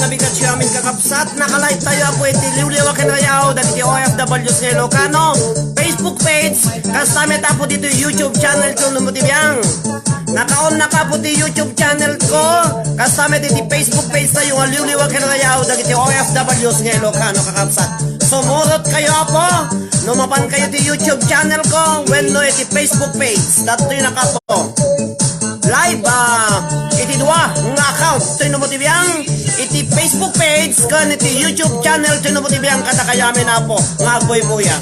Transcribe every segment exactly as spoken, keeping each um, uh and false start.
Bigat siya amin kakabsat, naka-live tayo, Apo, iti liwliwa ken rayaw dagiti O F Ws nga Ilocano, Facebook page, kasta met, Apo, ditoy YouTube channel ko, no mo ti biang. Naka-on na ka, Apo, ti YouTube channel ko, kasta met iti Facebook page tayo nga liwliwa ken rayaw dagiti O F Ws nga Ilocano, kakabsat. Sumurot kayo, Apo, no mapan kayo ti YouTube channel ko, wenno iti Facebook page. Datoy na ka, Apo. Live, ah, iti dua nga account. Toy no mo ti biang, iti Facebook page ken iti YouTube channel. Toy no mo ti biang, kadakayo amin, Apo, nga agbuybuya.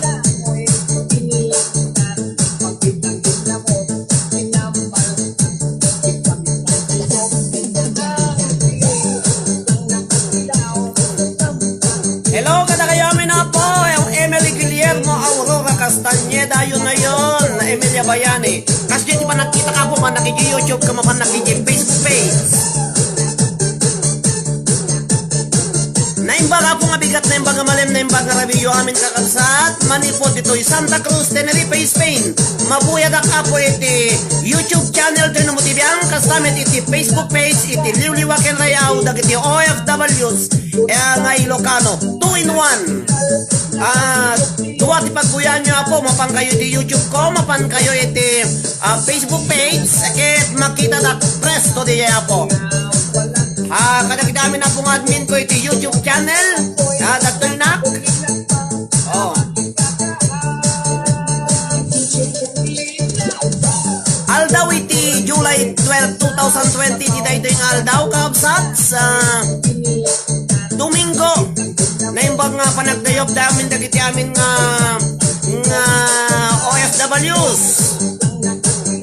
Hello, kadakayo amin, Apo. Emily Guillermo, Aurora Castañeda, yun na yun. Emilia Bayani. Kasdiay ti panagkitak, Apo, mapan ka iti YouTube ken mapan ka iti Facebook page. Naimbag, Apo, nga bigat, naimbag nga malem, naimbag nga rabii, amin kakabsat, manipud ditoy Santa Cruz, Tenerife, Spain. Mabuyadak, Apo, iti YouTube channel, toy no mo ti biang, kasta met iti Facebook page, iti liwliwa ken rayaw dagiti O F Ws, eh, nga Ilocano. Two in one. Ah, dua ti pagbuyaanyo, Apo. Mapan kayo iti YouTube ko, mapan kayo iti, ah, Facebook page, ket makitadak presto diay, Apo. Ah, kadagiti amin, Apo, nga admin ko iti YouTube channel. Ah, datoy nak. Oh. Aldaw iti July twelve, two thousand twenty, iti daytoy nga aldaw, kabsat, sa Domingo. Naimbag nga panagdayawda amin dagiti amin nga, nga O F Ws.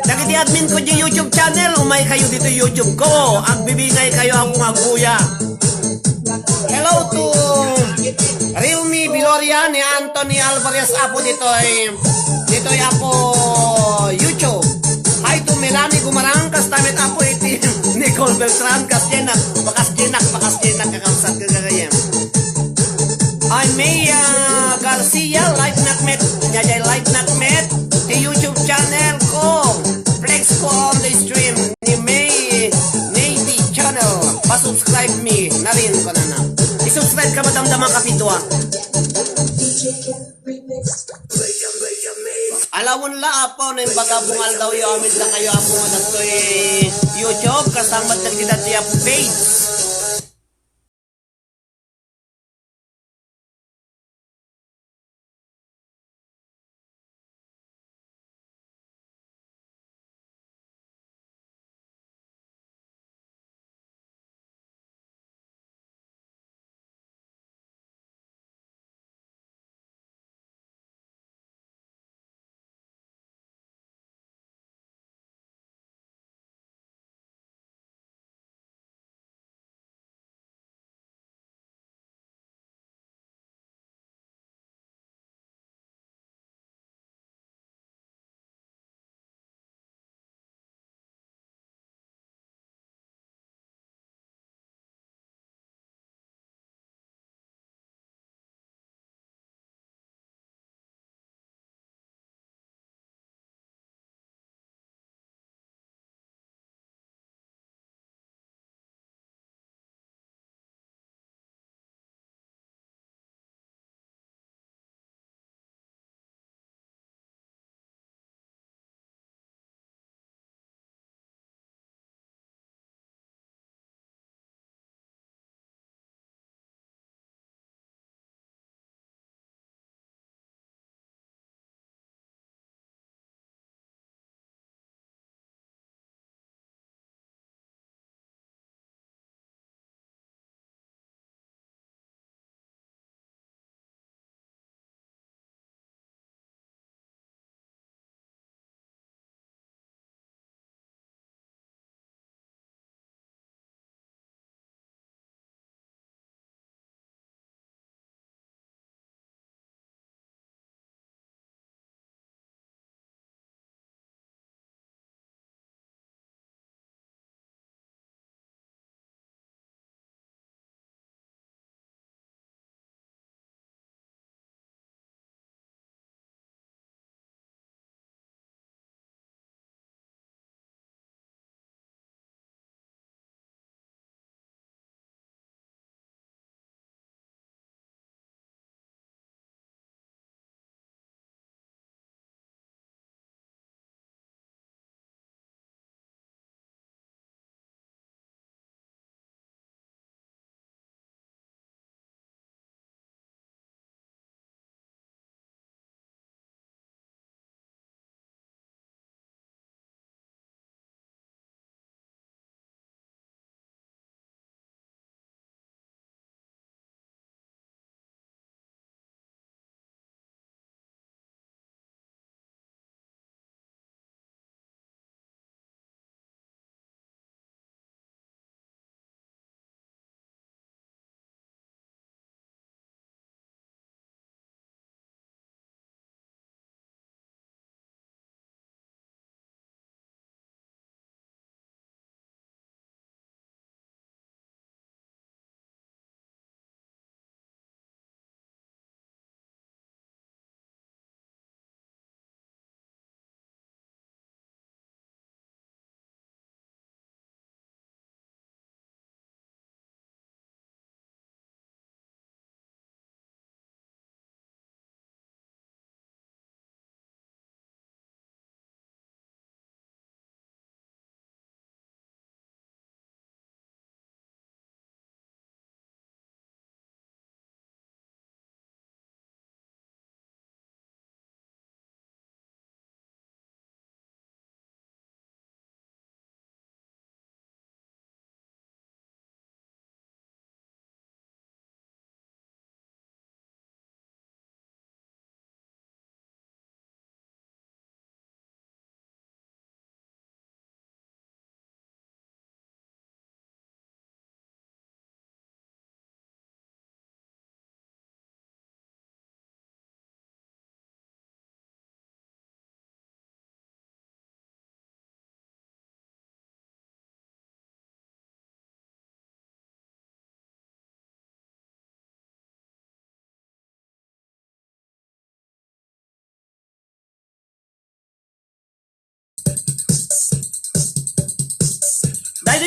Dagiti admin ko di YouTube channel, umay kayo dito YouTube ko. Agbibingay kayo ako nga agbuya. Hello to Realme Biloria ni Anthony Alvarez, Apo, ditoy, ditoy, Apo, YouTube. Hi to Melanie Gumarang, kasta met, Apo, iti Nicole Beltran, kasdiay nak, bakas diay nak, bakas diay nak, kakabsat, kagagayem. Ay, Mia Garcia, live nak met, nyajay live nak met, ti YouTube channel ko, Flex ko on the stream. Ni May Navy Channel. Pa-subscribe mi na rin, kunana. I-subscribe ka, madamdama ka, pidua. Alawen la, Apo, no imbaga bungal daw yo, amin da kayo, Apo, nga dagtoy YouTube, kasama dagiti dagtoy, Apo, page.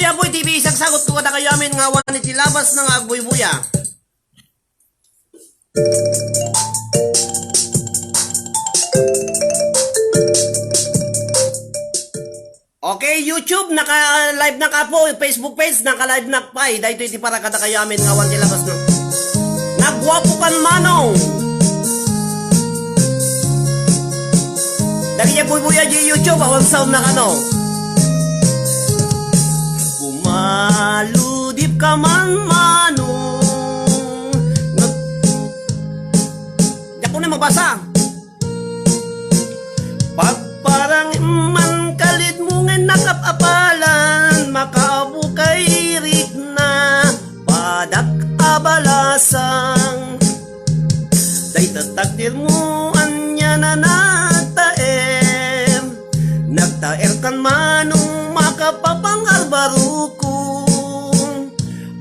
Daytoy Apoy T V, isagsagot ko kadakayo amin nga awan iti labas na nga agbuybuya. Okay, YouTube, naka-live na ka po. Facebook page, naka-live na pay. Daytoy iti para kadakayo amin nga awan ti labas na. Nagwapo kan Manong. Dagiti agbuybuya di YouTube, awan sound na kano. Pumaludip ka man, Manong. Nag-, Diak ko na mabasa. Pagparang man kalidmo nga nakap-apalan, makaabukay rikna, padak a balasang. Dayta takdirmo ania na nagtaer, nagtaer kan Manong makapapangarbaruko.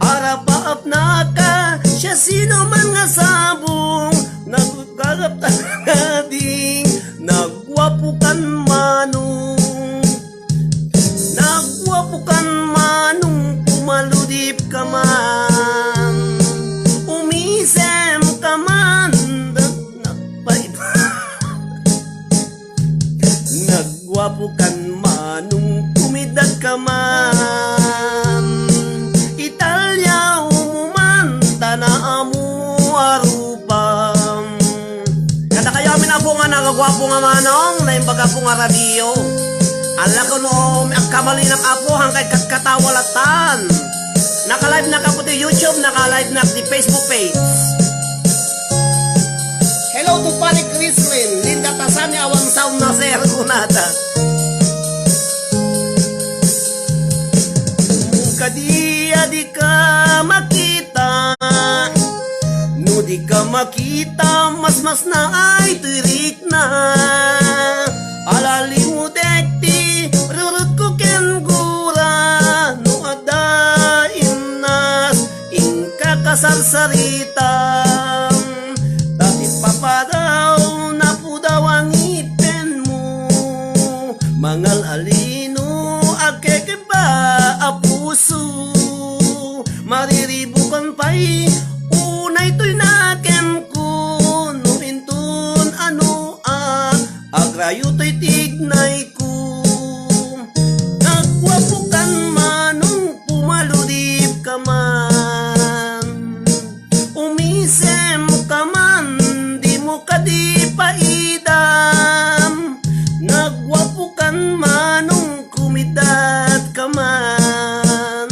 Arapaapnaka, siasinoman nga sabong, nagkarap ta kading, nagwapo kan Manong. Nagwapo kan Manong, pumaludip ka man. Umisem ka man, nagpaiba. Nagwapo kan Manong, kumidat ka man. Italyaw mo man, ta naammo a rupam. Kadakayo amin, Apo, nga nagagwapo nga Manong, naimbag, Apo, nga radio. Ala ko no, agkamalinak, Apo, hangkay katkatawa latan. Naka-live na ka po ti YouTube, naka-live na ti Facebook page. Hello to Pare Chrislyn, Linda Tasani, awan sound na, sir, kunada. Kadi a di ka makita, no di ka makita, mas mas naay tuy rikna. Alalimudek ti rurutko ken gura, no adda imnas, inka kasarsaritam. Ta ti papadaw, napudaw a ngipenmo, mangal-alino, agkekeba a puso. Mariribukan pay, unay toy nakenko, no inton ano a agrayo toy tignayko. Nagwapo kan Manong, pumaludip ka man. Umisem ka man, dimo kadi paidam. Nagwapo kan Manong, kumidat ka man.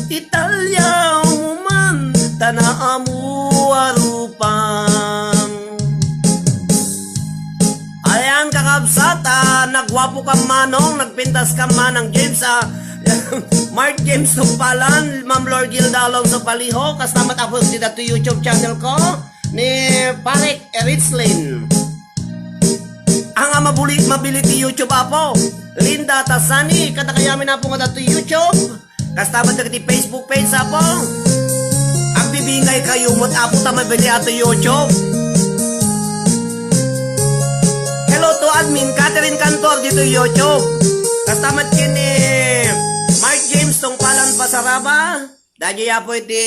Italyaw mo man, ta naammo a rupam. Ayan, kakabsat, ah, nagwapo kan Manong, nagpintas kan Manang James, ah, Mark James Tugpalan, Ma'am Lorgilda Alonso Paliho, kasta met, Apo, dita to YouTube channel ko, ni Parek Eritzlin. Ang, ah, mabuli-, mabilin ti YouTube, Apo, Linda Tasani, kadakayo amin, Apo, nga dito YouTube. Kasta met dagiti Facebook page, Apo. Agbibingay kayo met, Apo, ta mabili ato YouTube. Hello to admin Catherine Cantor dito YouTube. Kasta met ken ni Mark James Tungpalan Pasaraba. Daydiay, Apo, iti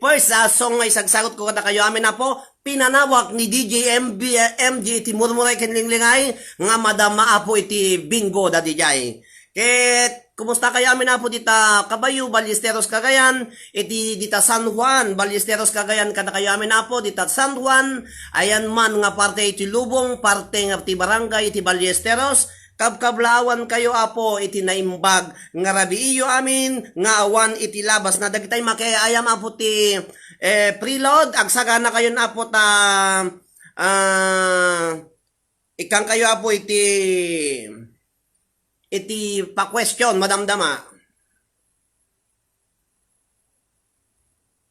first, ah, song nga isagsagot ko kadakayo amin, Apo. Pinanawag ni D J M B, M G iti murmuray ken linglingay nga madama, Apo, iti Bingo daydiay. Ket kumusta kayo amin, Apo, dita Cabayo, Ballesteros, Cagayan, iti dita San Juan, Ballesteros, Cagayan, kadakayo amin, Apo, dita San Juan, ayan man nga parte iti lubong, parte nga ti barangay iti Ballesteros, kabkablaawan kayo, Apo, iti naimbag nga rabiiyo amin nga awan iti labas na dagitay makiayam, Apo, ti, eh, preload, agsagana kayon, Apo, ta, ah, Ikkan kayo, Apo, iti, iti pa-question, madamdama.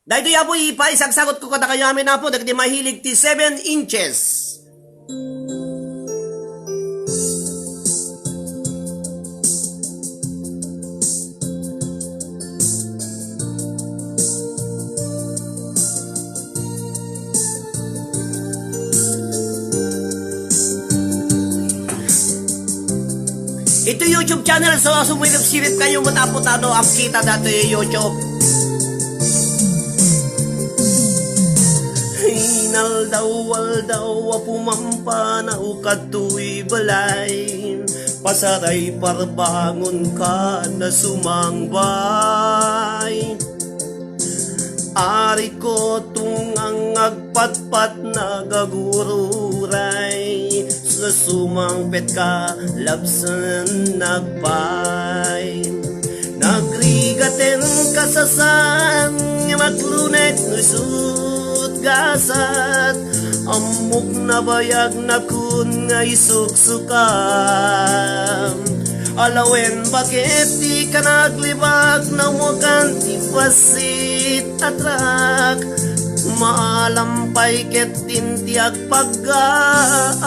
Daytoy, Apo, ipaisagsagot ko kadakayo amin, Apo, dagiti mahilig ti seven inches. Iti YouTube channel, so sumilip-silip kayo, matapo tano ang kita dati YouTube. Inaldaw-aldaw a pumampanaw kadtoy balay, pasaray parbangon ka na sumangbay. Ariko tungang agpatpat nagagururay, susumangpet ka labsen nagpay. Nagrigaten kasasaan, maglunek no isut gasat, ammok nabayag nakun nga isuksukam. Alawen baket ti kanaglibak, namukan ti pasit atrak, maalam pay ket din ti agpaggaak.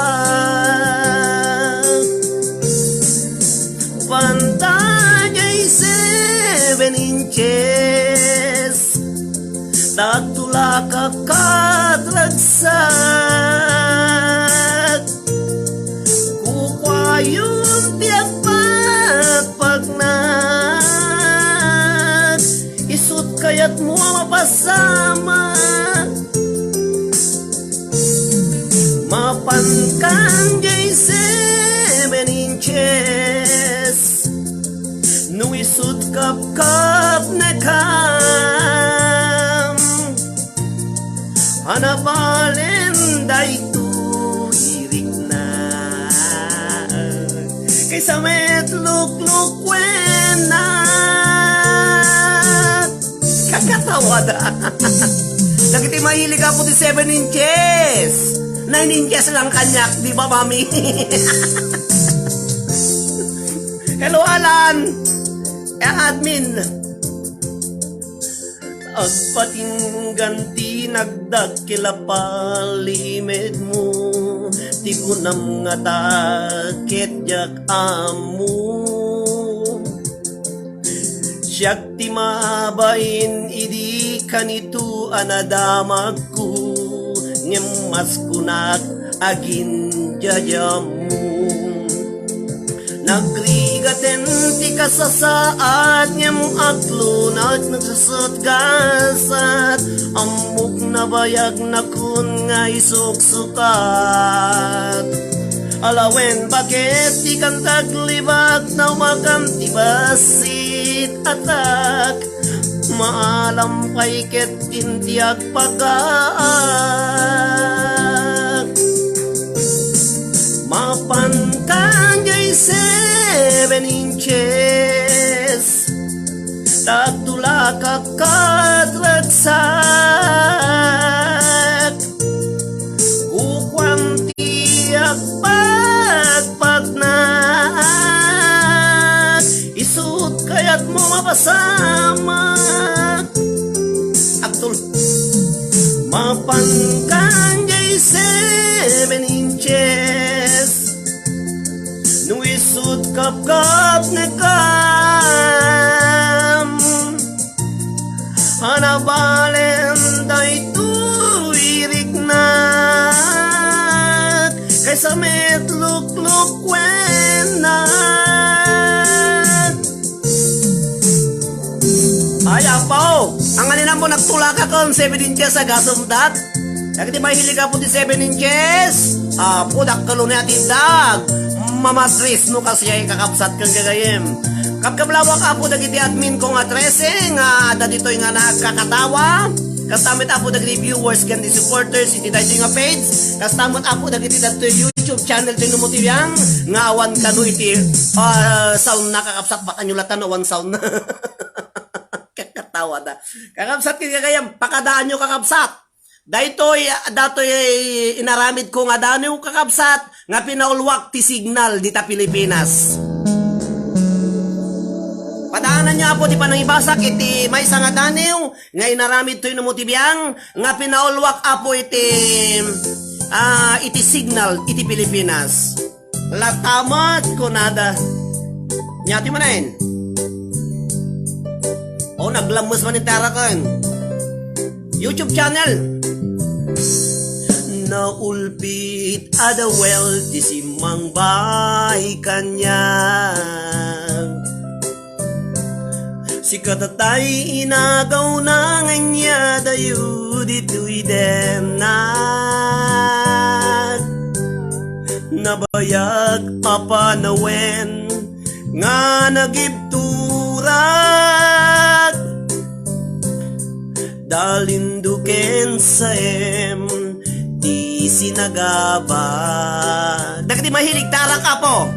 Pantagay seven inches, tagtulakak kat ragsak. Kukuayon ti agpagpagnak, isut kayat mo a mapasamak. Mapan kan jay seven inches, no isut kapkap ne kam. Anabalen daytoy irikna, kaysa met luklukwennak. Kakatawa da. Dagiti mahilig apo ti seven inches. Nine inches lang kaniak, di ba, mami? Hello, Alan. Eh, admin. Agpatinggan ti nagdakkel a palimedmo, ti kunam ngata ket diak ammo. Siak ti mabain idi kanito a nadamagko, ngem mas kunak agin diadiammo. Nagrigaten ti kasasaad, ngem aglunak nagsusutgasat. Ammok nabayag nakun nga isuksukat. Alawen baket ti kantaglibak, naumakan ti bassit atak. Maalam pay ket din ti agpagaak. Mapan kan jay seven inches, tagtulakak kat ragsak. Kukuam ti agpagpagnak, isut kayat mo mapasamak. Agtul. Mapan kan jay seven inches, no isut kapkap ne kam. Anabalen daytoy iriknak, kaysa met luklukwennak. Ay, apo, ang aninam mo nagtulak akon seven inches a gasumdat. Dagiti mahilig apo ti seven inches, apo, dakkel unay a tindag. Mamatris no kasjay kakabsat ken gagayem. Kabkablawak apo dagiti admin ko nga trese nga adda ditoy nga nagkakatawa. Kasta met apo dagiti viewers ken di supporters iti daytoy nga page. Kasta met apo dagiti daytoy YouTube channel ti Numo T V ang nga awan kano iti, ah, sound na kakabsat, bakanyo latan awan sound na. Kakatawa da. Kakabsat ken gagayem, pakadaanyo kakabsat. Daytoy, datoy inaramid ko nga daniw, kakabsat, nga pinaulwak ti signal dita Pilipinas. Padaananyo, apo, ti panangibasak iti maysa nga daniw nga inaramid toy no mo ti biang nga pinaulwak, apo, iti, ah, iti signal iti Pilipinas. Latamat kunada. Nya ti manen. O, naglammes man iti araken. YouTube channel. naulpit a dawel ti simmangbay kaniak. Sika tatay inagawna nga inyadayo ditoy dennak. Nabayag a panawen nga nagibturak. Dalinduken saem ti sinagaba. Dagiti mahilig tarak, Apo.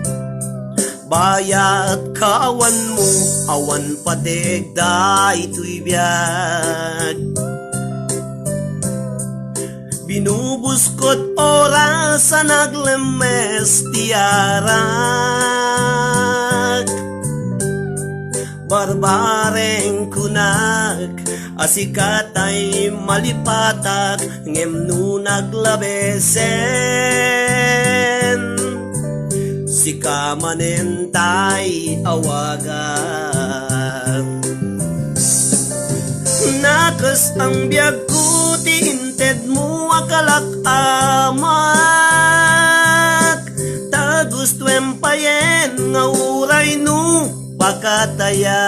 Bayat kaawanmo, awan pateg daytoy biag. Binubuskot oras a naglemmes ti arak. Barbareng kunak a sika tay malipatak, ngem no naglabesen, sika manen tay awagan. Nakes ang biagko ti intedmo a kalak-amak, ta gustoem payen nga uray no pakatayak.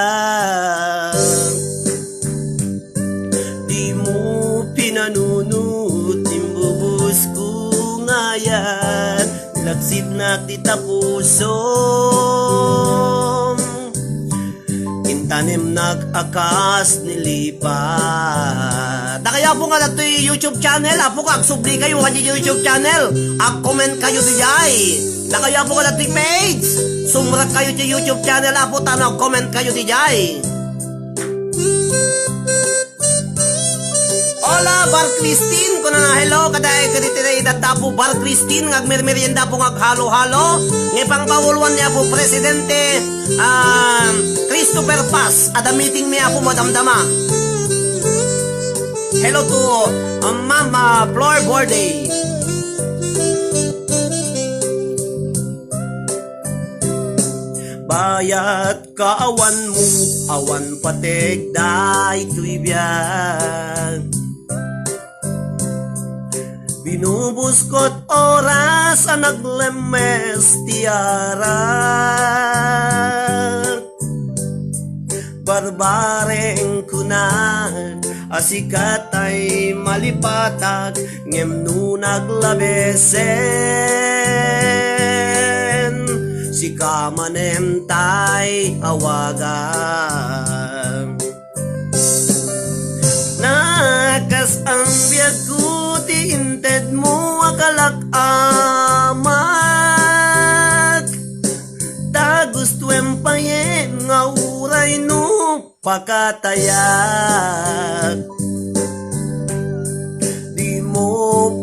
Dimo pinanunot, imbubusko nga ayat, nilaksidnak ti tapusom. Intanemnak a kas ni lipa. Dakayo, Apo, nga datoy YouTube channel, Apo, ka agsubli kayo kadi YouTube channel. Ag-comment kayo dijay. Dakayo, Apo, nga datoy page. Sumrek kayo ti YouTube channel, Apo, tano ag-comment kayo dijay. Hola, Bar Christine, kunana, hello, kadaay, kaditi na idadda Apo Bar Christine, nga agmermerienda Apo nga aghalo-halo, nga ipangbauluan ni Apo Presidente, ah, Christopher Paz, adda meeting mi Apo madamdama. Hello to, ah, Ma'am, ah, Flor Borday. Bayat kaawanmo, awan pateg daytoy biag. Binubuskot oras a naglemmes ti arak. Barbareng kunak a sika tay malipatak, ngem no naglabesen, sika manen tay awagan. Nakas ang biagko ti intedmo a kalak-amak, ta gustoem payen nga uray no pakatayak. Dimo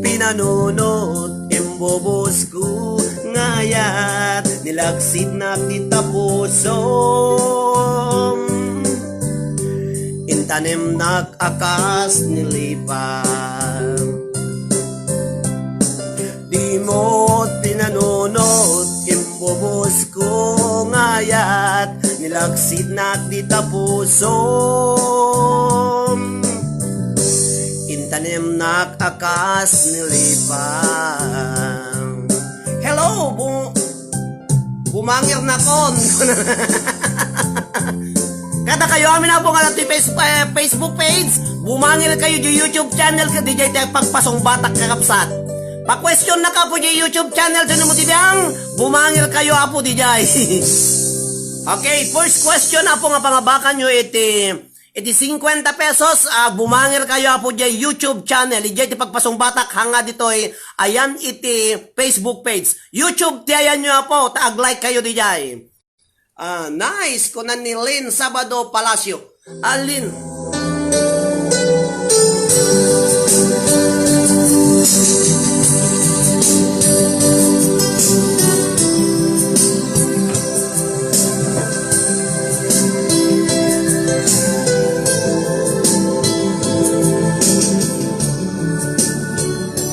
pinanunot, imbubusko nga ayat, nilaksidnak ti tapusom. Intanemnak a kas ni lipa. Dimo pinanunot, imbubusko nga ayat, nilaksidnak ti tapusom. Intanemnak a kas ni lipa. Hello, bu-, bumangirnakon. Kadakayo amin, Apo, nga ditoy Face-, eh, Facebook page, bumangir kayo di YouTube channel, kadi jay ti pagpasungbatak, kakabsat. Pa-question na ka, Apo, di YouTube channel, sino mo ti biang? Bumangir kayo, Apo, di jay. Okay, first question, Apo, nga pangabakan nyo iti, iti cincuenta pesos, ah, bumangir kayo, Apo, di YouTube channel, di jay ti pagpasungbatak, hanga ditoy, ayan iti Facebook page. YouTube ti ayan nyo, Apo, ta ag-like kayo di jay. Ah, nice, kunan ni Lynn Sabado Palacio. Ah, Lynn.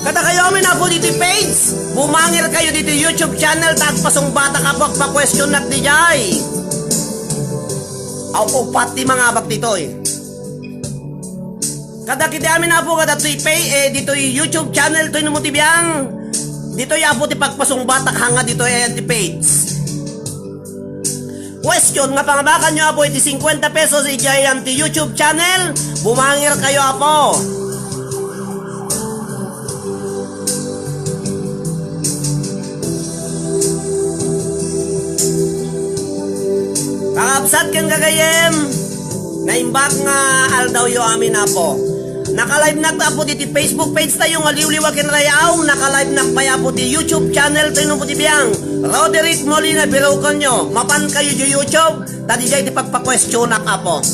Kadakayo amin, Apo, ditoy page. Bumangir kayo ditoy YouTube channel, ta agpasungbatak, Apo, agpa-questionak di jay. Aw, upat ti mangabak ditoy. Kadagiti amin, Apo, kadagitoy pay, eh, ditoy YouTube channel, toy no mo ti biang. Ditoy, Apo, ti pagpasungbatak, hanga ditoy, eh, ti page. Question nga pangabakan nyo, Apo, iti cincuenta pesos, idiay ayan ti YouTube channel, bumangir kayo, Apo. Kakabsat ken gagayem, naimbag nga aldawyo amin, Apo. Nakalivenak, Apo, diti Facebook page tayo nga Liwliwa ken Rayaw. Nakalivenak pay, Apo, ti YouTube channel tayo no ti biang. Roderick Molina, birukenyo. Mapan kayo di YouTube, ta dijay ti pagpakuestionak, Apo.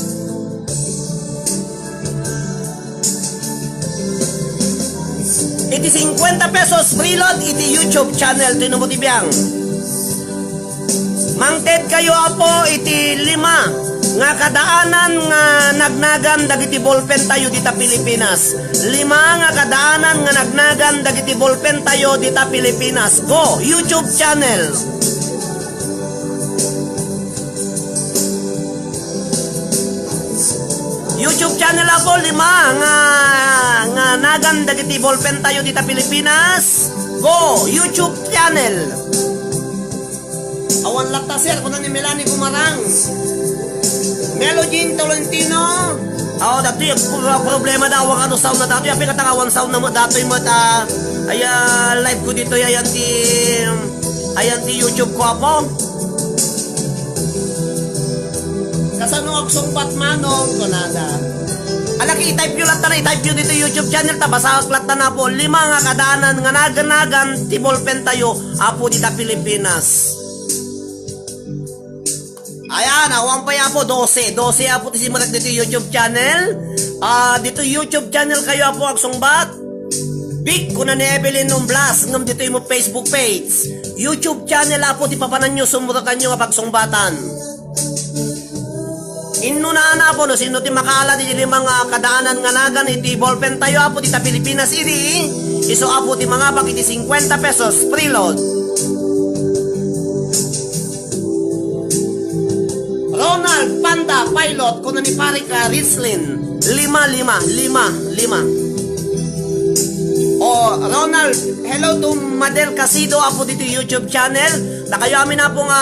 Iti cincuenta pesos preload iti YouTube channel ti Numo ti Biang. Mangted kayo, Apo, iti lima nga kadaanan nga nagnagan dagiti ballpen tayo dita Pilipinas. Lima nga kadaanan nga nagnagan dagiti ballpen tayo dita Pilipinas. Go, YouTube channel. YouTube channel, Apo, lima nga, nga nagan dagiti ballpen tayo dita Pilipinas. Go, YouTube channel. Awan latta, sir, kuna ni Melanie Gumarang. Melogene Tolentino. Aw, datoy, pro-, problema da, awan ano sound na datoy. Apay nga ta awan sound na mo datoy mo ta, ay, ah, live ko ditoy, ayan ti, ayan ti YouTube ko, Apo. Kasano agsungbat, Manong? Kunada. Ala, i-type nyo latta na, i-type nyo dito YouTube channel, ta basaak latta na, Apo. Lima nga kadaanan nga naganagan ti ballpen tayo, Apo, dita Pilipinas. Ayan, awan pay, Apo, dose. Dose, Apo, ti simrek dito YouTube channel. Ah, dito YouTube channel kayo, Apo, agsungbat. Big, kuna ni Evelyn Umblas, ngem dito imo Facebook page. YouTube channel, Apo, ti papananyo, sumurakanyo nga pagsungbatan. Inno na, Apo, no sino ti makaala di lima nga kadaanan nga nagan iti ballpen tayo, Apo, dita Pilipinas idi, isu, Apo, ti mangabak iti cincuenta pesos preload. Ronald Panda Pilot, kuna ni Pare ka Rislin. Lima, lima, lima, lima. O, Ronald, hello to Madel Casido, Apo, dito YouTube channel. Nakayo amin, Apo, nga,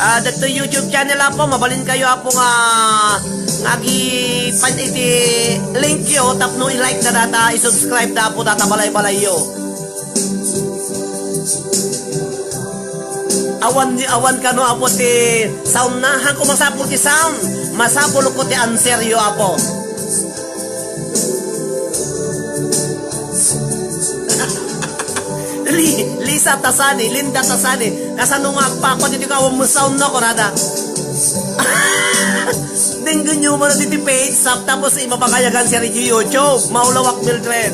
ah, dito YouTube channel, Apo. Mabalin kayo, Apo, nga, nga agi-, pan iti link yo, tapno i-like da data, i-subscribe da, Apo, data balay-balay yo. Awan, awan kano, Apo, ti sound na. Hanko masapul ti sound. Masapul ko ti answer yo, Apo. Li-, Lisa Tasani, Linda Tasani. Kasano nga agpakot iti kawan mo sound na, kunada. Denggen yo man iti page, sap-, tapos imabakayagan si Reggie YouTube. Maulawak, Mildred.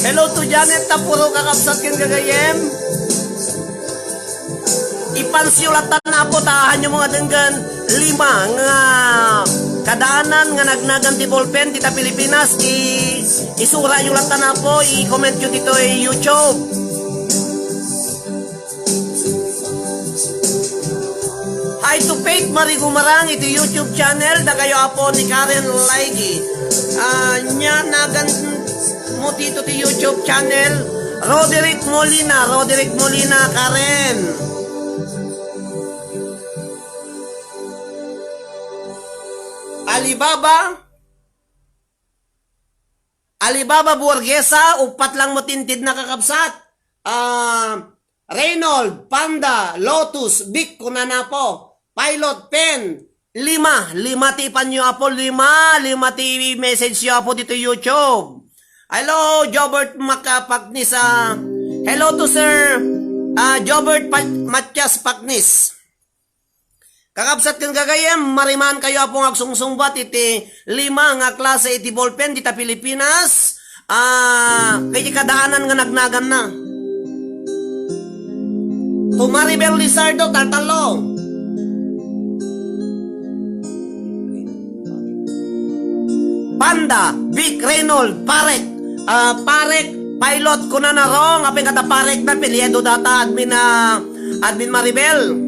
Hello to Janet Tapuro, kakabsat ken gagayem. Ipansyo latta na, Apo, ta hanyo mga denggen lima nga kadaanan nga nagnagan ti ballpen dita Pilipinas. I-, isura yo latta na, Apo, i-comment yo ditoy YouTube. Hi to Faith Marie Gumarang iti YouTube channel, dakayo, Apo, ni Karen Laigi. Ah, nia nagan mo dito ti YouTube channel, Roderick Molina, Roderick Molina, Karen. Alibaba, Alibaba Burguesa, upat lang mo tintid na, kakabsat. Ah, Reynold, Panda, Lotus, Vic, kunana, Apo. Pilot, Pen, lima. Lima ti ipanyo, Apo. Lima, lima ti message yo, Apo, dito YouTube. Hello, Jobert Macapagnis, ah, hello to Sir, ah, Jobert Pa-, Matias Pagnis. Kakabsat ken gagayem, mariman kayo, Apo, nga agsungsungbat iti lima nga klase iti ballpen dita Pilipinas. Ah, kay kadaanan nga nagnaganna. To Maribel Lizardo, taltallo. Panda, Vic Reynold, Parek. Ah, Parek, Pilot, kunana, wrong. Apay nga ta Parek na, apelyido data, admin, ah, Admin Maribel.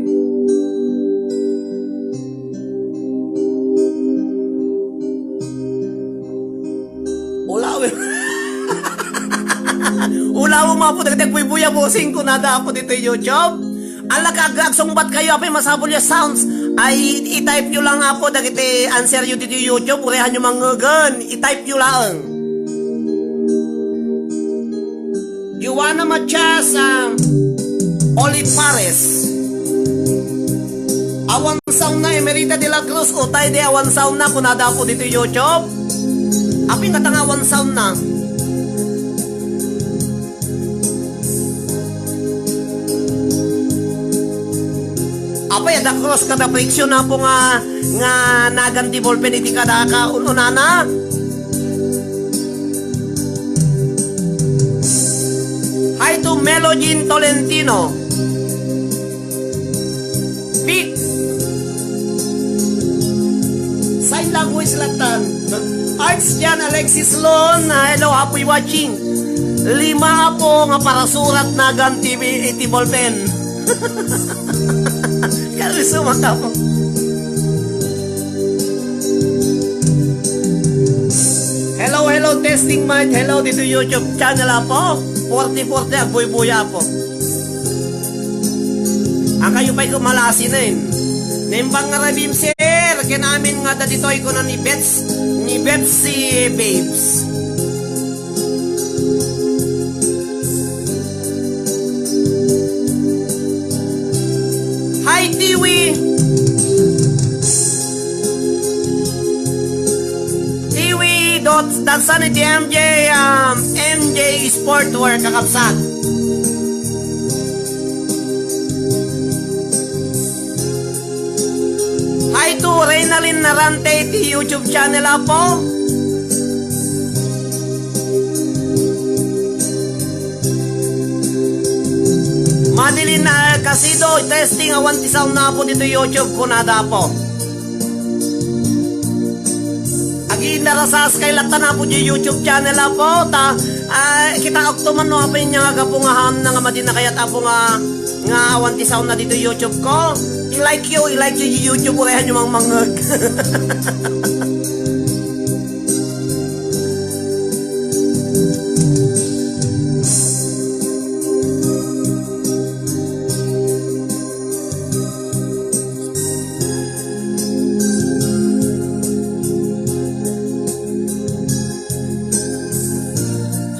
laeng, Apo, dagiti agbuybuya bossing, kunada, Apo, ditoy YouTube. Ala ka, ag-, agsungbat kayo, Apo, masapul ya sounds. Ay, i-, i-type yo lang, Apo, dagiti answer yo ditoy YouTube, uray hanyo mangngegen. I-type yo laeng. Joanna Matias, ah, Olivares. Awan sound na, Emerita de la Cruz, utay di awan sound na, kunada, Apo, ditoy YouTube. Apay nga ta nga awan sound na. Apay, adda cross kada friction, Apo, nga, nga nagan ti ballpen iti kadaka, un-unana. Hi to Melogene Tolentino. Speak. Sign language latan. Arts Jan Alexis Lon, ah, hello, happy watching. Lima, Apo, nga parasurat nagan ti, iti ballpen. Kalusumak, Apo. Hello, hello, testing mic. Hello, dito YouTube channel, Apo. Forty forty, agbuybuya, Apo. Ang kayo pa'y kumalasinen. Nembang nga rabim, sir. Ken amin nga da ditoy kuno ni Bets, ni Betsy Babes. Hi, Tiwi. Tiwi dot, datsan iti M J, um, M J Sportwear, kakabsat. Hi to Reynalyn Narante iti YouTube channel, Apo. Madeline, ah, Casido, testing, awan ti sound na, Apo, dito YouTube, kunada, Apo. Agindarasas kay latta na, Apo, di YouTube channel, Apo. Ta, ah, kita okto man no, Apo, inya nga gapu nga ham na nga madina kayat, Apo, nga, nga awan ti sound na dito YouTube ko. I-like yo, i-like yo di YouTube, uray hanyo mangmangngeg.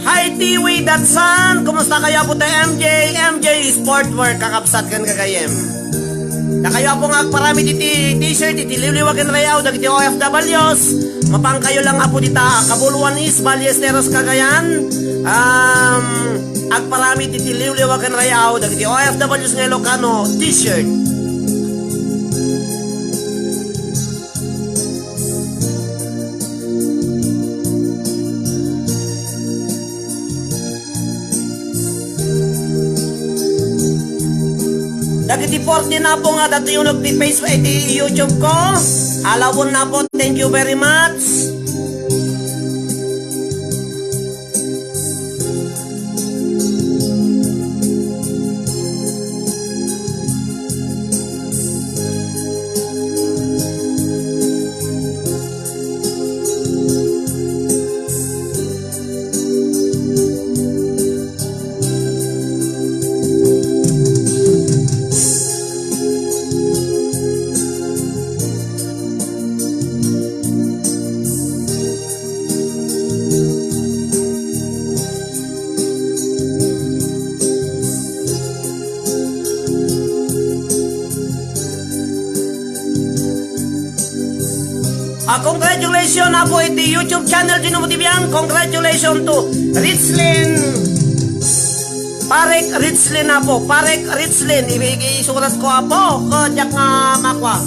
Hi, Tiwi Datsan! Kumusta kayo, Apo, ta M J? M J Sportwear, kakabsat ken gagayem. Dakayo, Apo, nga agparamid iti t-shirt, iti liwliwa ken rayaw dagiti O F Ws. Mapan kayo lang, Apo, dita Caboloan East, Ballesteros, Cagayan. Um, agparamid iti liwliwa ken rayaw dagiti O F Ws nga Ilocano, t-shirt. Dagiti forty na, Apo, nga adda ti uneg ti Facebook, eh, ti YouTube ko. Alawon na, Apo. Thank you very much. Ah, congratulations, Apo, iti YouTube channel, Gino Motibian. Congratulations to Richlin. Parek Richlin, Apo. Parek Richlin. Ibi-, isurat ko, Apo. Ko, diak nga makwa.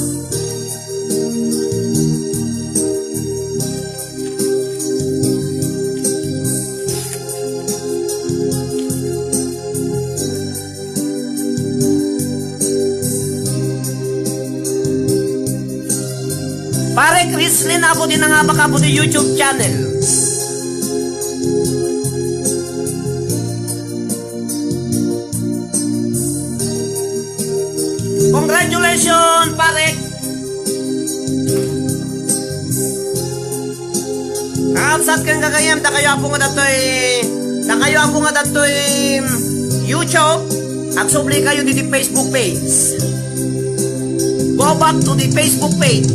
Pare Chrislyn, Apo, ti nangabak, Apo, ti YouTube channel. Congratulations, pare. Kakabsat ken gagayem, dakayo, Apo, nga datoy Dakayo, Apo, nga datoy YouTube, agsubli kayo didi Facebook page. Go back to the Facebook page.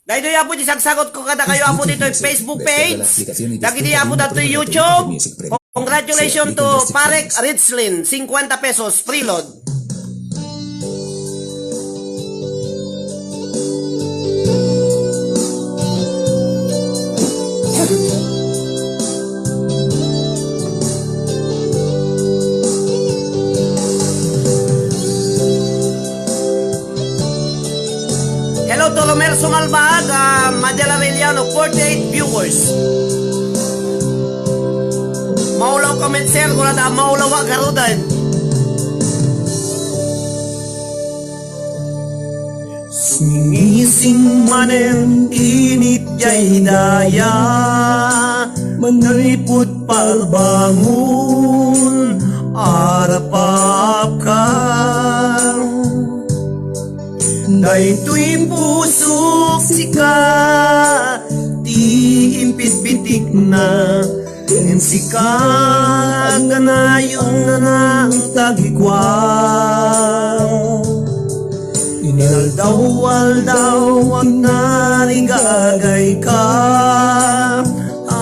Daytoy, Apo, ti sagsagutko kadakayo, Apo, ditoy Facebook page. Dagiti, Apo, datoy YouTube. Congratulations to Parek Richlin, cincuenta pesos, preload. Hello to Romel Sumalbag, ah, Madela Arellano, forty-eight viewers. Maulaw ka met, sir, kuna ta maulaw a garudan. Sumingising manen init jay daya, manriput palbangon, arapapka. Daytoy pusok sika ti impitpitikna, ken sika agnanayon nanang tagikuam. Inaldaw-aldaw agnarigagayka, a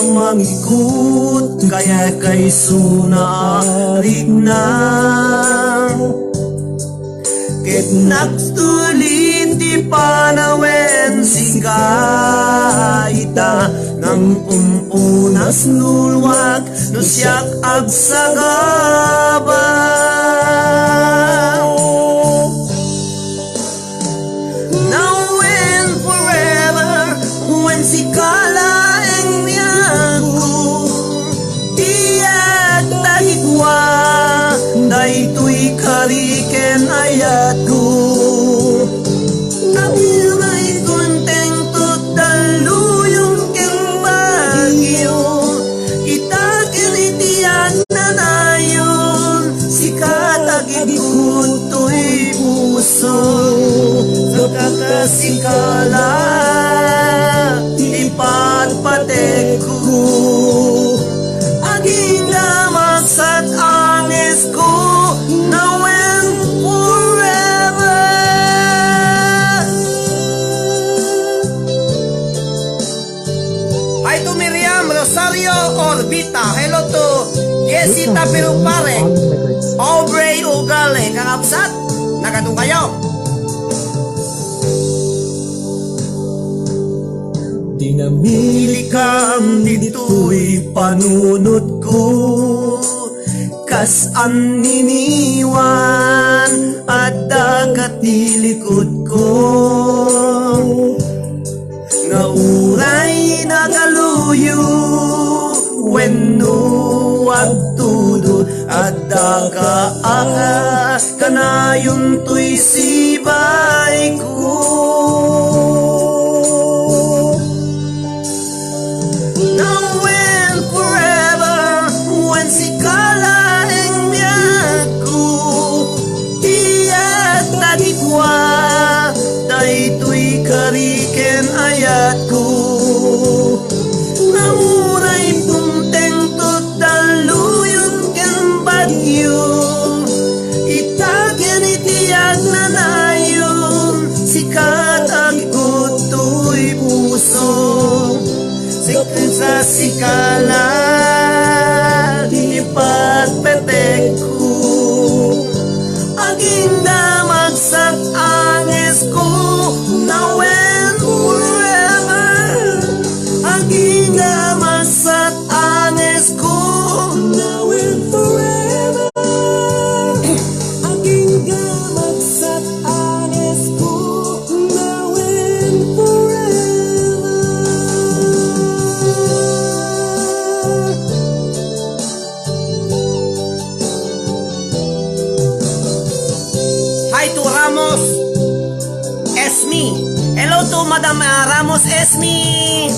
mangikut kaya kayso na rikna. Ket nagtuli ti panawen sika ita, nang pumpunas nulwak no siak agsagaba. Now and forever, wen sika laeng biagko, diak tagikua, daytoy kari ken ayatko. Nauray kontento, dalluyon ken bagyo, ita ken iti agnanayon, sika tagikut toy puso, dakaka sika la ti patpatekko. Agingga maksat angesko, now and forever. Hi to Miriam Rosario Orbita. Hello to Jessica Perupare. Aubrey Ugale. Kakabsat, nagadu kayo. Dinamilikam ditoy panunotko, kas anniniwan, adda ka ti likudko. Nga uray nagaluyo wenno agtudo, adda ka a kanayon toy sibayko. Now and forever, wen sika laeng biagko, diak tagikua, daytoy kari ken ayatko. Nga uray kontento, dalluyon ken bagyo, ita ken iti agnanayon, sika tagikut toy puso. Sika, sika la ti patpatekko. Agingga maksat angesko, now and forever. Agingga maksat angesko, now and forever. Agingga maksat angesko, now and forever. Hi to Ramos Esme. Hello to Madam, ah, Ramos Esme.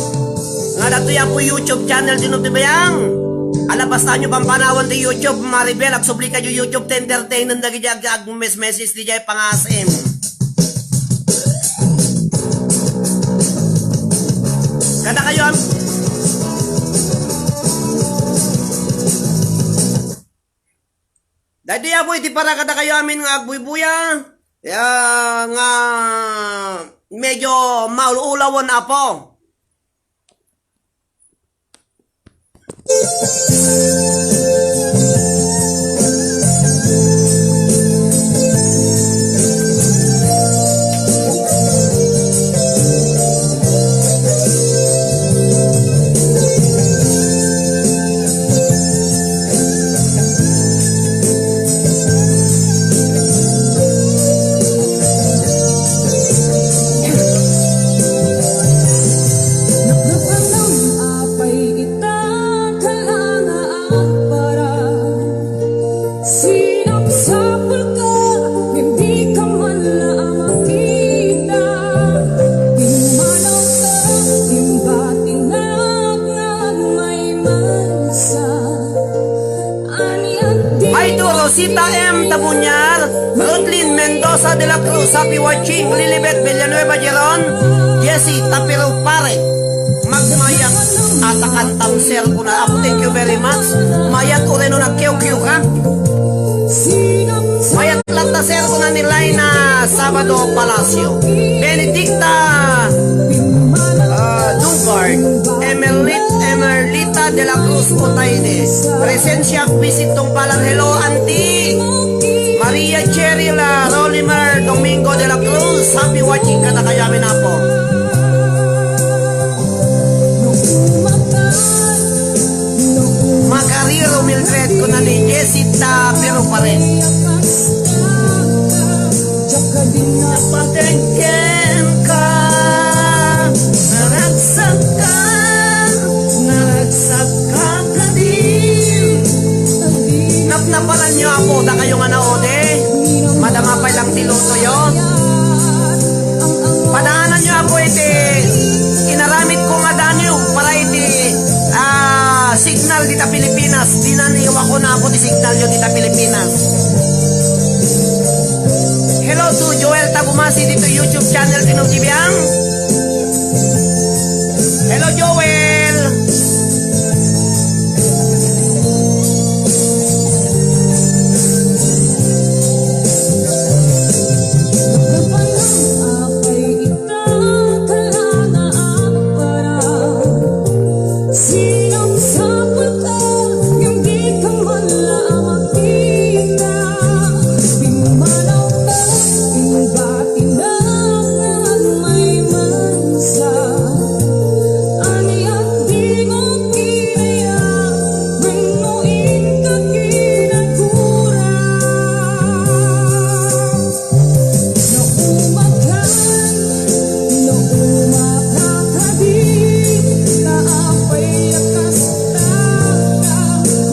Nga datoy, Apo, YouTube channel, Dino ti Bayang. Ala, bastaanyo pampanawan ti YouTube, Maribel, agsubli kayo YouTube ti entertainen dagiti ag-, ag-mes-message diay pangasim. Kada kayo am-, Daydi apo iti para kadakayo amin nga agbuybuya, ya, nga medyo maul-ulawen, apo. Apay ita kailangan para sinapsapul ka, hindi ka man la makita. Pinmanaw ka, imbatinag nga may mansa. Ay to Rosita M. Tabunyar, Rutlin Mendoza de la Cruz, happy watching, Lilibet Villanueva Geron, Jesse Tapiro Pare, magmayat at akantam, sir, kuna. Thank you very much. Mayat ureno nagkiwkiw ka. Mayat latta, sir, kuna ni Laina Sabado Palacio. Benedicta, ah, Dugard, Emerlit, Emerlita de la Cruz Otaide. Presencia, visit tungpalan. Hello, Auntie. Maria Cheryl, ah, Rolimer Domingo de la Cruz. Happy watching kadakayo amin, apo. Makariro Mildred, kuna ni Jessica, pero pa rin. Napatengken ka, naragsak ka, naragsak ka kadin. Napnapalan nyo, apo, dakayo nga naudi. Madama pay lang ti lutoyo. Padaananyo, apo, iti inaramidko nga danio para iti, ah, signal dita Pilipinas. Dinaniwakon, apo, ti signalyo dita Pilipinas. Hello to Joel Tagumasi dito YouTube channel, Pinoy T V ang. Hello, Joel. Naumakan, naumakakadi, kaapay a kasta,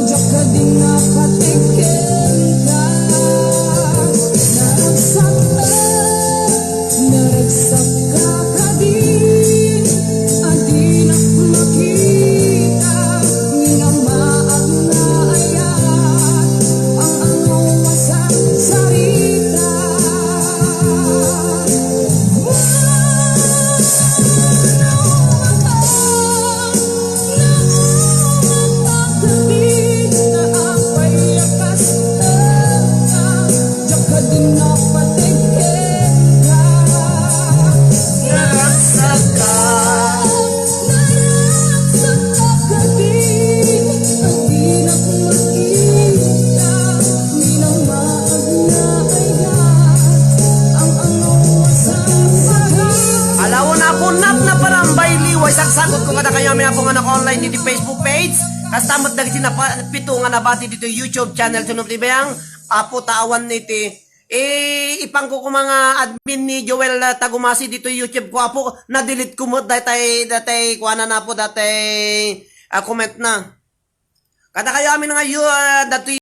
diak kadi nga patekken ka. Naragsak ka, naragsak ka kadi, a dinak makita, minamaag nga ayat, ang angaw a sarsarita. Alawon, apo, napnapalan, bay liway, sagsagutko kadakayo amin, apo, nga naka-online diti Facebook page. Kasta met dagiti napa-, pito nga nabati dito YouTube channel, Sunom T V ang, apo, ta awan iti, eh, ipangko kuma nga admin ni Joel, ah, Tagumasi dito YouTube ko, apo, na-delete ko met, datay, datay, kuana na, apo, datay, ah, comment na. Kadakayo amin nga yu-, ah, datoy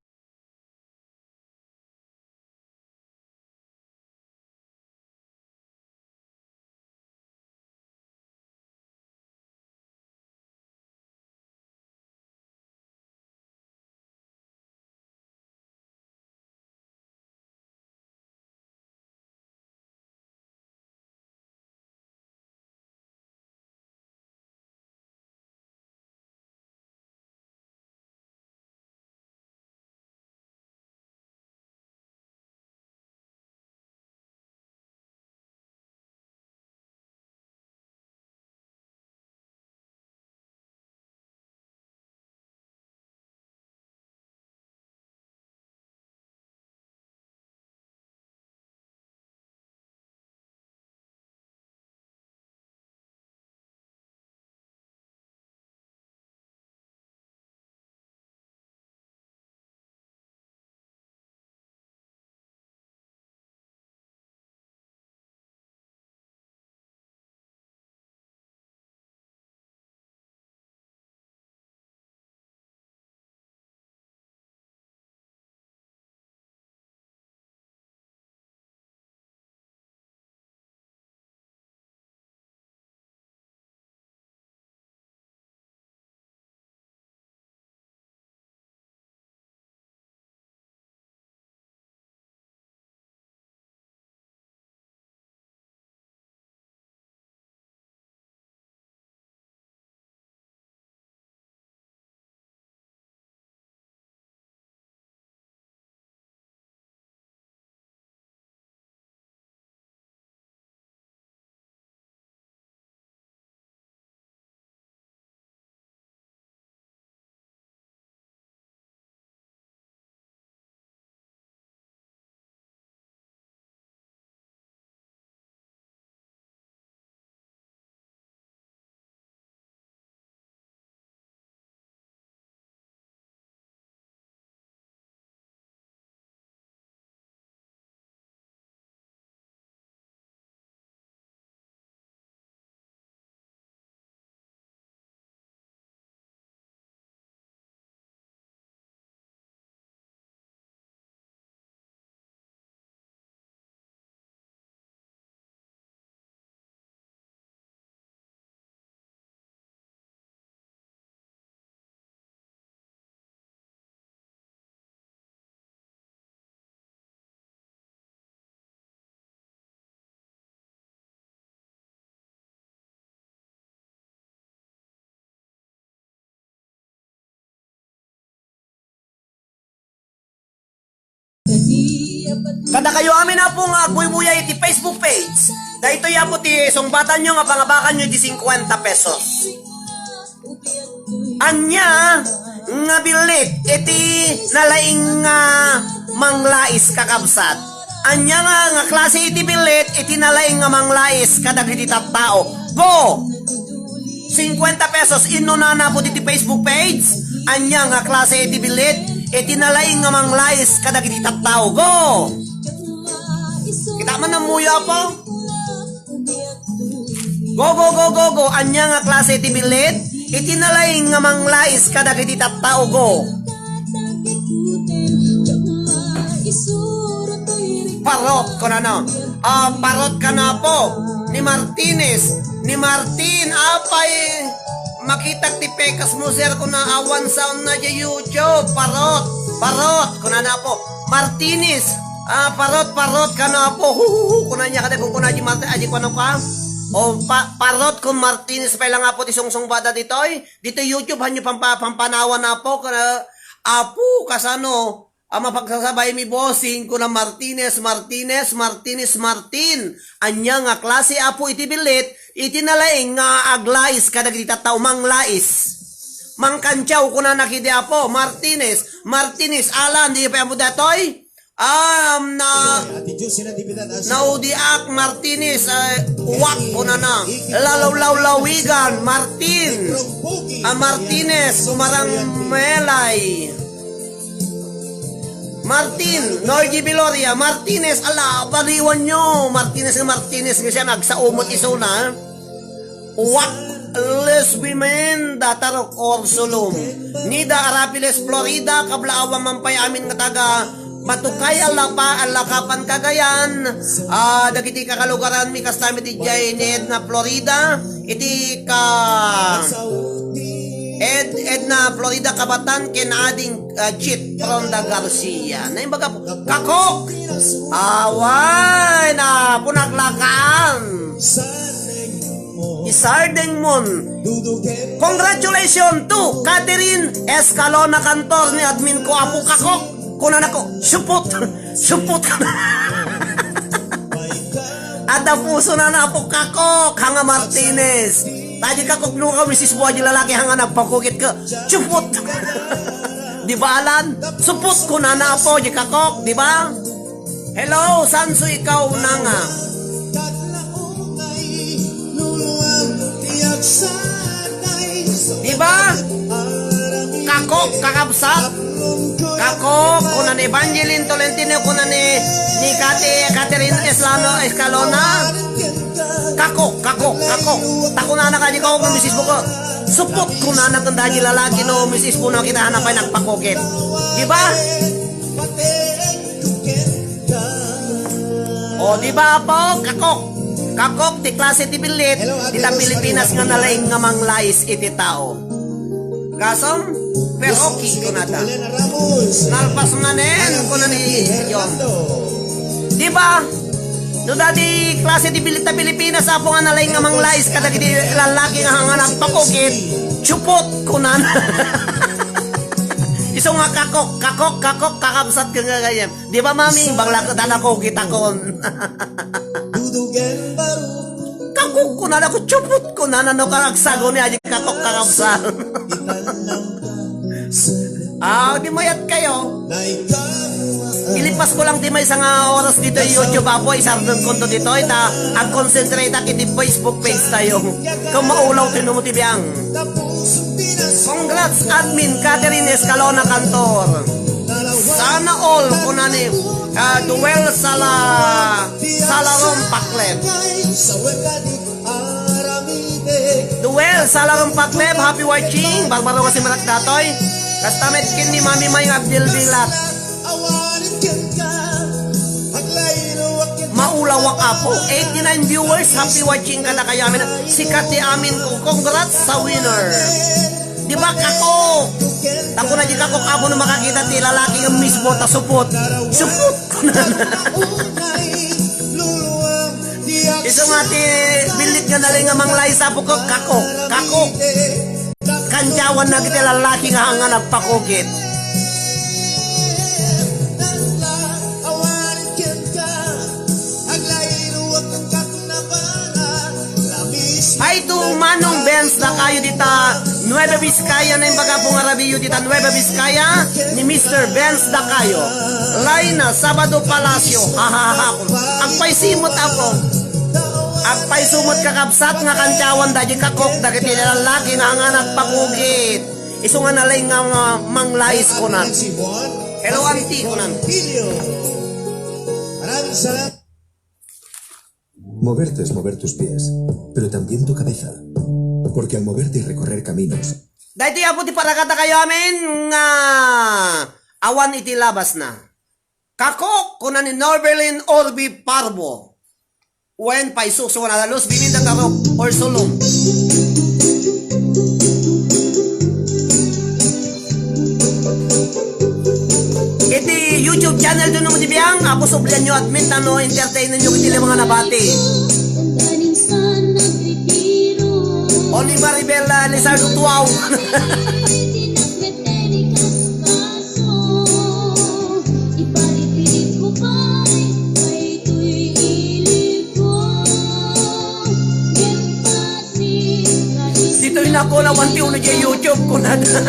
Kadakayo amin, Apo, nga agbuybuya iti Facebook page, daytoy, Apo, ti sungbatanyo nga pangabakanyo iti singkuenta pesos. Ania nga billit iti nalaing nga manglais, kakabsat? Ania nga, nga klase iti billit iti nalaing nga manglais kadagiti tattao? Go! Singkuenta pesos, inno nanapo diti Facebook page. Ania nga klase iti billit iti nalaing nga manglais kadagiti tattao? Go! Kita man, ammoyo, Apo? Go, go, go, go, go. Ania nga klase iti billit iti nalaing nga manglais kadagiti tattao? Go. Parot, kunana. Ah, parot kano, Apo, ni Martinez. Ni Martin, apay, makitak ti pekasmo, sir, kuna awan sound na di YouTube. Parot, parot, kunana, Apo. Martinez, ah, parot, parot kano, Apo. Huhuhu, kunana kadi, kun kuna di Martin, adi kuno ka. O, pa-, parot kun Martinez pay lang, Apo, ti sungsungbada ditoy. Ditoy YouTube, hanyo pampa-, pampanawan, Apo, kuna, Apo, kasano? A mapagsasabaymi, bossing, kuna Martinez, Martinez, Martinez, Martin. Ania nga klase, Apo, iti billit iti nalaing nga aglais kadagiti tattao, manglais? Mangkantiaw, kunana kidi, Apo, Martinez, Martinez, Alan, di pay ammo datoy? Um, na, Naudiak, Martinez, eh, Uwak, kunana. Lalawlawlawigan, Martin. Ah, Martinez, Umarang Melay. Martin, Norgy Viloria, Martinez, ala, baliwan nyo. Martinez nga Martinez nga siya, nagsaumot isuna. Uwak, Lesbimen, Datarok, Orsolum. Nida, Arapiles, Florida, kablaawan man pay amin nga taga Batukay, Alapa, Alakapan, Cagayan. Ah, dagiti kakalugaranmi, kasta met idiay ni Edna, Florida. Iti ka Ed, Edna, Florida, kabatan ken ading, ah, Chit Ronda Garcia. Naimbag, Apo, kakok! Away, na, punaglakan. Isardeng mon. Congratulations to Catherine Escalona Cantor ni admin ko, Apo, kakok. Kunanako, supot! Supot! Adda puso na, Apo, kakok, hanga Martinez. Taji kakok no ka, misis mo, aji lalaki, hanga nagpakukit ka. Supot! Di ba, Alan? Supot, kunana, Apo, di kakok, di ba? Hello, sanso ikaw na nga. Di ba? Kakok, kakabsat. Kakok, kuna ni Evangeline Tolentino, kuna ni, ni Kati, Catherine Eslano, Escalona. Kakok, kakok, kakok. Ta kunana kadi kakok no misis mo ko. Supot kunana kun daji lalaki no misis mo no kita hanapay nagpakukit. Di ba? O, di ba, Apo? Kakok. Kakok, ti klase ti billit, dita Pilipinas nga nalaing nga manglais iti tao. Gasam? Pero okay, kunada. Nalpas manen, kuna ni John. Di ba? No dati klase ti billit ta Pilipinas, Apo, nga nalaing nga manglais kadagiti lalaki nga hanga nagpakukit, supot, kunana. Isu nga kakok, kakok, kakok, kakabsat ka nga gayem. Di ba, mami? Bangla ko, dala ko, kita kon. Kakok ko na, naku, supot ko na, nano ka agsago ni Aji Kakok, kakabsat. Ah, di mayat kayo. Ilipas ko lang ti maysa nga oras ditoy YouTube, Apo, isardeng konto ditoy, ta ag-concentrate ak iti Facebook page tayo. Kung maulaw, tinumo ti biang. Congrats, Admin Catherine Escalona Cantor. Sana all, kunani, ah, Duel Sala, Salarom Paklem. Duel Salarom Paklem, happy watching. Barbaro kasi manak datoy. Kasta met ken ni Mami May nga bilbilat. Maulawak, Apo. Eighty-nine viewers, happy watching kadakayo amin. Sikat ti amin ko. Congrats sa winner. Di ba, kakok? Tako na di kakok, Apo, no makakita ti lalaki nga mismo, ta supot. Supot ko na. Isu nga ti billit nga nalaing nga manglais, Apo, ko, kakok. Kakok. Kandiawan na kiti lalaki nga hanga nagpakukit. Manong Benz Dacayo dita Nueva Vizcaya, naimbag, Apo, nga radio dita Nueva Vizcaya ni Mister Benz Dacayo. Laina, Sabado Palacio, ha, ha, ha, ha. Agpaysimot, Apo. Agpaysimot, kakabsat, nga kantiawan dagiti kakok dagiti lalaki nga anak pakugit. Isu nga nalaing nga ma-, manglais, kunan. Hello, auntie, kunan. Moverte es mover tus pies, pero también tu cabeza. Porque al moverte y recorrer caminos, Daytoy, Apo, ti para kadakayo amin nga awan iti labasna. Kakok, kuna ni Norbelin Orbi Parbo. Wen, paisusuan a la luz, biminda tarok, or sulong. Iti YouTube channel, dun mo ti biang, Apo, sublianyo admin, tano entertainenyo iti lima nga nabati. Oliver Rivera, Lizardo Tuaw. Ditoy na ko nawan ti ulo diay YouTube, kunada.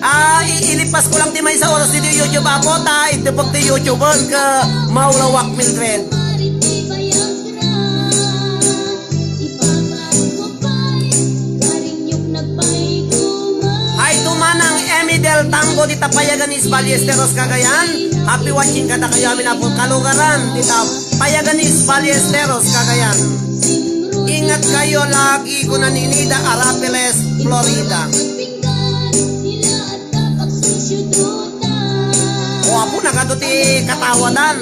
Ah, i-, ilipas ko lang ti maysa oras ditoy YouTube, Apo, ta itepek ti YouTube-en ka maulawak, Mildred. Hi to Manang Emmy Del Tango, dita Payagan East, Ballesteros, Cagayan. Happy watching kadakayo amin, Apo, kalugaran, dita Payagan East, Ballesteros, Cagayan. Ingat kayo lagi, kuna ni Nida Arapiles, Florida. O, Apo, nagadu ti katawadan.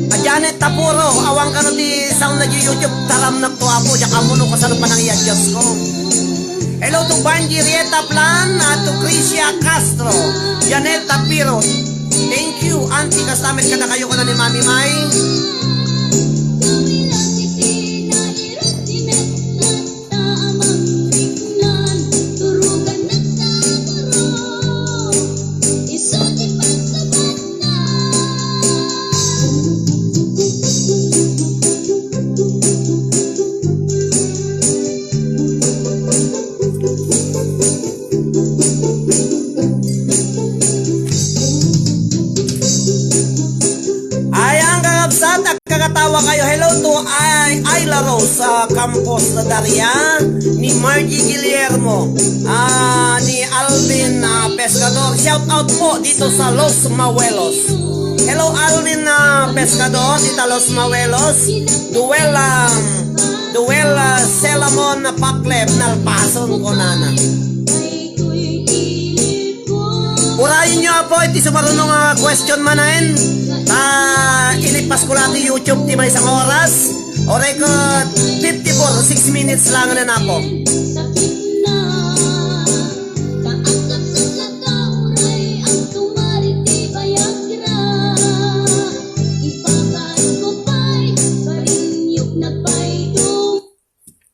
A Janet Tapuro, awan kano ti sound na di YouTube, taramnak to, Apo, diak ammo no kasano panang i-adjust ko. Hello to Banji Rieta Plan, at to Crisia Castro, Janel Tapiro. Thank you, Auntie, kasta met kadakayo, kuna ni Mami May. Ayan, kakabsat, agkakatawa kayo. Hello to Ay-, Ayla Rose, ah, Campos Daria, ni Margie Guillermo, ah, ni Alvin, ah, Pescador. Shout out po dito sa Los Mawelos. Hello, Alvin, ah, Pescador, dita Los Mawelos. Duel, ah, Duel, ah, Selamon Paklep, nalpason ko nana. Urayenyo, Apo, iti sumaruno nga question manen. Ta ilipas ko la ti YouTube ti maysa nga oras. Oray ket fifty-four, six minutes lang na, Apo.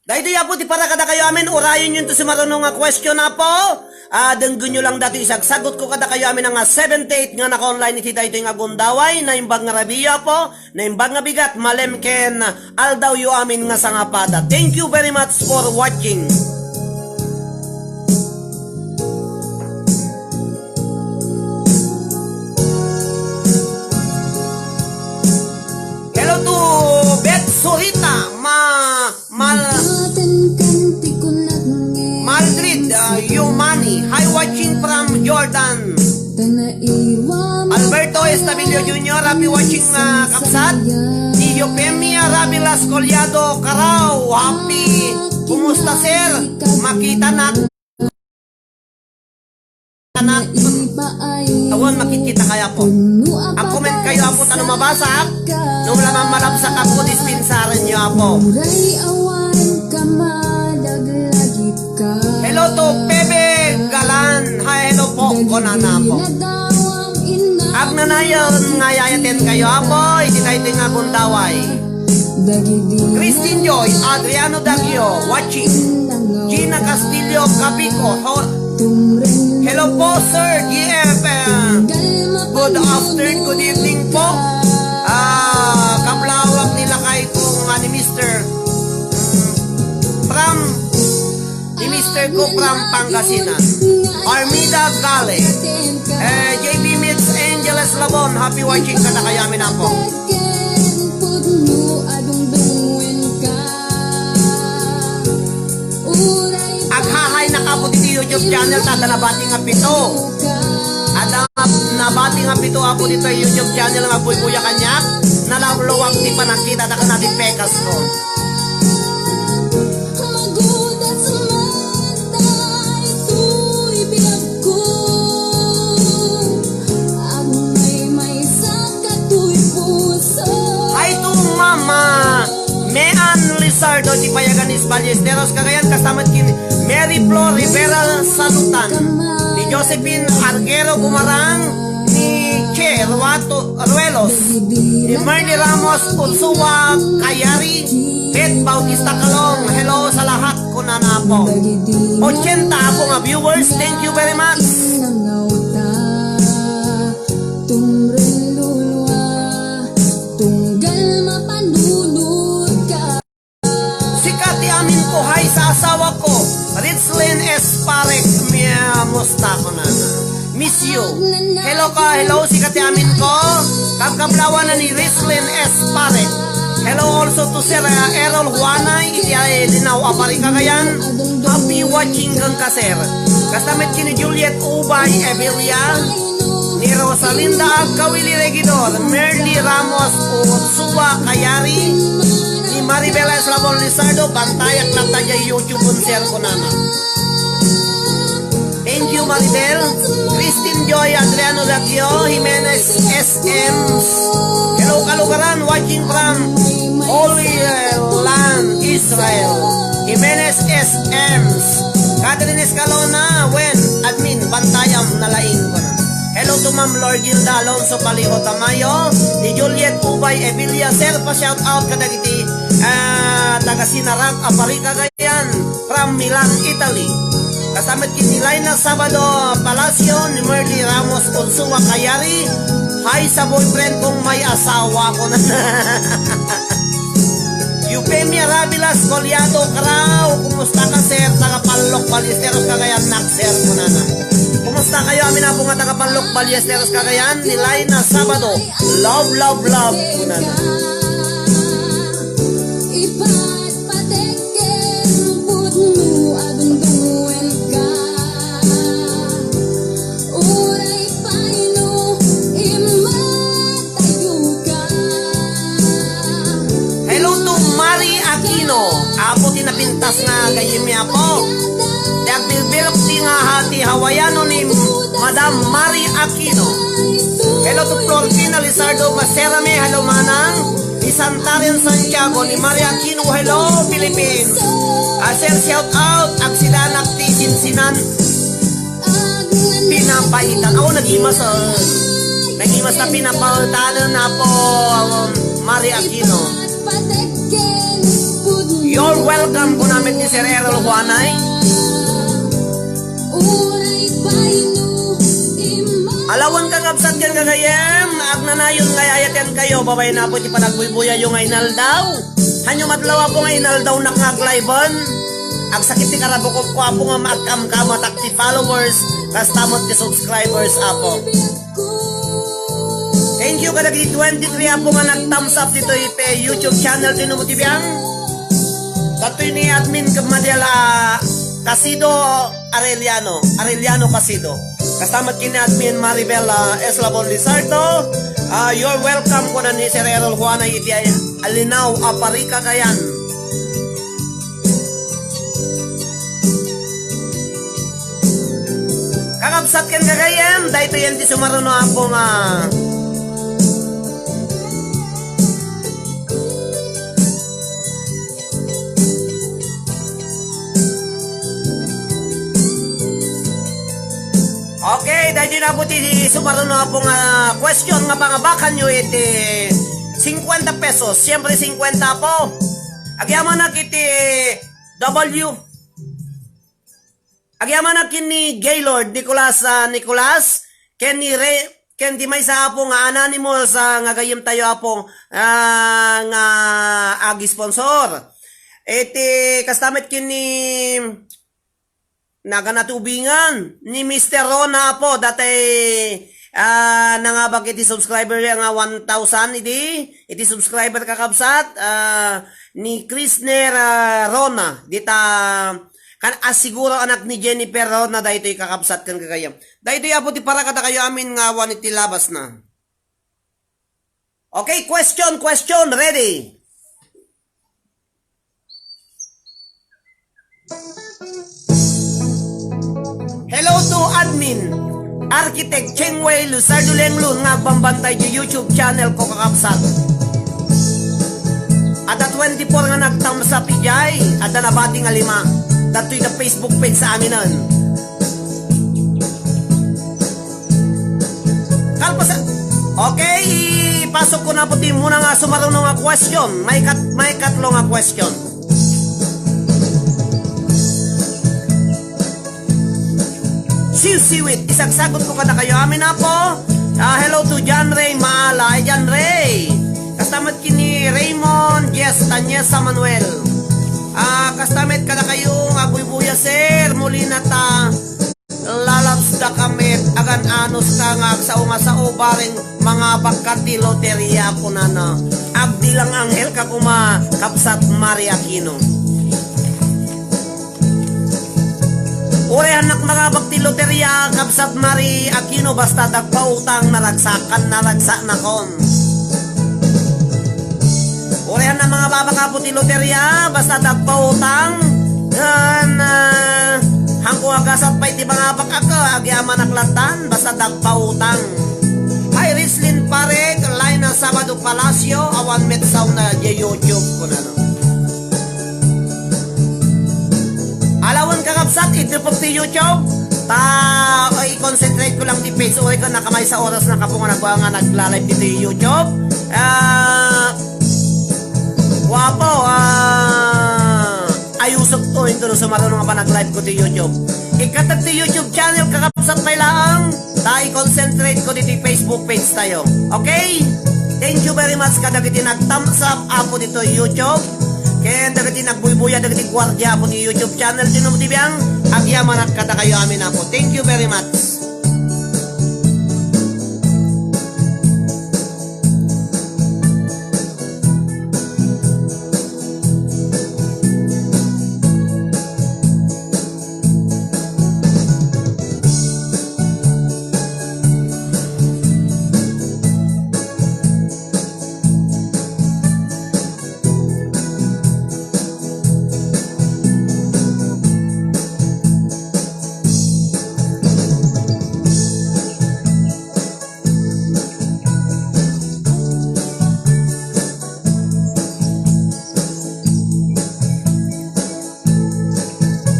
Daytoy, Apo, ti para kadakayo amin, urayenyo ti sumaruno nga question, Apo. Ah, denggenyo lang datoy, isagsagot ko kadakayo amin nga seventy-eight nga naka-online iti daytoy nga gundaway, naimbag nga rabiyo, Apo, naimbag nga bigat, malem ken aldawyo amin nga sangapada. Thank you very much for watching. Hello to Beth Sorita, ma-, mal-, Maldrid, uh, Yumani. Hi, watching from Jordan. Alberto Estabillo Junior, happy watching, uh, kabsat. Ni Eufemia Rabilas Collado Carao, happy. Kumusta, sir? Makita na. Anak. Awan makikita kaya po. Ang comment kayo, Apo, tano mabasa. Nung lamang malabsak, Apo, dispensaran niyo, Apo. Hello to Pepe Galan. Hi, hello po, kunana, Apo. Agnanayon nga yayaten kayo, Apo, iti daytoy nga gundaway. Christine Joy, Adriano Dagio, watching. Gina Castillo Capico, ho-, hello po, Sir G F, eh, Pangasinan. Armida Gale. Eh, J B Mitz, Angeles Labon, happy watching kadakayo amin, Apo. Aghahaynaka, Apo, ditoy YouTube channel ta adda nabati nga pito. Adda nabati nga pito, Apo, ditoy YouTube channel nga agbuybuya kaniak. Nalawlawag ti panagkitata ken ti pekasko. Magudas man daytoy biagko, agmaymaysa katoy puso. Hi to Mama Mean Lizardo, ti payagan ni Ballesteros, Cagayan, kasta met ken Mary Flor Rivera Salutan, ni Josephine Arguero Gumarang, ni Che Ruato, Ruelos, ni Marnie Ramos Ursua Kayari, Beth Bautista Calong, hello sa lahat, kunana, Apo. Ochenta, Apo, nga viewers, thank you very much. Tumrellulua, tunggal mapanunod ka. Sika ti aminko, hi sa asawako, Richlyn Esparek, mia, musta, kunana. Miss you. Hello ka, hello, sika ti aminko. Kabkablawan na ni Richlyn Esparek. Hello also to Sir, uh, Errol Juanay, iti ay Linao a Pari, Cagayan. Happy watching kenka, sir. Kasta met ken ni Juliet Ubay Ebilia, ni Rosalinda Agkawili Regidor, Merly Ramos Ursua Kayari, ni Maribel Eslabon Lizardo, bantayak latta diay YouTube-en, sir, kunana. Thank you, Maribel. Christine Joy Adriano Lagio, Jimenez S Ms. Hello, kalugaran, watching from Holy Land, Israel. Jimenez S Ms. Catherine Escalona, wen, admin, bantayam, nalaing ko na. Hello to Ma'am Lorgilda Alonso Paliho Tamayo, ni Juliet Ubay Ebilia, sir, pa-shout out kadagiti, ah, taga Sinarag a Pari, Cagayan, from Milan, Italy. Kasta met ken ni Laina Sabado Palacio, ni Merly Ramos Ursua Kayari, hi sa boyfriend kong may asawa, kunana. Eufemia Rabilas Coliado Carao, kumusta ka, sir? Taga Pallok, Ballesteros, Cagayan, nak, sir, kunana. Kumusta kayo, amin, Apo, nga taga Pallok, Ballesteros, Cagayan? Ni Laina Sabado, love, love, love, kunana. Ipatpatek ken pudno a dumdumuen ka. Uray pay no immatayo ka. Hello to Mari Aquino. Apo ti napintas nga gayyemmi, Apo. Ti agbirbirok ti nga ha-, ti Hawaiano ni Madam Mari Aquino. Hello to Florfina Lizardo Maserame. Hello, manang. Ni Santarian Santiago, ni Maria Aquino, hello, Philippines. Ah, sir, shout out, agsidanak ti sinsinan. Pinapaitan. Ako, nagimas, ah. Nagimas na pinapautanan na po, um, Maria Aquino. You're welcome, kuna met ni Sir Errol Juanay. Alawan, kakabsat ken gagayyem, agnanayon nga ay-ayatenkayo, babaen, Apo, ti panagbuybuyayyo nga inaldaw. Hanyo met law, Apo, nga inaldawnak nga agliven. Agsakit ti karabukobko, Apo, nga maagkamkamatak ti followers, kasta met ti subscribers, Apo. Thank you kadagiti twenty-three, Apo, nga nag-thumbs up ditoy iti YouTube channel ti Numo ti Biang. Datoy ni admin ken Madiel a Casido Arellano, Arellano Casido. Kasta met ken ni admin Maribel, ah, Eslabon Lizardo. Ah, you're welcome, kuna ni Sir Errol Juana iti Alinaw a Pari, Cagayan. Kakabsat ken gagayyem, daytoyen ti sumaruno, Apo, nga Okay, daytoy na, Apo, ti sumaruno, Apo, nga question nga pangabakanyo iti cincuenta pesos. Siyempre, cincuenta, Apo. Agyamanak iti W. Agyamanak ken ni Gaylord Nicolas, ah, Nicolas, ken ni Re-, ken ti maysa, Apo, nga anonymous, ah, nga gayyemtayo, Apo, ah, nga ag-sponsor. Iti kasta met ken ni Naganatubingan ni Mister Rona Apo, dati, ah, nangabak iti subscriber nga one thousand idi, iti subscriber kakabsat, ah, ni Krisner, ah, Rona, dita, kan asiguro anak ni Jennifer Rona, daytoy kakabsat ken gagayam. Daytoy Apo ti para kadakayo amin nga awan iti labasna. Okay, question, question, ready. Hello to admin, Architect Chengwei Luzardo Lenglun nga agbambantay di YouTube channel ko kakabsat. Adda twenty-four nga nag-thumbs up idiay, adda nabati nga lima. Datoy the Facebook page sa aminen. Kalpasan. Okay, ipasok ko na po ti muna nga sumaruno nga question. May kat-, may katlo nga question. Siwsiwit, isagsagot ko kadakayo amin, Apo. Ah, hello to John Ray Maala. Ay, John Ray. Kasta met ken ni Raymond Jess Tanyesa Manuel. Ah, kasta met kadakayo nga agbuybuya, sir. Molina ta. Lalabs da ka met, agan-anos ka nga agsao nga sao, bareng mangabak ka ti loteria, kunana. Agbilang anghel ka koma, kabsat Mari Aquino. Uray annak mangabak ti loteria, kabsat Mari Aquino, basta dagpautang, naragsakan, naragsaknakon. Uray annak mangabak, Apo, ti loteria, basta dagpautang. Ngem, ah, hanko agasat pay ti mangabak, Apo, agyamanak lattan, basta dagpautang. Hi, Rislin Parek, Laina Sabado Palacio, awan met sound na di YouTube, kunana. Alawen kakabsat, idupok ti YouTube. Ta, ay, i-concentrate ko lang ti page. Uray ka nakamaysa oras na kapo nga nagwa nga nagla-live dito yung YouTube. Ah, guwapo, ah, ayusok to, ito no sumaruno nga pa nag-live ko ti YouTube. Ikatag ti YouTube channel, kakabsat pay laang. Ta i-concentrate ko ditoy Facebook page tayo. Okay? Thank you very much kadagiti nag-thumbs up, Apo, ditoy YouTube. Ken dagiti nagbuybuya, dagiti guardia, Apo, ti YouTube channel, ti Num T V ang agyamanak kadakayo amin, Apo. Thank you very much.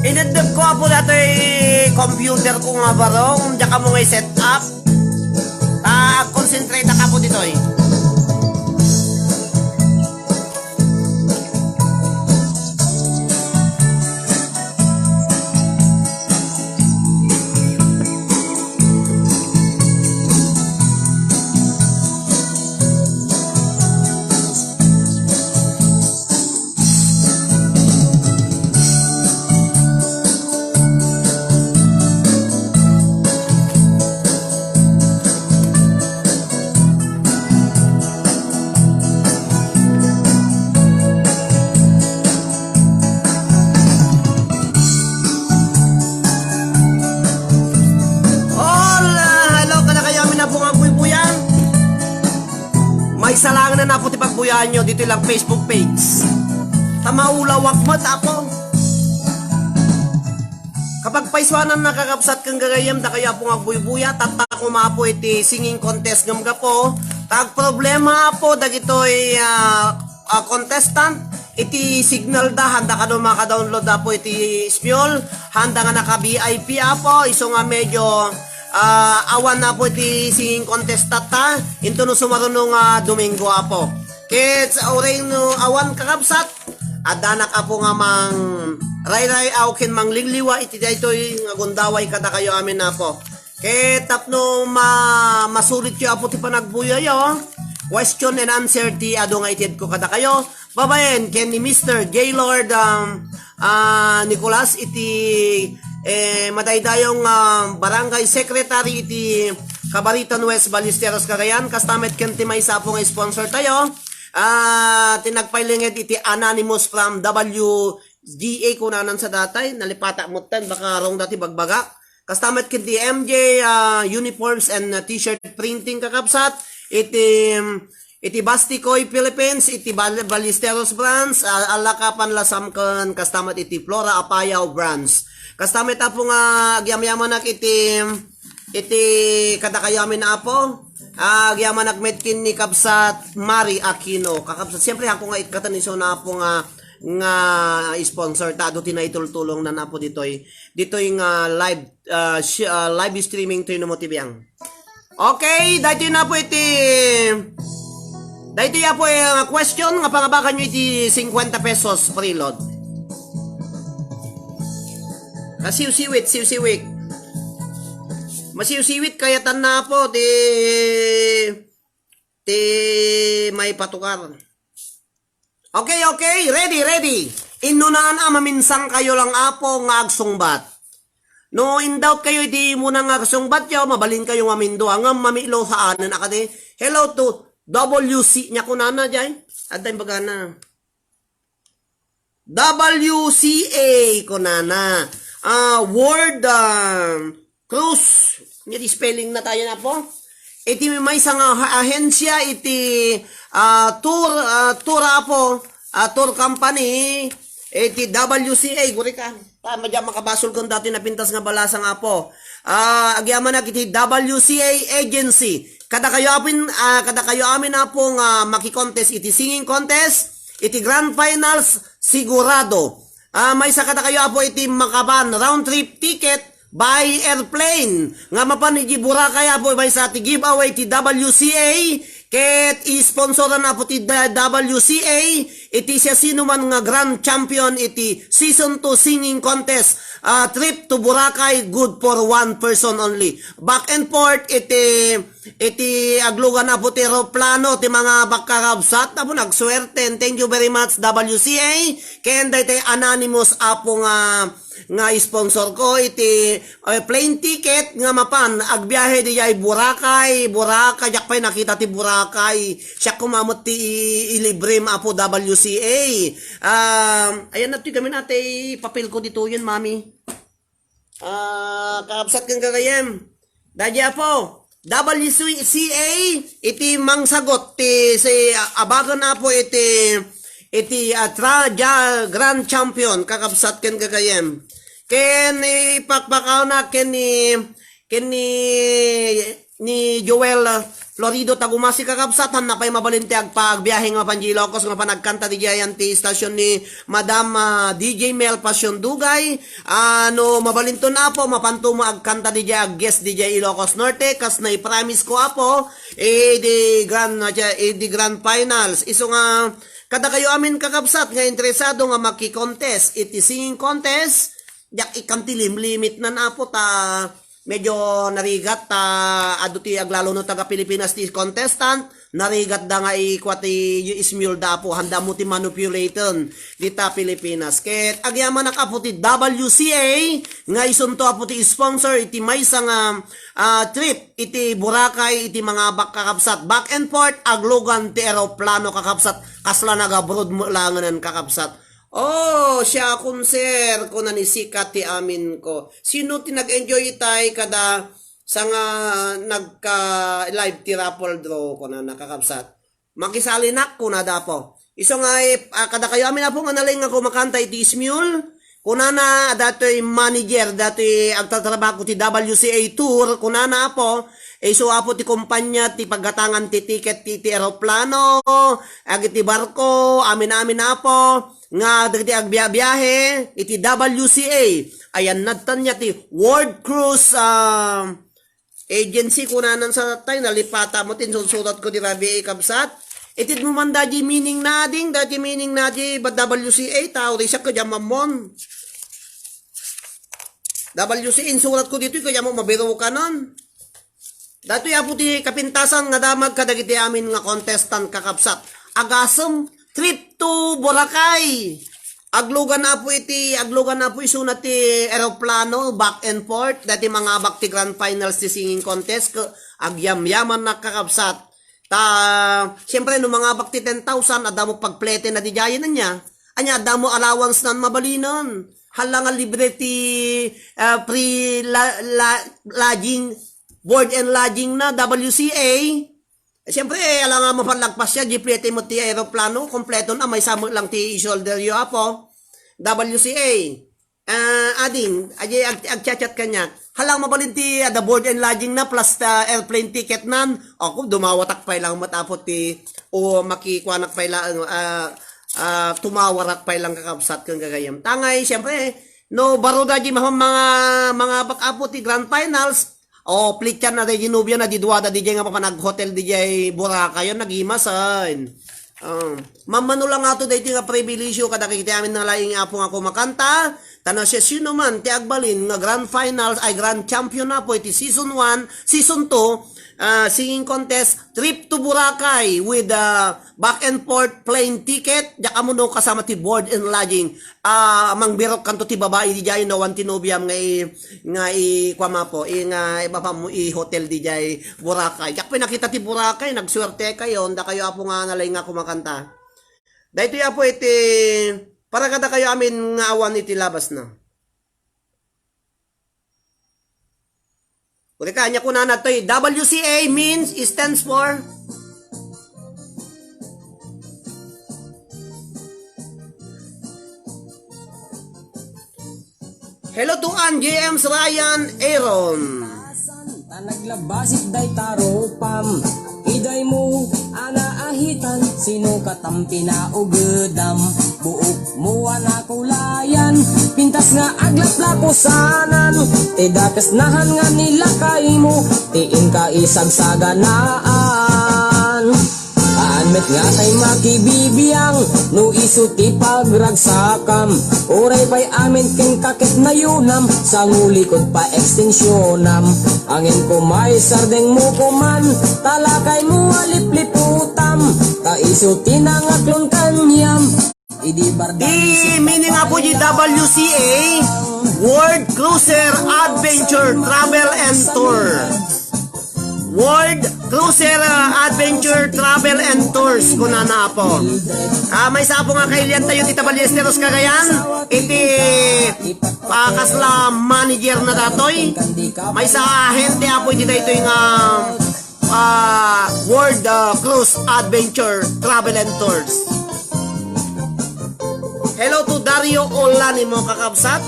Ineddep ko, Apo, datoy computer ko nga barong, diak ammo nga i-set up. Ta, concentrate ka, Apo, ditoy. Hola! Hello, kadakayo amin, Apo, nga agbuybuya. Maysa laeng na, Apo, ti pagbuyaan nyo ditoy lang Facebook page. Ta maulawak met, Apo. Kapagpaysuanan, kakabsat ken gagayyem, dakayo, Apo, nga agbuybuya, tatta koma, Apo, iti singing contest ngem gapu ta agproblema, Apo, dagitoy, ah, ah, contestant iti signal da, handa kano maka-download, Apo, iti Smule, handa nga naka-V I P, Apo, isu nga medyo, ah, awan, Apo, iti singing contestant ta, into no sumaruno nga Domingo, Apo. Ket sa uray no awan, kakabsat, addanak, Apo, nga mangrayray-aw ken mangliwliwa iti daytoy nga gundaway kadakayo amin, Apo. Ket tapno ma-, masulityo, Apo, ti panagbuyayo, question and answer ti adu nga itedko kadakayo, babaen ken ni Mister Gaylord, um, ah, Nicolas iti eh, madaydayaw nga barangay secretary iti Cabaritan West, Ballesteros, Cagayan. Kasta met ken ti maysa a pay nga sponsor tayo. Ah, ti nagpailinged iti Anonymous from W G A kunanan sa datay. Nalipata metten, baka wrong dati bagbaga. Kasta met ken ti M J, ah, Uniforms and, ah, T-shirt printing, kakabsat. Iti, iti Bastikoy Philippines, iti Bal-, Ballesteros branch, ah, alakapan la sam ken kasta met iti Flora Apayao branch. Kasta met, Apo, nga agyamanak iti, iti kadakayo amin, Apo. Ah, agyamanak met ken ni Kabsat Mari Aquino. Kakabsat, siyempre, ako nga ikatan iso na, Apo, nga, nga sponsor ta, adu ti naitultulong na, Apo, ditoy, ditoy nga live, ah, shi-, ah, live streaming to, no mo ti biang. Okay, daytoy na, Apo, iti, daytoy, Apo, eh, nga question nga pangabakan nyo iti fifty pesos preload. Kasiwsiwit, siwsiwik. Masiwsiwit kayatan na, Apo, ti, ti maipatukar. Okay, okay. Ready, ready. Inunaan a maminsang kayo lang, Apo, nga agsungbat. No in doubt kayo, di muna nga agsungbat yo, mabalin kayo nga mindua, nga mamilo saan, na kadi, "Hello to W C," nia kunana, jay. At time bagana. W C A, kunana. Ah, word, ah, Cruz. Nia di spelling na tayo na, Apo. Iti maysa nga ha-, ahensya iti, ah, tour, ah, tour, Apo, ah, tour company, iti W C A, guri ka. Ah, madya makabasol ken dati napintas nga balasang, Apo. Ah, agyamanak iti W C A agency. Kadakayo apin, ah, kadakayo amin, Apo, nga makikontest iti singing contest, iti grand finals, sigurado. Ah, maysa kadakayo, Apo, iti makapan round trip ticket by airplane nga mapan iti Boracay, Apo, maysa ti giveaway ti W C A, ket isponsoran, Apo, ti da-, W C A iti siasinoman nga grand champion iti season two singing contest, ah, trip to Boracay, good for one person only. Back and forth iti iti aglugan, Apo, ti eroplano ti mangabak, kakabsat, Apo, nagsuerten. Thank you very much, W C A. Ken daytoy anonymous, Apo, nga, nga sponsor ko iti, eh, plane ticket nga mapan agbiahe diay Boracay, Boracay, diak pay nakita ti Boracay. Siak koma met ti i-, ilibrem, Apo, W C A. Um, ayan, natay gamin atay papel ko ditoyen, Mami. Ah, kakabsat ken gagayyem. Daydi, Apo, W C A iti mangsagut ti si, ah, abaken, Apo, iti, iti, ah, tra-, ja-, grand champion, kakabsat ken gagayyem. Ken ipakpakawna ken ni, ken ni ni Joel, ah, Florido Tagumasi, kakabsat, han napay mabalin ti agpagbiahe nga mapan di Ilocos nga panagkanta di ayan ti istasyon ni Madam, ah, D J Mel Passion Dugay. Ah, no mabalinton, Apo, mapanto mo agkanta di agguest di Ilocos Norte, kas naipromise ko, Apo, eh, di grand, ah, eh, di grand finals. Isu nga, kadakayo amin, kakabsat, nga interesado nga makikontest iti singing contest, diak ikkan ti limlimit nan, Apo, ta medyo narigat ta adu ti aglalo no taga Pilipinas ti contestant, narigat da nga ikua ti ismule da, Apo, handa mo ti manipulaten dita Pilipinas. Ket agyamanak, Apo, ti W C A nga isunto, Apo, ti sponsor iti maysa nga, ah, trip iti Boracay iti mangabak, kakabsat. Back and forth, aglugan ti eroplano, kakabsat. Kasla nagabroad mo langanan, kakabsat. "Oh, siakon, sir," kuna ni Sikat ti amin ko. "Sino ti nag-enjoy itay kada sanga nagka-live ti raffle draw?" kunana, kakabsat. "Makisalinak," kunada, Apo. Isu nga, eh, ah, kadakayo amin, Apo, nga nalingngag ko makanta iti ismule. Kunana, datoy manager, datoy agtatrabaho ti W C A Tour, kunana, Apo, isu, Apo, ti kumpanya ti paggatangan ti tiket ti, ti eroplano, agiti barko, amin-amin, Apo. nga dagiti agbiabiahe iti W C A. Ayan, nadtan niya ti World Cruise, ah, Agency, kunanan sa tay, nalipata mo, tinsursurat ko di rabii, kabsat. Itid mo man da di meaning na, ding, da di meaning na di ba W C A, tao, di siya, kaya mamon. W C A, insurat ko dito, kaya mo mabirukanan. Datoy, Apo, ti kapintasan nga damag kadagiti amin nga contestant, kakabsat. Agasem, trip to Boracay. Aglugan, Apo, iti, aglugan, Apo, isuna ti eroplano, back and forth, dati mangabak ti grand finals ti singing contest, ke-, agyamyaman, kakabsat. Ta, siyempre, no mangabak ti ten thousand, adda mo pagplete na di jayen, anya. Anya, adda mo allowance nan mabalinen. Hala nga libre ti, ah, free la-, la-, lodging, board and lodging na, W C A. Eh, siyempre, eh, alangan mo panlagpas ya, di plete mo ti aeroplano, kompleto na, maysa met lang ti i-shoulder yo, Apo. W C A. Ah, ading, adi, ag-, agchat-chat kaniak. Hala, mabalin ti, ah, the board and lodging na, plus the airplane ticket nan. Ako, dumawatak pay lang met, Apo, ti, o makikuanak pay lang, ah, ah, tumawarak pay lang, kakabsat, ken gagayem. Tangay, siyempre, no, baro da di mga, mga, mga bak-, Apo, ti grand finals, O, plityan na daydi nobia na, di duada diay nga mapan ag-hotel diay Boracay, nagimasen. Ah, mammano lang ato daytoy nga pribilehiyo kadagiti amin nga laing Apo nga kumakanta, ta no siasinoman ti agbalin nga grand finals, ay, grand champion, Apo, iti season one, season two, ah, singing contest, trip to Boracay with, ah, back and forth plane ticket, diak ammo no kasama ti board and lodging. Ah, mangbirok kanto ti babai diay no awan ti nobiam nga i-, nga i-, kuam, Apo, i-, nga ibabam mo i-hotel diay Boracay. Diak pay nakita ti Boracay, nagsuerte kayo, dakayo, Apo, nga nalaing nga kumakanta. Daytoy, Apo, iti para kadakayo amin nga awan iti labas na. Uri ka, anya kunana toy, W C A means, stands for Hello to Ann, J M, Ryan, Aaron. Ta naglabasik dayta rupam. Iday mo, ana ahitan, sino katam pinaugedam? Buok mo a nakulayan, pintas nga aglaplapusanan, ti dakes nahan nga nilakay mo, ti inka isagsanaan. Haan met nga tay makibibiang, no isu ti pagragsakam, uray pay amin ken kaketnayonam, sangulikod pa extensionam. Angin kumay sardeng mo kuman, talakay mo a lipliputam, ta isu ti nangaklon kaniam. Idi bardan Ti meaning, Apo, di W C A, World Cruiser Adventure Travel and Tour. World Cruiser, ah, Adventure Travel and Tours, kunana, Apo. Ah, maysa, Apo, nga kailian tayo ti Ballesteros, Cagayan, iti, ah, kasla manager na datoy. Maysa ahente, Apo, iti daytoy nga, ah, World, ah, Cruise Adventure Travel and Tours. Hello to Dario Olanimo, kakabsat.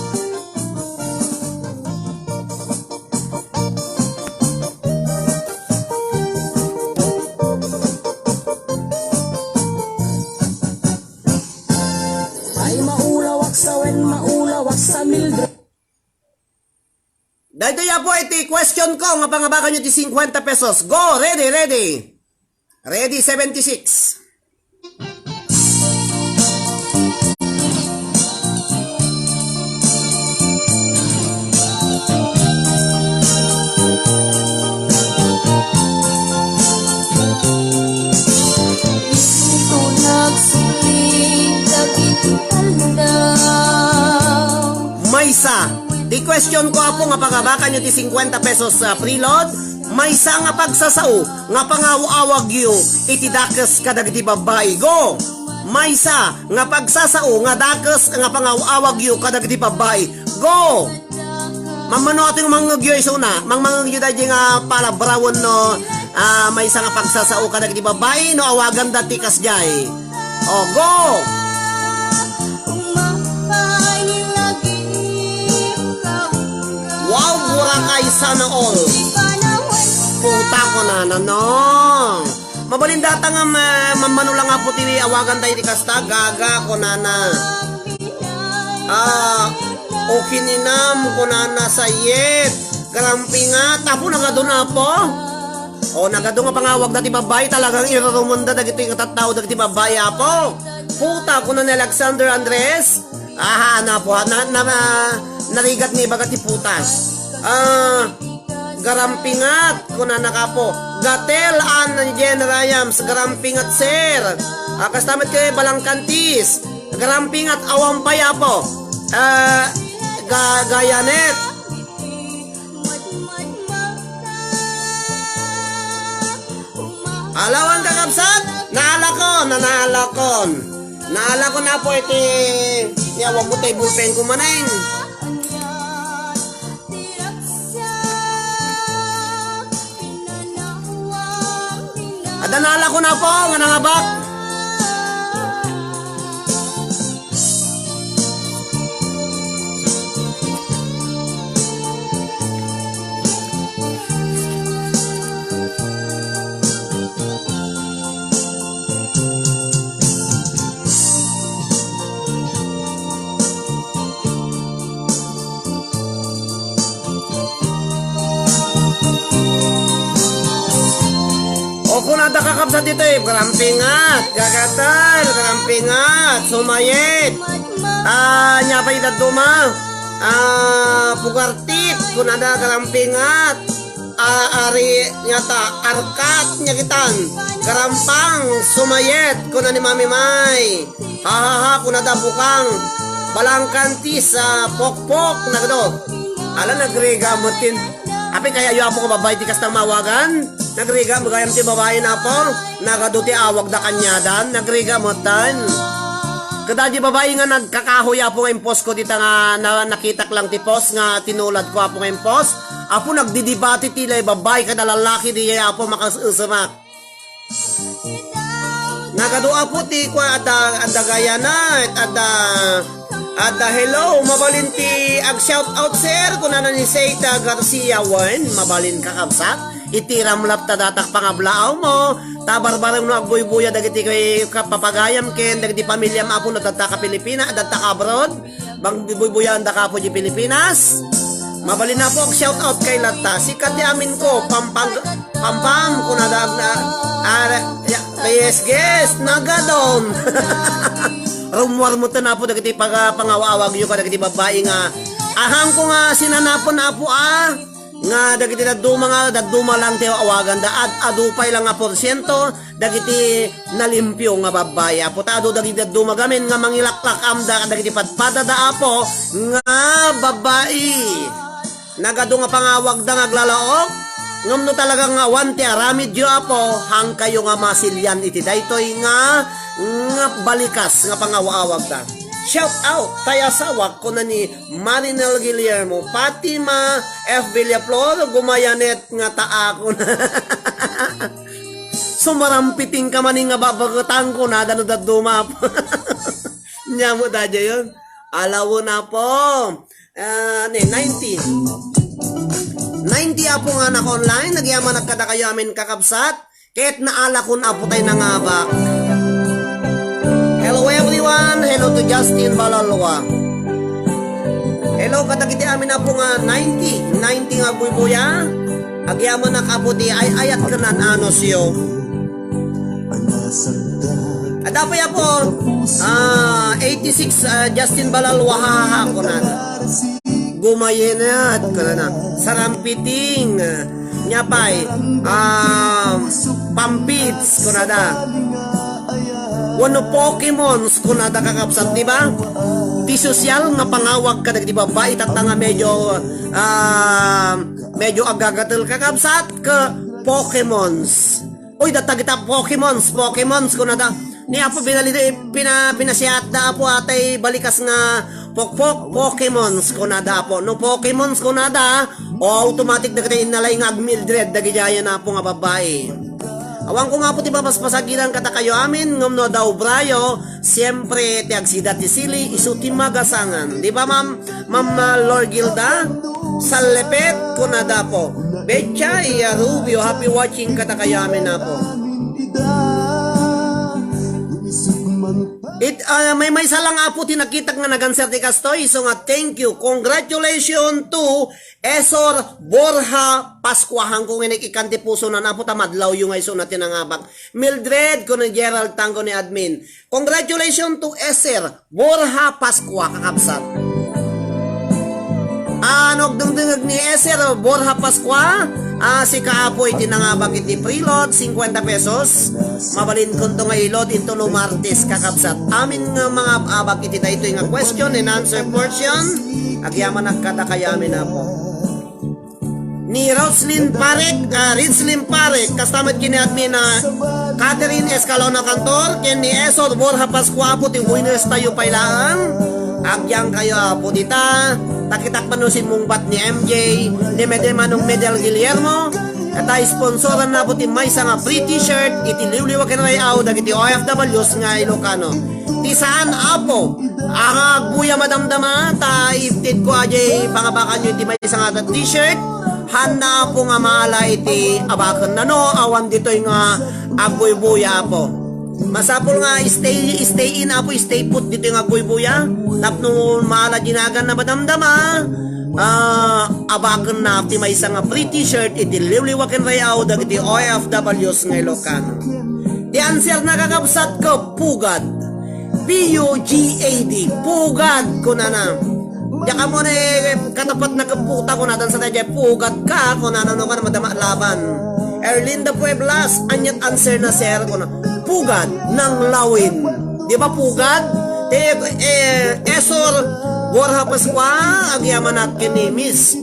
Ay, maulawak sa wen, maulawak sa Mildred. Daytoy, Apo, iti question ko nga pangabakanyo ti cincuenta pesos. Go, ready, ready. Ready, seventy-six. Maysa. Ti question ko, Apo, nga pangabakanyo ti cincuenta pesos, ah, preload, maysa nga pagsasao nga pangaw-awagyo iti dakes kadagiti babbai. Go! Maysa nga pagsasao nga dakes nga pangaw-awagyo kadagiti babbai. Go! Mammano ato nga mangngegyo isuna, mangmangngegyo daydi nga palabrawen no, ah, maysa nga pagsasao kadagiti babbai no awagan dati kasdiay. O, go! Wow, Boracay, sana all. Puta, kunana, no. Mabalin data nga ma-, mammano lang, Apo, ti awagan tayo ti kasta, gaga, kunana. Ah, okay ninam, kunana, sayet. Garampingat, Apo, nagadu na, Apo. O, nagadu nga pangawag dati babbai, talagang irurumunda dagiti nga tattao dagiti babbai, Apo. Puta, kuno ni Alexander Andres. Aha, na po, na, na, na, narigat nga ibaga ti puta. Ah, garampingat, kunana, Apo. Gatel, Ann Jen Rayams, garampingat, sir. Ah, kasta met kay Balangkantis. Garampingat, awan pay, Apo. Ah, ga-, gayanet. Alawan, kakabsat? Naalakon, naalakon. Naalakon, Apo, iti, ya, awan mo tay bulpen ko manen. Adda naalakon, Apo, nga nangabak. O kunada, kakabsat, ditoy, garampingat, gagatal, garampingat, sumayet. Ah, ania pay dadduma? Ah, pugartit, kunada, garampingat. Ah, ari, ania ta, arkat, ania kitan. Garampang, sumayet, kuna ni Mami May. Ha, ha, ha, kunada, bukang. Balangkantis, ah, pokpok, nagado. Ala, nagriga met tin. Apay, kayatyo, Apo, nga babai ti kasta maawagan? Nagriga met gayam ti babai, Apo? Nagadu ti awagda kaniadan. Nagriga met tan. Kada di babai nga nagkakahoy, Apo, nga imposko dita nga na-, nakitak lang ti post nga tinuladko, Apo, nga impost. Apo, nagdidibati ti lay babai kada lalaki, di, Apo, makaesemak. Nagadu, Apo, ti kua, adda, adda gayanet, adda, adda hello, mabalin ti ag-shout out, sir, kunana ni Seita Garcia, wen, mabalin, kakabsat, iti ramlap ta datak pangablaaw mo, ta barbareng no agbuybuya dagiti kay kapapagayam ken dagiti pamilyam, Apo, no adda ka Pilipina, adda ka abroad. Bang buybuyaen da ka, Apo, di Pilipinas. Mabalin, Apo, ag-shout out kay latta. Sika ti amin ko, Pampang-, Pampam, kunada agna, ah, ya, yes, yes, nagadon. Rummuar met ten, Apo, dagiti paga-, pangaw-awagyo kadagiti babai nga. Ahanko nga sinanapon, Apo, ah. Nga dagiti dadduma nga dadduma lang ti awaganda, ad-adu pay lang nga porsiento dagiti nalimpio nga babbai. Apo, ta adu dagiti dadduma gamin nga mangilaklakam da dagiti padpadada, Apo, nga babbai. Nagadu nga pangawagda nga aglalaok, ngem no talaga nga awan ti aramidyo, Apo, haankayo nga masilian iti daytoy nga, nga balikas nga pangaw-awagda. Shout out, tay asawak, kuna ni Marinel Guillermo, Fatima F. Villaflor, gumayanet nga taakon. Sumarampiting ka manen nga babagetang kunada no dadduma. Nia met daydiay. Alawen, Apo. Ah, ne, ninety. Ninety, Apo, nga naka-online. Nagyamanak kadakayo amin, kakabsat. Ket naalakon, Apo, tay nangabak. Hello everyone. Hello to Justin Balalwa. Hello kadagiti amin, Apo, nga ninety, ninety nga buybuya. Agyamanak, Apo, ti ay-ayat ken an-anusyo. Adda pay, Apo, ah, eighty-six, ah, Justin Balalwa, ha, ha, ha, kunana. Gumayenat, kunana. Sarampiting, nia pay, um, pampits, kunada. Wenno Pokemons, kunada, kakabsat, di ba? Ti sosyal nga pangawag kadagiti babbai, tatta nga medyo, ah, medyo agagatel, kakabsat, ke Pokemons. Uy, datagita Pokemons, Pokemons, kunada. Ni Apo binali-, pina-, pinasiatda, Apo, atay balikas nga pokpok, Pokemons, kunada, Apo. No Pokemons, kunada, o automatic dagiti innalay nga ag-Mildred, dagidiayen, Apo, nga babbai. Awan ko nga, Apo, ti papaspasagiran kadakayo amin, ngem no adda ubrayo, siempre, ti agsida ti sili, isu ti magasangan. Di ba, Ma'am? Ma'am, ah, Lorgilda Sallepet, kunada, Apo. Betcha, iya Rubio, happy watching kadakayo amin, Apo. It, ah, maymaysa lang, Apo, ti nakitak nga naganser ti kastoy. Isu nga, thank you. Congratulations to Esor Borja Pascua. Haanko nga ikan ti pusonan, Apo, ta madlawyo nga isuna ti nangabak. Mildred, kuno Gerald Tango ni admin. Congratulations to Esor Borja Pascua, kakabsat. Ah, no agdengdengngeg ni Esor Borja Pascua, Ah, sika, Apo, iti nangabak iti preload, cincuenta pesos. Mabalinkonto nga i-load into no Martes, kakabsat. Amin nga mangab-abak iti daytoy nga question and answer portion, agyamanak kadakayo amin, Apo. Ni Roslyn Parek, ah, Ridslyn Parek, kasta met ken ni admin a Catherine Escalona Cantor, ken ni Esor Borja Pascua, Apo, ti winners tayo pay laeng. Agyangkayo, Apo, dita. Takitak man no simmungbat ni M J, ni Mede Manong Medel Guillermo, ta sponsoran na, Apo, ti maysa nga free t-shirt iti liwliwa ken ray-aw dagiti O F Ws nga Ilocano. Ti saan, Apo, a nga agbuya madamdama, ta itedko a diay pangabakanyo iti maysa nga t-shirt, haanna, Apo, nga maala iti abakenna no awan ditoy nga agbuybuya, Apo. Masapul nga stay, stay in, Apo, stay put ditoy nga agbuybuya. Tapno maala diay naganna madamdama, ah, abakenna ti maysa nga free t-shirt iti liwliwa ken ray-aw dagiti O F Ws nga Ilocano. Ti answer na, kakabsat ko, pugad. P U G A D, pugad, kunana. Diak ammo ni katapat na keputa, kunatan sa tayo, pugad ka, kunana, no, kana, madama laban. Erlinda Pueblas, aniat answer na, sir, kuna, pugad ng lawin. Di ba, pugad? Te, eh, Esor Borja Pascua, agyamanak ken ni Miss.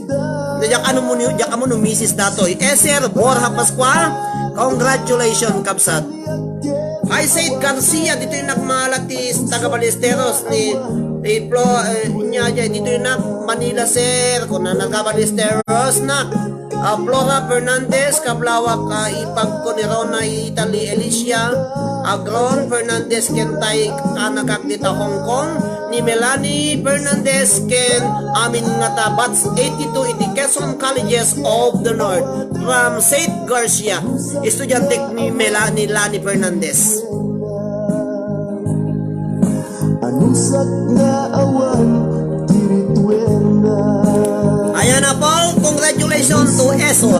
Diak ano mo ni, diak amo no Missus datoy. Eser Borja Pascua, congratulations, kabsat. Hi, Said Garcia, ditoy nak maala ti taga Ballesteros ni, ni Flo, eh, nya, nya, ditoy nak Manila, sir, kuna, taga Ballesteros na. Ah, Flora Fernandez, kablawak, ah, ipag ko ni Rona, Italy, Alicia Agron Fernandez, ken tay, anakak dita Hong Kong, ni Melanie Fernandez, ken amin nga ta batch eighty-two iti Quezon Colleges of the North, from Saint Garcia, estudiantek ni Melanie, Lani Fernandez. Anusak nga awan ti ritualna. Ayan na, Paul. Congratulations to Eson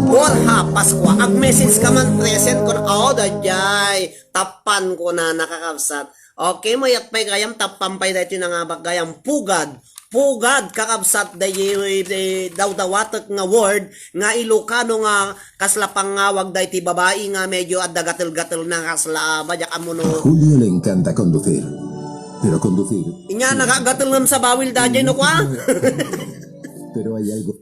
Borja Pascua. Ag-message ka man, present ko na. Oh, dayjay. Tappan ko na, nakakabsat. Okay, mayat pay gayam, tappan pay daytoy nangabak gayam. Pugad. Pugad, kakabsat, dayjay, eh, dawdawatek nga word nga Ilocano nga kasla pangngawag daytoy babai nga medyo adda gatel-gatel na kasla, ah, badiak ammo no. A Julio le encanta conducir, pero conducir. Inya, nagagatel ngem sa bawil dayjay no kua. Pero hay algo.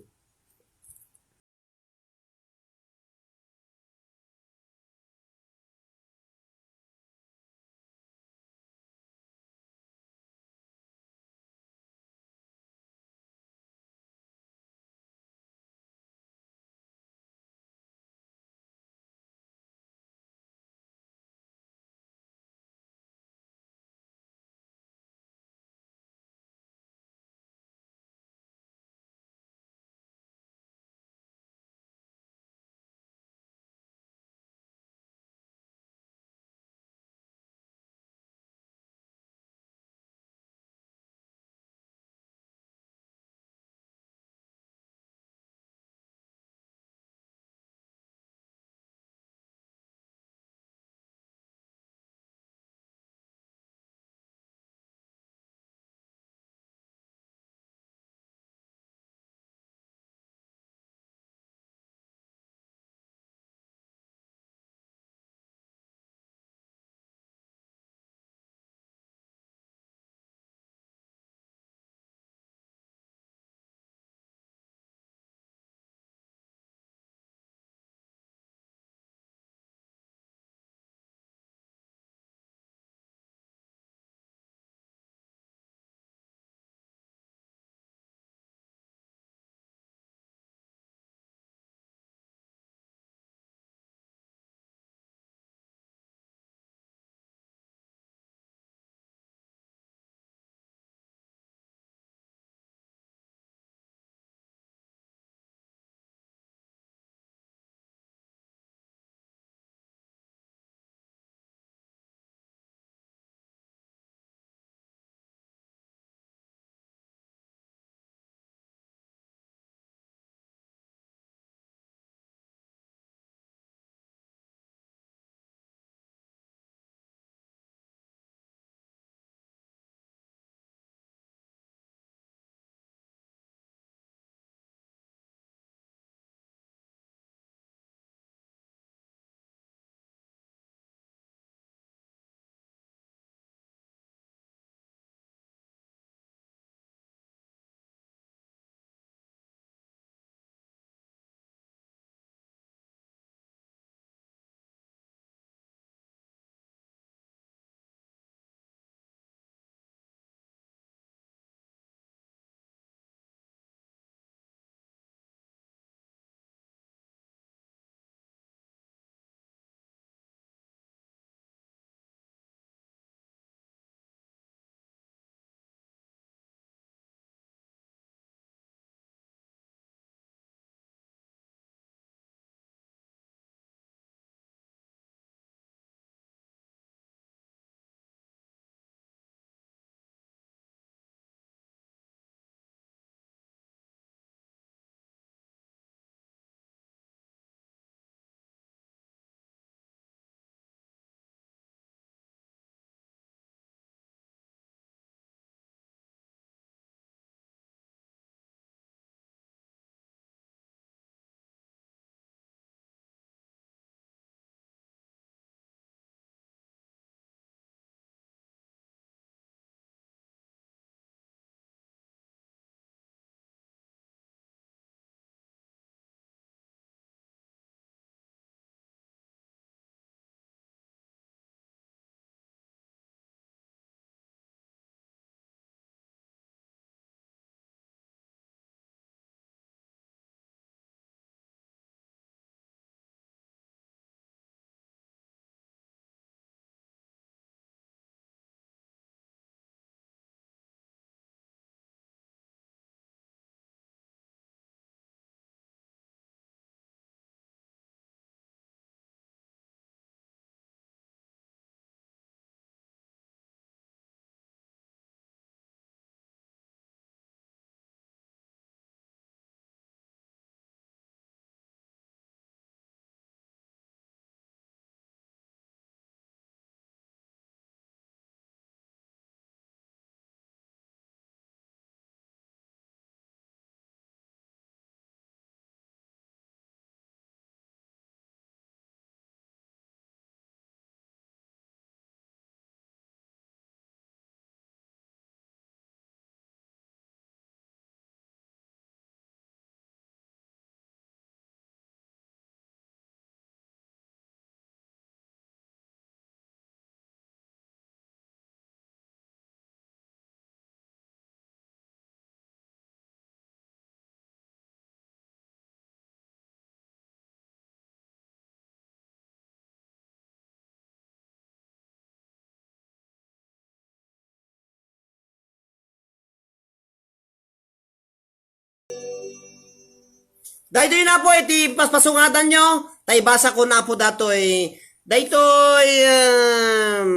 Daytoy na, Apo, iti paspasungadanyo, ta ibasakon, Apo, datoy. Daytoy, em,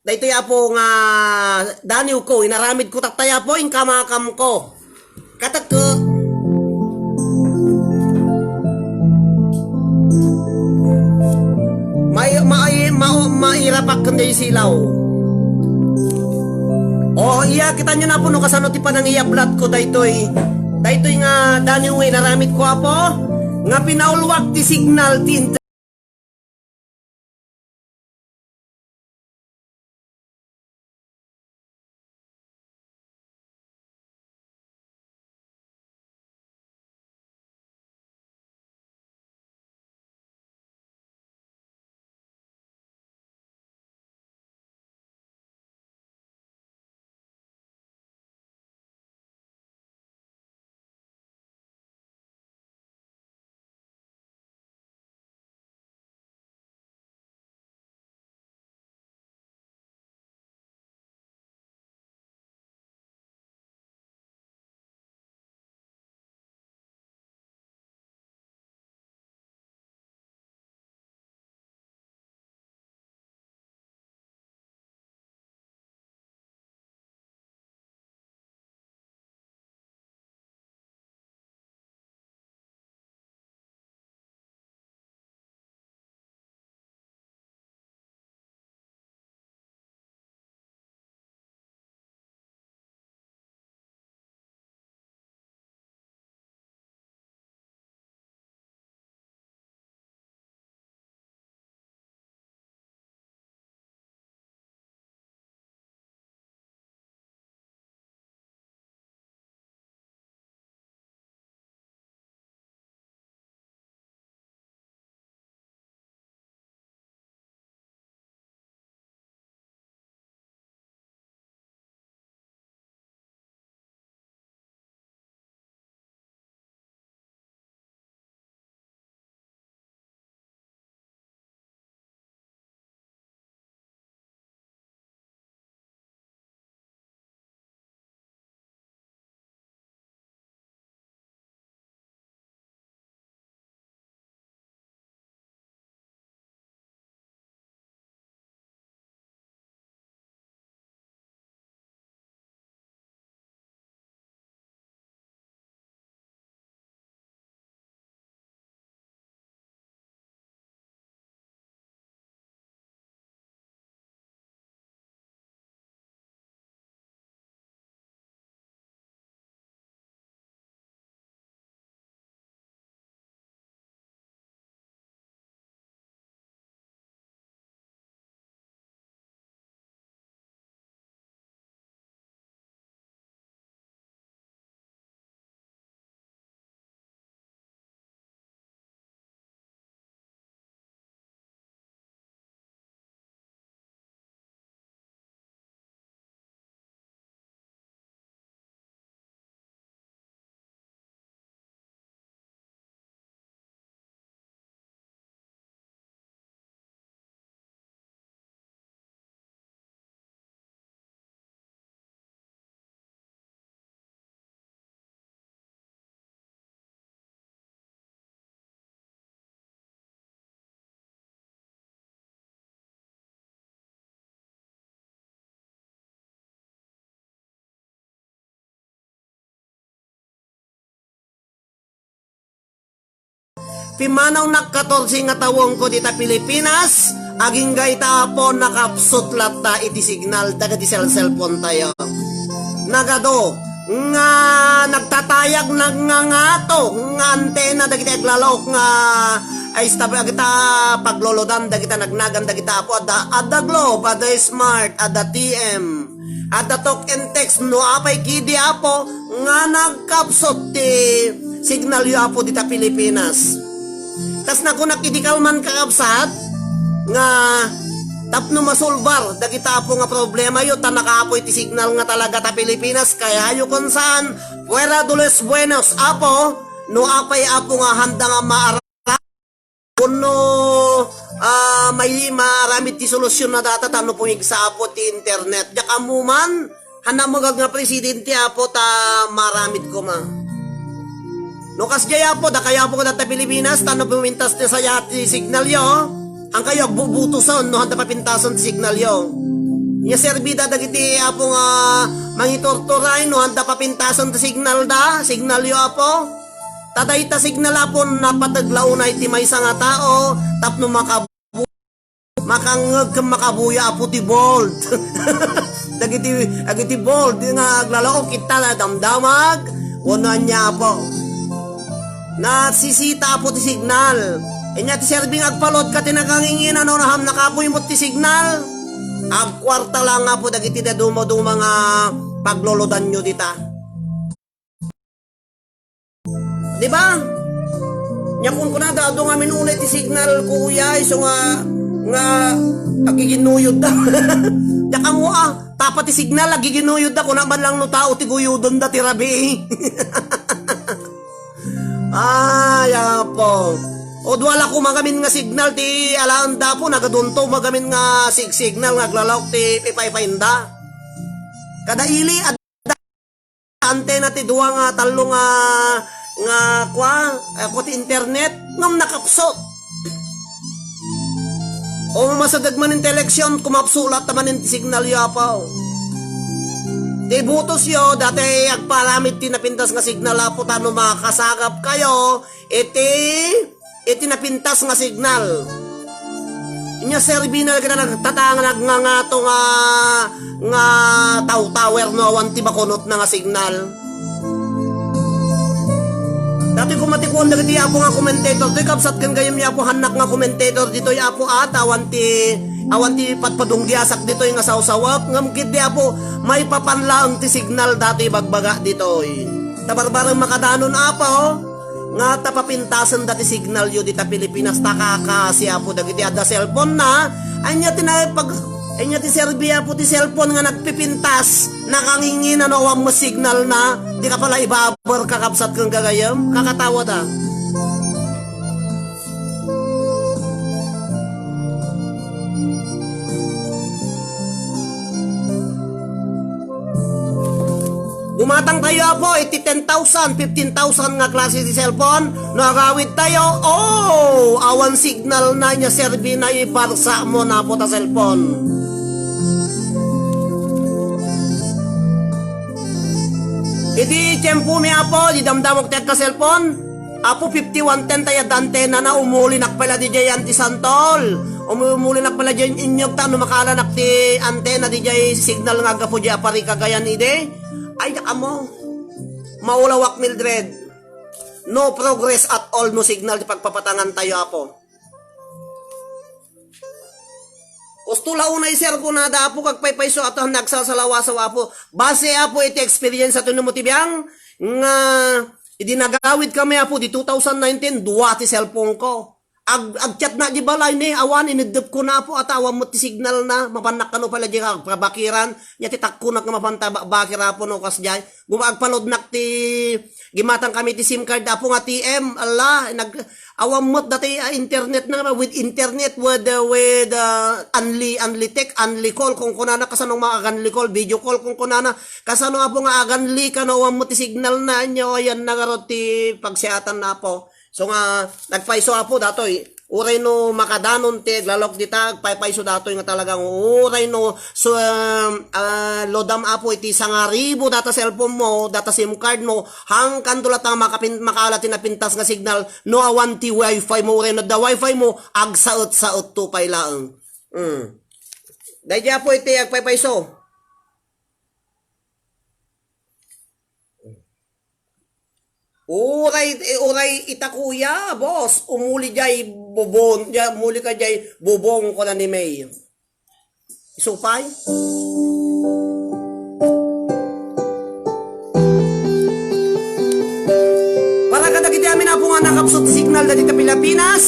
daytoy, Apo, nga daniwko, inaramidko tatta, Apo, inkamakamko. Katakko. May, may, ma-, mairapak ken daytoy silaw. O, iya, kitanyo na, Apo, no kasano ti panangiyablatko daytoy. Daytoy nga daniw nga inaramidko, Apo, nga pinaulwak ti signal ti inter- Pimmanawnak katorse nga tawongko dita Pilipinas, agingga ita, Apo, nakapsut latta iti signal dagiti cellcellphone-tayo. Nagadu, nga nagtatayag, nagngangato nga antena dagiti aglalok nga ay istab-, dagita paglolodan dagita nagnagan dagita, Apo, adda, adda Globe, adda Smart, adda T M. Adda talk and text no apay kidi, Apo, nga nagkapsut ti signalyo, Apo, dita Pilipinas. Kas nakunak idi kalman, kakabsat, nga tapno masolbar dagita, Apo, nga problemayo, ta nakaapoy ti signal nga talaga ta Pilipinas, kayayo kun saan, fuera de los buenos, Apo, no apay, Apo, nga handa nga maar-, Wenno, ah, may maaramid ti solusyon na data tapno pumigsa, Apo, ti internet. Diak ammo man, hanna mo nga presidente, Apo, ta maaramid koma. No kasdiay, Apo, dakayo, Apo, kadata Pilipinas, ta no pumintas ti saya ti signalyo, haankayo agbubutosen no haanda papintasen ti signalyo. Nia serbida dagiti, Apo, nga mangiturturay no haanda papintasen ti signalda, signalyo, Apo. Ta dayta signal, Apo, napateg la unay ti maysa nga tao tapno makabu-, makangngeg ken makabuya, Apo, ti bold. Dagiti, dagiti bold nga aglalaok, kita na damdamag, wenno ania, Apo. Nasisita, Apo, ti signal. Ania ti serbi nga agpalod ka ti nakanginginan, no haanna kapuy met ti signal? Agkuarta la nga, Apo, dagiti daduma-duma nga paglolodanyo dita. Di ba? Nia kunkunada, adu ngamin unay ti signal, kuya, isu nga, nga agiginuyodda. Diak ammo, a, tapa ti signal, agiginuyodda, kuna man lang no tao ti guyodenda ti rabii. Ay, Apo. O, dua la koma ngamin nga signal ti alaenda, Apo, nagadunto koma ngamin nga sig-, signal nga aglalaok ti ipaypaynda. Kada ili, ad-, antena ti dua nga tallo nga, nga kua, eh, kua ti internet, ngem nakapsut. O, masadeg manen ti eleksyon, kumapsut latta manen ti signalyo, Apo. Ti butosyo, dayta agparamid ti napintas nga signal, Apo, ta no makasagapkayo iti, iti napintas nga signal. Nia serbina dagiti nagtatanga, nagngangato nga, nga tawtawer no awan ti makunotna nga signal. Daytoy koma ti kuan dagiti, Apo, nga commentator. Toy kabsat ken gayyem, Apo, haannak nga commentator ditoy, Apo, a, ta awan ti, awan ti padpadunggiasak ditoy nga sawsawek. Ngem ketdi, Apo, maipapan laeng ti signal daytoy ibagbaga ditoy. Ta barbarem makadanon, Apo, nga ta papintasenda ti signalyo dita Pilipinas, ta kakaasi, Apo, dagiti adda cellphone na. Ania ti naipag-, ania ti serbi, Apo, ti cellphone nga nagpipintas? Nakanginginan no awan met signalna, dika pay la ibaber, kakabsat ken gagayyem, kakatawadan. Gumatangtayo, Apo, iti ten thousand, fifteen thousand nga klase ti cellphone. No agawidtayo, oh, awan signalna, nia serbina, ibarsa mo na, Apo, ta cellphone. Iti tiempomi, Apo, di damdamok ti agka-cellphone. Apo, fifty-one ten tay adda antenana, umulinak pay la didiay Anti Santol. Umu-, umulinak pay la diay Inyog ta no makaalanak ti antena didiay signal nga aggapu diay Apari Cagayan idi. Ay, diak ammo. Maulawak, Mildred. No progress at all no signal ti pagpapatangantayo, Apo. Usto la unay, sir, kunada, Apo, agpaypayso, ato nagsasalawasaw, Apo. Base, Apo, iti experience ato nimo ti biang, nga idi nagawidkami, Apo, di two thousand nineteen, dua ti cellphone ko. Ag-, agchat na di balay ni, awan, ineddep ko na, Apo, ata awan met ti signal na, mapannak kano pala di agpabakiran, nia ti takkonak nga mapanta ba-, bakir, Apo, no, kasdiay. Guma-, agpalodnak ti, gimatang kami ti SIM card, Apo, nga T M, ala, nag-, awan met dati, ah, internet na, with internet, with, uh, with, uh, only, only tech, only call, kung kunana, kasano nga aganli call, video call, kung kunana, kasano, Apo, nga aganli, kano, awan met ti signal na, nyo, ayan na, garod ti pagsiatan na, Apo. So nga, nagpayso, Apo, datoy. Uray no makadanon ti aglalok dita, agpaypayso datoy nga talagang uray no, so, um, ah, loadam, Apo, iti sangaribu data cellphone mo, data SIM card mo, hangkan to latta makapin-, makaala ti napintas nga signal, no awan ti wifi mo, uray no adda wifi mo, agsaet-saet to pay laeng. Mm. Daydi, Apo, iti agpaypayso. Uray, eh, uray ita, kuya, boss, umuli jay bubon, jay, umuli ka jay bubong, kuna ni May. Isupay? Para kadagiti amin, Apo, nga nakapsut ti signal dagiti Pilipinas.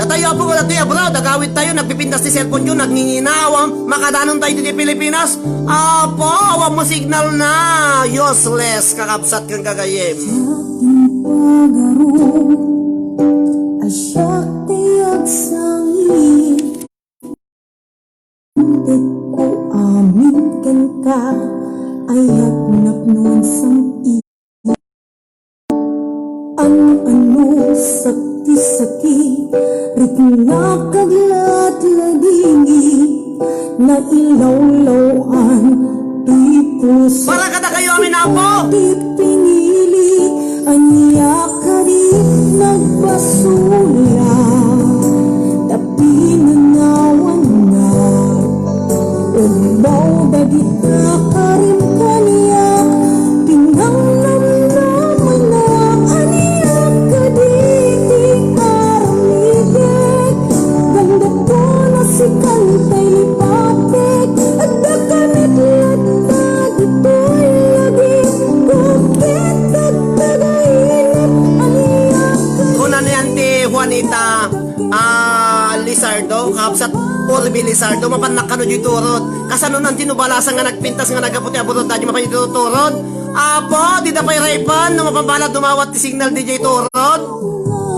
Datayo, Apo, nga datoy abroad, agawid tayo, nagpipintas ti cellphone yo, nagnginginaw, makadanon tayo ditoy Pilipinas. Apo, awan mo signal na. Useless, kakabsat ken gagayyem. Siak ti pagaro, a siak ti agsangi. Tekko amin kenka, ayat napnon sang-i. Ano-ano sakti-sakit, ritna kaglatladingi, nailawlaw-an ti puso. Para kadakayo amin, Apo! Ti pinili, ania kadi nagbasula, ta pinanawanna. Umbaw dagita karim kaniak, pinangnamnamana, ania kadi ti aramidek, ganggato na sikantay lipatek, adda ka met latta ditoy lagip, kukit agtagainek, ania kadi. Kuna ni Auntie Juanita, Ah, Lizardo, kakabsat Orbi Lizardo, mapannak kano diay turod. Kasano nan tinubalasan nga nagpintas nga naggapu ti abroad, dadi mapan iti turod? Apo, dida pay raypan, no mapan balat dumawat ti signal diay turod.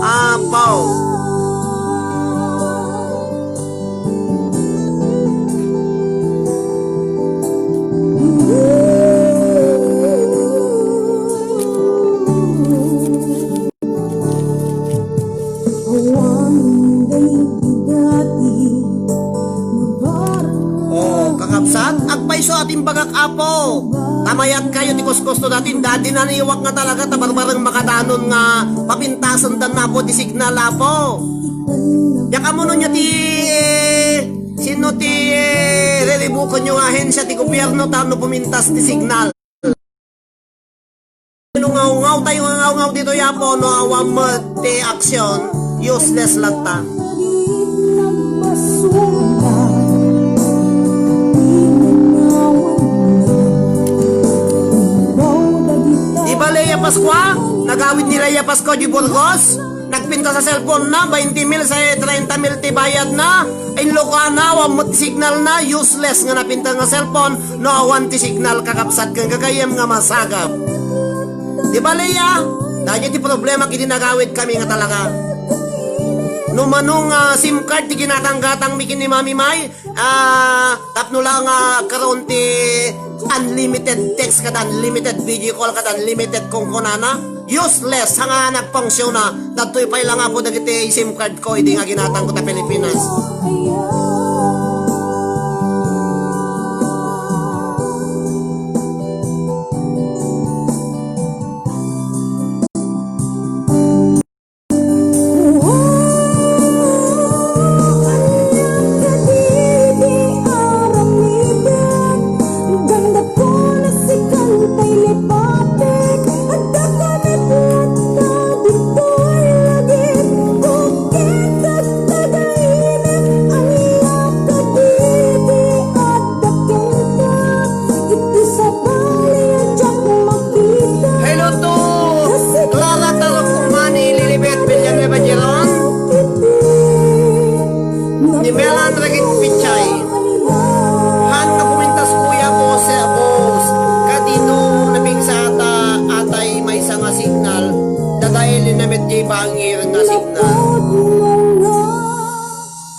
Apo. Oh, kakabsat, agpayso a ti imbagak, Apo. Ta mayat kayo ti kuskusto dati, dadi naniwak nga talaga, ta barbareng makadanon nga papintasen dan, Apo, ti signal, Apo. Diak ammo no ania ti, eh, sino ti, eh, riribuken yo nga ahensya ti gobierno tapno pumintas ti signal. No ngawngaw tayo nga ngawngaw ditoy, Apo, no awan met ti aksyon, useless latta. Di bale ya Pascua, nagawid ni Rhea Pascua di Burgos, nagpintas a cellphone na, bainte mil, sa treinta mil ti bayad na, inlukana, awan met signal na, useless nga napintas nga cellphone, no awan ti signal, kakabsat ken gagayyem nga masagap. Di bale ya, dayta ti problema ket di nagawid kami nga talaga. No mano nga SIM card ti ginatanggatang mi ken ni Mami May, ah, tapno la nga karon ti unlimited text kada unlimited video call kada unlimited kunkunana, useless nga nagpungsiona. Datoy pay la nga Apo dagiti SIM card ko idi nga ginatangko ta Pilipinas. Hello to Clara Tarok Umani, Lilibet Villanueva Geron, ni Melan Regin Pichay. Han nga pumintas, kuya, bose a bose. Kadino napigsa ata, atay maysa nga signal. Dadaelen na met diay bangir nga signal.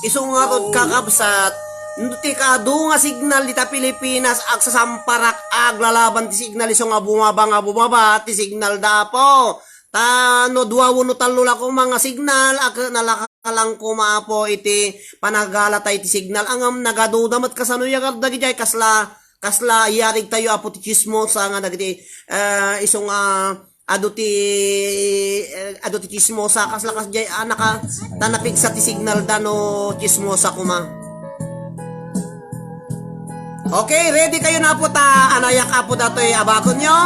Isu ngarud, kakabsat, no ti kaadu nga signal dita Pilipinas, agsasamparak, aglalaban ti signal, isu nga bumaba nga bumaba ti signal da, Apo. Ta no dua wenno tallo la koma nga signal, a ket nalakalang koma, Apo, iti panagalatay ti signal. Ngem nagaduda met kasano yagar dagidiay kasla, kasla yarig tayo, Apo, ti chismosa nga dagiti, eh, isu nga adu ti, eh, adu ti chismosa, kasla kasdiay, ah, naka-, ta napigsa ti signal da no chismosa koma. Okay, ready kayo na, Apo, ta anayak, Apo, datoy abakonyo.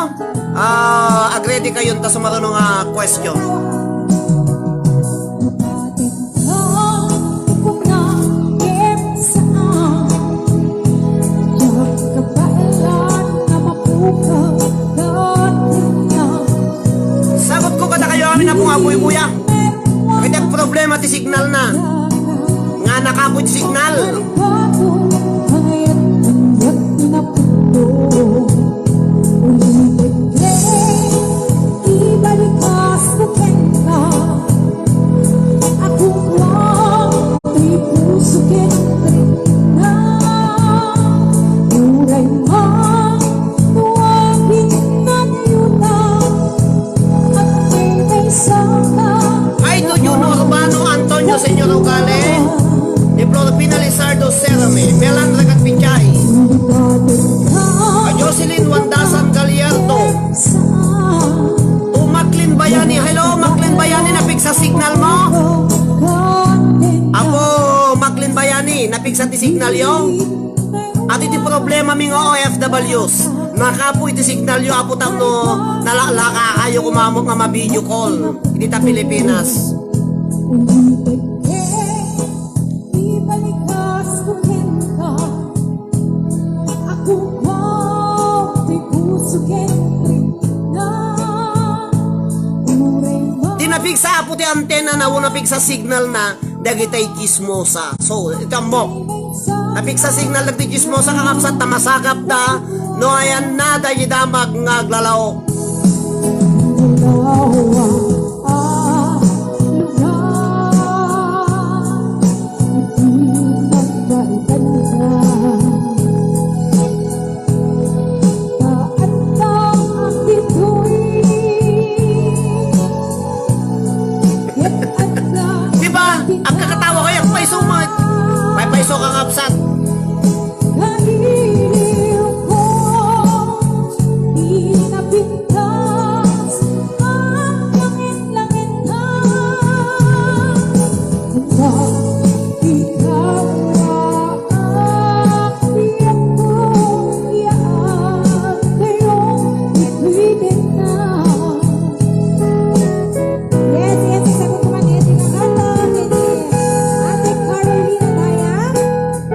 Ah, ag-ready kayo ta sumaruno nga question. Sagot ko kadakayo amin, Apo, nga buybuya. Ket problema ti signal na. Nga nakapoy ti signal. Signal yo? At iti problema mi nga O F Ws, nakapu iti signal yo, apo tapno nalaklaka kayo kumamok nga ma-video call iti ta Pilipinas. Ti napigsa apo ti antena na, o napigsa signal na, dagitay chismosa. So, iti ammok. Napigsa signal dagiti chismosa, kakabsat, ta masakapda no ayanna dagiti damag nga aglalaok. Di ba? Agkakatawa kayo, agpayso mo. Paypayso ka, kabsat. Yes, yes, sasagot ko man, eh, di ka katon, eh, di. Ate Carolina Daya,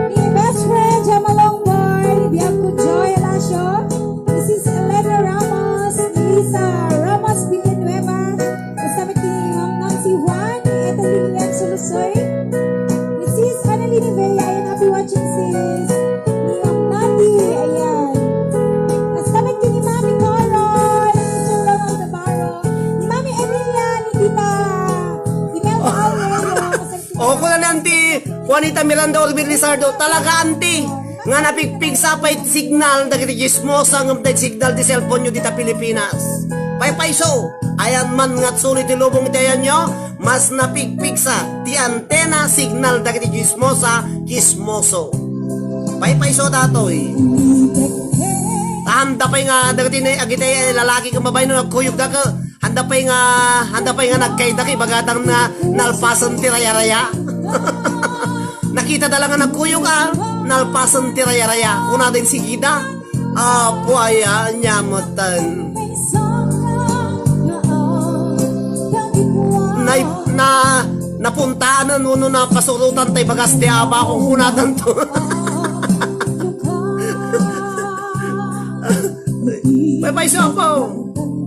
ni best friend, Gemma Longboy, biag ko Joy Alasio, Missus Elena Ramos, Melissa Ramos Villanueva, basta met ni Ma'am Nancy Juan, ni Etalin Lex Sulusoy, Missus Annalyn Vea, ayan, happy watching, sis. Ni Ma'am Nati, ayan. Basta met ni Mami Coron, ni Sir Ronald Navarro, ni Mami Emilia, ni Tita Imelda Almeida, basta met ni Oh, kuna ni Auntie Juanita Miranda Orville Lizardo, talaga, Auntie, nga napigpigsa pay ti signal dagiti chismosa ngem ti signal ti cellphone-yo dita Pilipinas. Paypayso, ayan man nga agsulo iti lubong iti ayanyo, mas napigpigsa ti antena signal dagiti chismosa, chismoso. Paypayso datoy. Ta, handa pay nga dagiti na-, agitay lalaki ken babae no nagkuyogda ket handa pay nga, handa pay nga nagkayda ket ibagada nga nalpasen ti rayaraya. Nakitada la nga nagkuyog a, nalpasen ti rayaraya. Kunada insigida, "Apo aya, ania metten?" Nay-, na, napuntanen wenno napasurotan tay bagas ti abako, kunadanto. Paypayso, apo.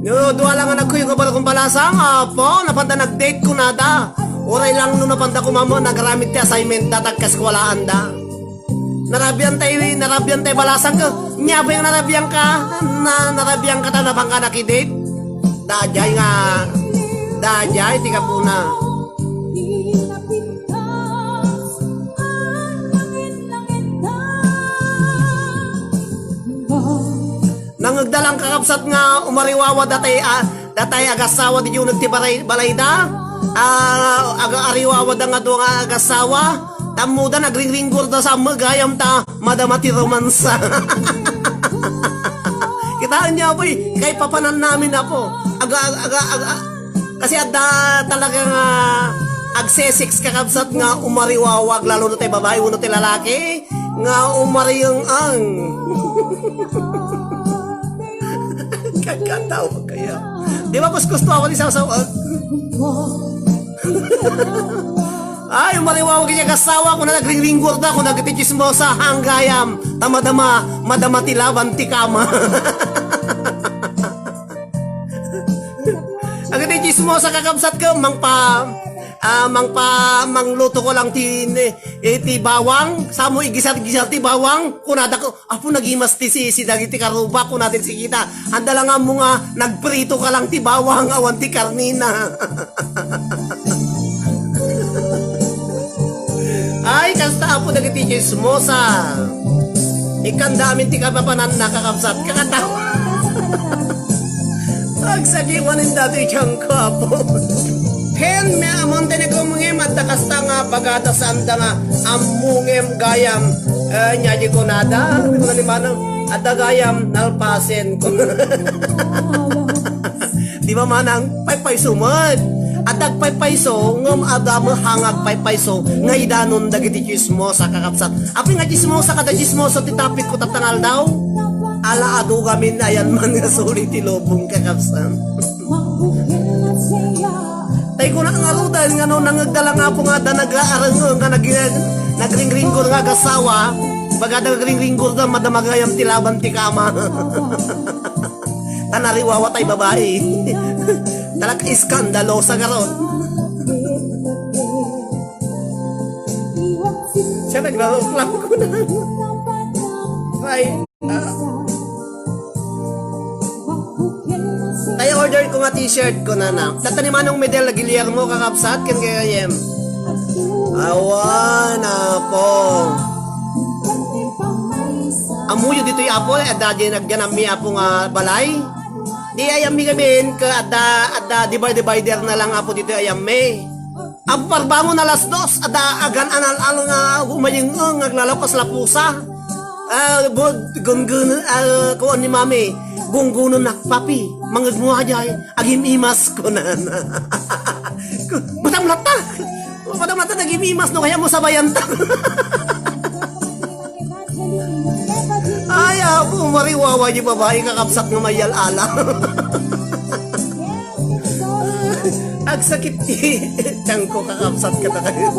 No, dua la nga nagkuyog nga barkong balasang, apo, napanda nag-date kunada. Uray lang no napanda kumama, nagaramid ti assignment da, tagkaeskuelaanda. Narabian tay, narabian tay balasang ka. Nia pay nga narabian ka, na, narabian ka ta napanda nakidate. Daydiay nga, daydiay ti gapuna. Nangngegda lang, kakabsat, nga umariwawa datay, a, datay agassawa di uneg ti balay-, balayda. A, aga-, ariwawada nga dua nga agassawa. Tammuda, nagringringgorda sa ammeg, gayam ta madama ti romansa. Kitaenyo, apo, eh, kaipapanannamin, apo. Aga-, aga-, aga-, Kasi adda talaga nga agse-sex, kakabsat, nga umariwawag, lalo na tay babae wenno tay lalaki, nga umariyeng-ang. Kakatawa kaya. Di ba, kuskusto ako ni sawsaw? Ay, umariwawag iti agassawa, kuna nagringringgorda, kuna dagiti chismosa, hanggayam, ta madama, madama ti laban ti kama. Agiti chismosa, kakabsat, ket mangpa-, a, mangpa-, mangluto ko lang ti, iti bawang, samo igisar-gisar ti bawang, kunada ko, "Apo, nagimas ti sisi dagiti karuba," kunada ti insigida. Handa lang ammo nga nagprito ka lang ti bawang, awan ti karnina. Ay, kasta, apo, dagiti chismosa. Ikkanda amin ti kapapananna, kakabsat, kakatawa. Agsagiwanen datoy tiangko, apo. Ken, may amon tayo nagumungim, adda kasta nga pagada saanda nga ammungem gayam. Eh, nia di kunada, kuna ni Manang, adda gayam, nalpasen. Di ba, Manang? Paypayso met. Adda agpaypayso, ngem adda met nga agpaypayso nga idanon dagiti chismosa, kakabsat. Apay nga chismosa kada chismoso ti topic ko tatta nga aldaw? Ala, adu gamin, ayan man nga suli ti lubong, kakabsat. Tay kuna nga rudan nga no nangegda lang, Apo, nga adda nagarengeng nga nag-, nagringringgor nga agasawa, baga da nagringringgor da, madamagayam ti laban ti kama. Tan ariwawa tay babai. Talaga iskandalosa garud. Siya naglaluklang ko na. Ay, ah. Kaya order ko nga t-shirt ko na na. Tatta ni Manong Medel Guillermo, kakabsat, ken kay M. Awan, Apo. Ammoyo ditoy, Apo, adda diay nagyanammi, Apo, nga balay. Di ay ammi gamin, ka adda, adda divider-divider na lang, Apo, ditoy ay ammi. Apo, parbangon alas dos, adda agan-anal-al nga umayeng-eng, nga aglalaw kasla pusa. Ah, bod, gungun, ah, kuwan ni Mami, gunggunon nak, "Papi, mangegmo ajay, agim-imas," kunana. Ku-, batam latta. Batam latta, nagim-imas, no kaya mo sabayan ta. Ay, Apo, mariwawa di babai, kakabsat nga mayal-ala. Agsakit ti tiangko, kakabsat, kadakayo.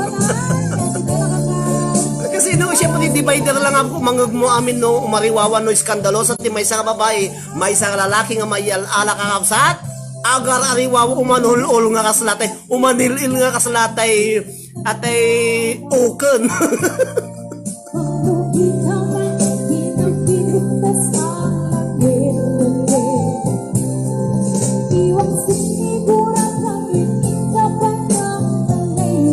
Kasi no, siya pati divider lang ako, mangegmo amin no, umariwawa no, iskandalosa ti maysa nga babai, maysa nga lalaki nga mayal-ala, kakabsat. Agar-ariwawa, umanul-ul nga kasla tay, umanil-il nga kasla tay, atay uken.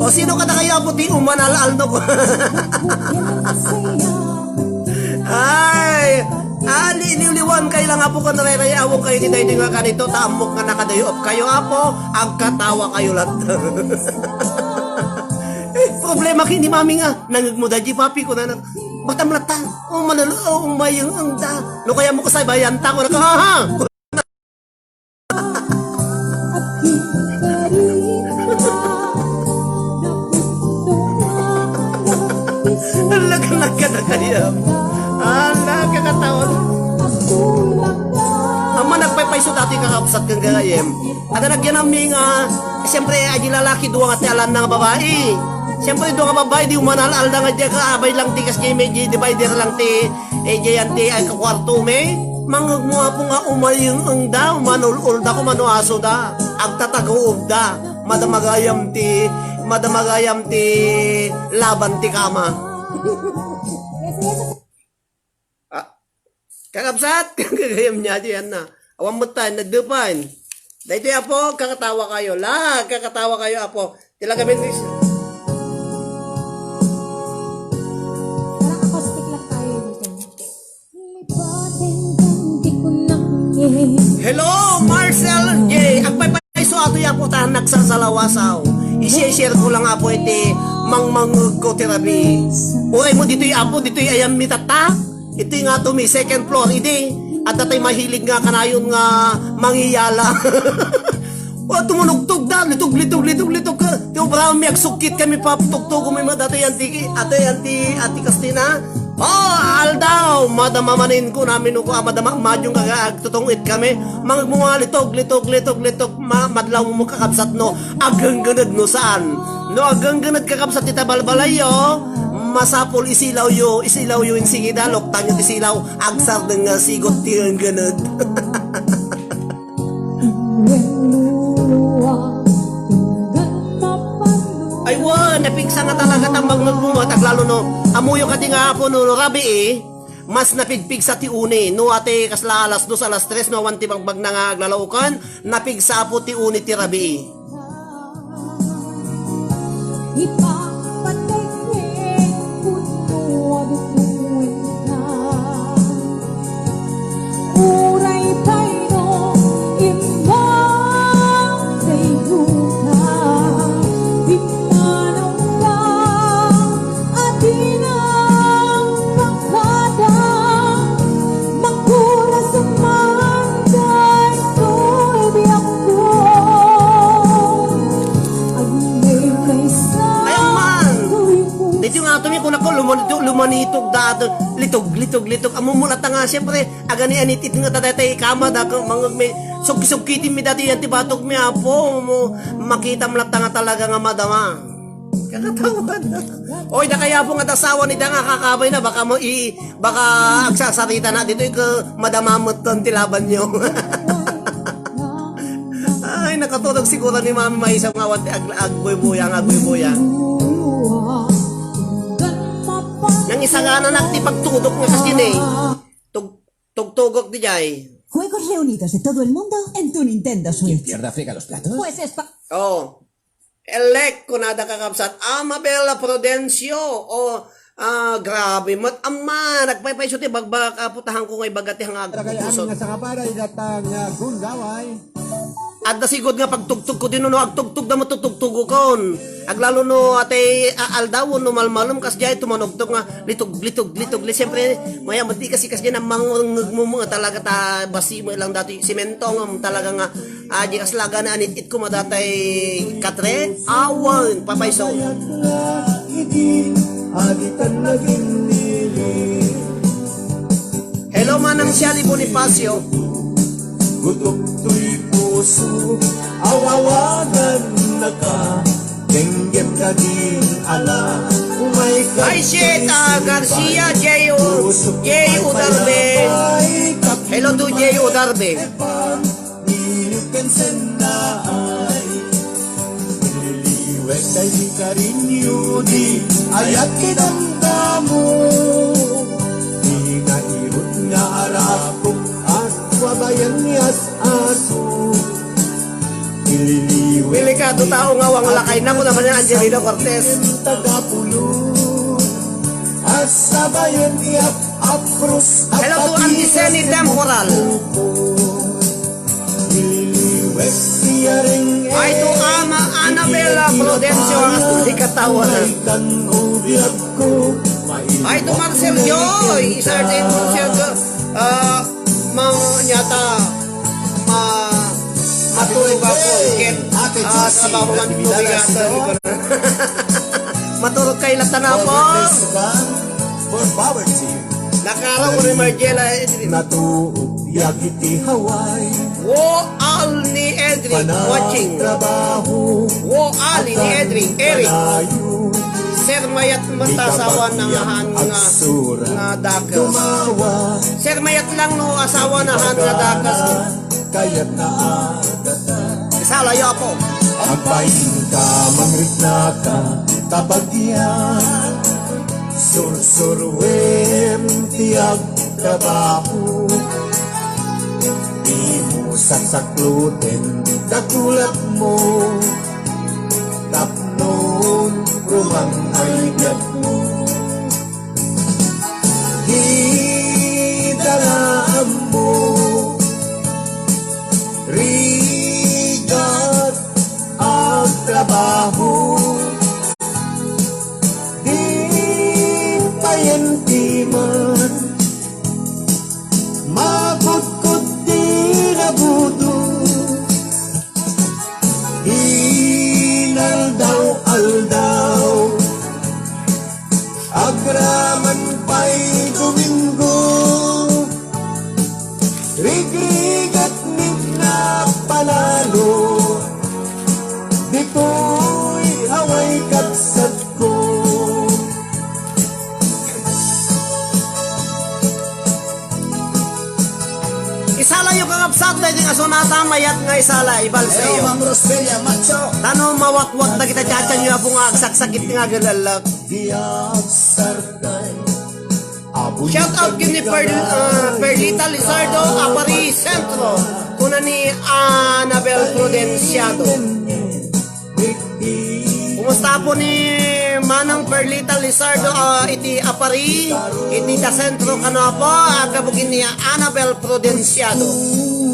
O, sino kadakayo, Apo, ti umanal-al no? Ay, ah, li-, liwliwan kayo lang, Apo, kun rayrayawen kayo ti daytoy nga kanito, ta ammok nga nakadayo-op kayo, Apo, agkatawa kayo latta. Eh, problema ken ni Mami nga, nangegmo da di papi, kunana, batam latta, o manalo, o umayeng-eng da. No kaya mo kasabayan ta, kunana, ha, ha. Ala, kalagkada kayo. Ala, kakatawa. Amma, nagpaypayso dati, kakabsat, ken gayam. Adda nagyanammi nga, siyempre, adi lalaki, dua nga ti alanna nga babai. Siyempre, dua nga babai, di umanal-alda nga diay ka, abay lang ti kas diay, may divider lang ti, eh, diay ti, ay, kakuarto, may. Mangegmo, Apo, nga umayeng-eng da, umanul-ul da, kumano aso da. Agtataguob da. Madamagayam ti, madamagayam ti laban ti kama. Ah, kakabsat, kagayam niya, di yan na. Awan mo tayo, nagdupan. Dahil Apo, kakatawa kayo. La, kakatawa kayo, Apo. Tila kami, parang acoustic lang tayo dito. Hello, Marcel J. Agpaypayso ato ya po, tahan nagsasalawasaw. I-share ko lang, Apo, iti mangmangug ko ti rabii. Uray mo ditoy, Apo, ditoy ayan mi tatta. Iti nga to mi second floor, idi. At tatay mahilig nga kanayon nga mangiyala. O, tumunugtog da, litog, litog, litog, litog ka. Ti obra mi, agsukit kami, paptugtugo mi, madati yan ti, ate, yan ti, ati Kastina. O, aldaw, madama manin ko namin ko, ah, madama, madyong kaga, agtutungit kami. Mangagmunga, litog, litog, litog, litog, ma-, madlaw mo kakabsat, no? Agangganad, no, saan? No, agangganad kakabsat, ti tabalbalay, o. Masapul, isilaw yo, isilaw yo, insigida, loktan yo, ti silaw, agsardeng nga sigot, ti angganad. Ay, wa, napigsa nga talaga tambag nagbumat, aglalo no, amuyo kadi nga apo no, no, rabii, mas napigpigsa ti uni, no, ate, kasla alas dos, alas tres, no, awan ti bagbagna nga aglalaukan, napigsa apo ti uni ti rabii. Ipapatay ken pudno a dukuenka. Uray pay no immong dayguka, pimmanaw ka a dinang makada, mangkuras man daytoy biagko. Manitog da ato, litog, litog, litog. Ammom latta nga, siyempre, agani-anit-it nga ta daytay kama da, ka-, mangeg mi, sugki-sugkitim mi daytoy yan ti batog mi, apo, mo, makitam latta nga talaga nga madama. Kakatawa na. Oy, da kay apo nga asawa ni da nga kakabay na, baka mo i-, baka agsasarita na ditoy, ka madama met ti laban nyo. Ay, nakatulog siguro ni Mami Maisam nga awan ti ag-, agbuybuya, nga agbuybuya. Nang isagana na ti pagtudok nga kasi ni. Tug-, tugtugok di jay. Juegos reunidos de todo el mundo en tu Nintendo Switch. ¿Quién pierde afrega los platos? Pues es pa- Oh. Elek, kunada kakabsat. Amabel Prudencio. Oh, ah, grabe. Mat-, amma, nagpaypayso ti bagbagak, apo, tahan ko nga ibaga ti hangag. Kaya amin nga sangabara, idatang, ah, gundaway. Adda sigud nga pagtugtog ko din, no, agtugtog da matutugtugokon. Aglalo no atay aaldaw, no malmalem, kas jay tumanugtog nga litog, litog, litog, li-, siyempre, maya, madi kasi, kas jay, namangngegmo mo nga talaga ta, basi mo ilang dati, simento nga talaga nga, ah, di kas laga na anit-it ko madatay katre, awan, papayso. Hello, Manang Shelley Bonifacio. Gutok to'y puso, awawagan naka, denggem ka din ala, umay ka. Ay, shit, ah, Garcia, J O, J O Darbe. Hello to J O Darbe. Nilipen sen na ay. Nililiwet ay di karinyo di ayat ti damdamo. Di nairut nga arapok at wabayan ni as-aso. Nililiwet. Delikado tao nga wang lakay na, kuna man ni Angelino Cortez. Tagapulo. At sabayan ti ap-, apros. Hello to Auntie Senny Temporal. Ay, to Ama Annabella Prudencio, ang di katawa na. Ay, to Marcel Joy, Sir Dave Marcel Joy. Ah, mang nyata, ma-, matulog ako, ket, ah, trabaho man bigat. Maturog kay latta na po. For poverty. Nakaraw ko ni Margela, eh, natuog yagi ti Hawaii. Wo, al ni Edric, watching. Wo, al ni Edric, Eric. Sir, mayat met asawa na nga han nga, nga dakas. Sir, mayat lang no asawa na han nga dakas. Kayat na agatan. Isalayo, apo. Agpain ka, mangrikna ka, kabagian. Sursuruem ti agtrabaho. Di mo saksakluten, kagulat mo. Tapnon, rumang ay biag mo. Di dala ammo, rigat agtrabaho. Di payen ti man, makudkod ti nabudo. Inaldaw-aldaw, agraman pay Domingo, rigrigat ni napalalo, ditoy Hawaii kabsatko. Isalayo, kakabsat, daytoy nga sonata, mayat nga isala, ibalsayo. Hello, Ma'am Rosmelia Macho. Tano mawakwak dagiti chacha-chayo, apo, nga agsaksakit nga agalallak. Di agsarday. Shout out ken ni Per-, ah, Perlita Lizardo, Apari Centro. Kuna ni Annabel Prudenciado. Kumusta po ni Manang Perlita Lizardo, ah, iti Apari, iti ta sentro kano po, agabugin ni Annabel Prudenciado.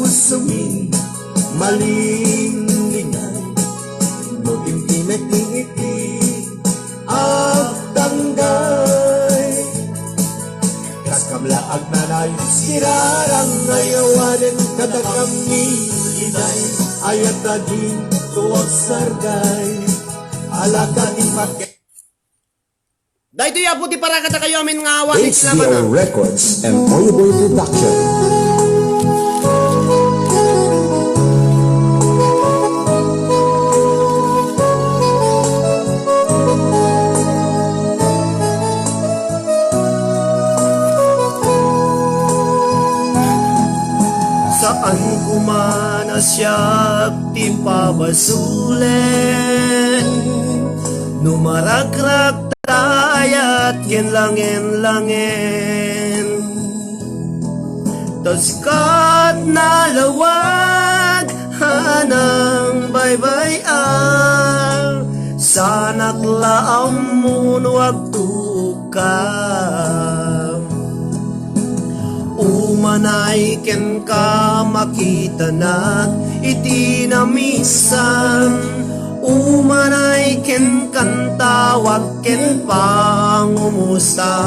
Pusomi, malinglingan, no intimek iti agtanggay. Kas kamla agnanay, sirarang nga yawanen kadakami inay, ayat a din tuwag sarday. Alaka ti pagke- Daytoy, Apo, ti para kadakayo amin nga awan iti H D R labana. Records and Oyoboy Production. Saan ko man a siak ti pabasolen no marakrak ta ayat ken langen-langen. Ta sikat nalawag a nangbaybay-am, saanak la ammo no agtuok ka. Umanay kenka makitanak iti namisan. Umanay kenka tawag ken pangumusta.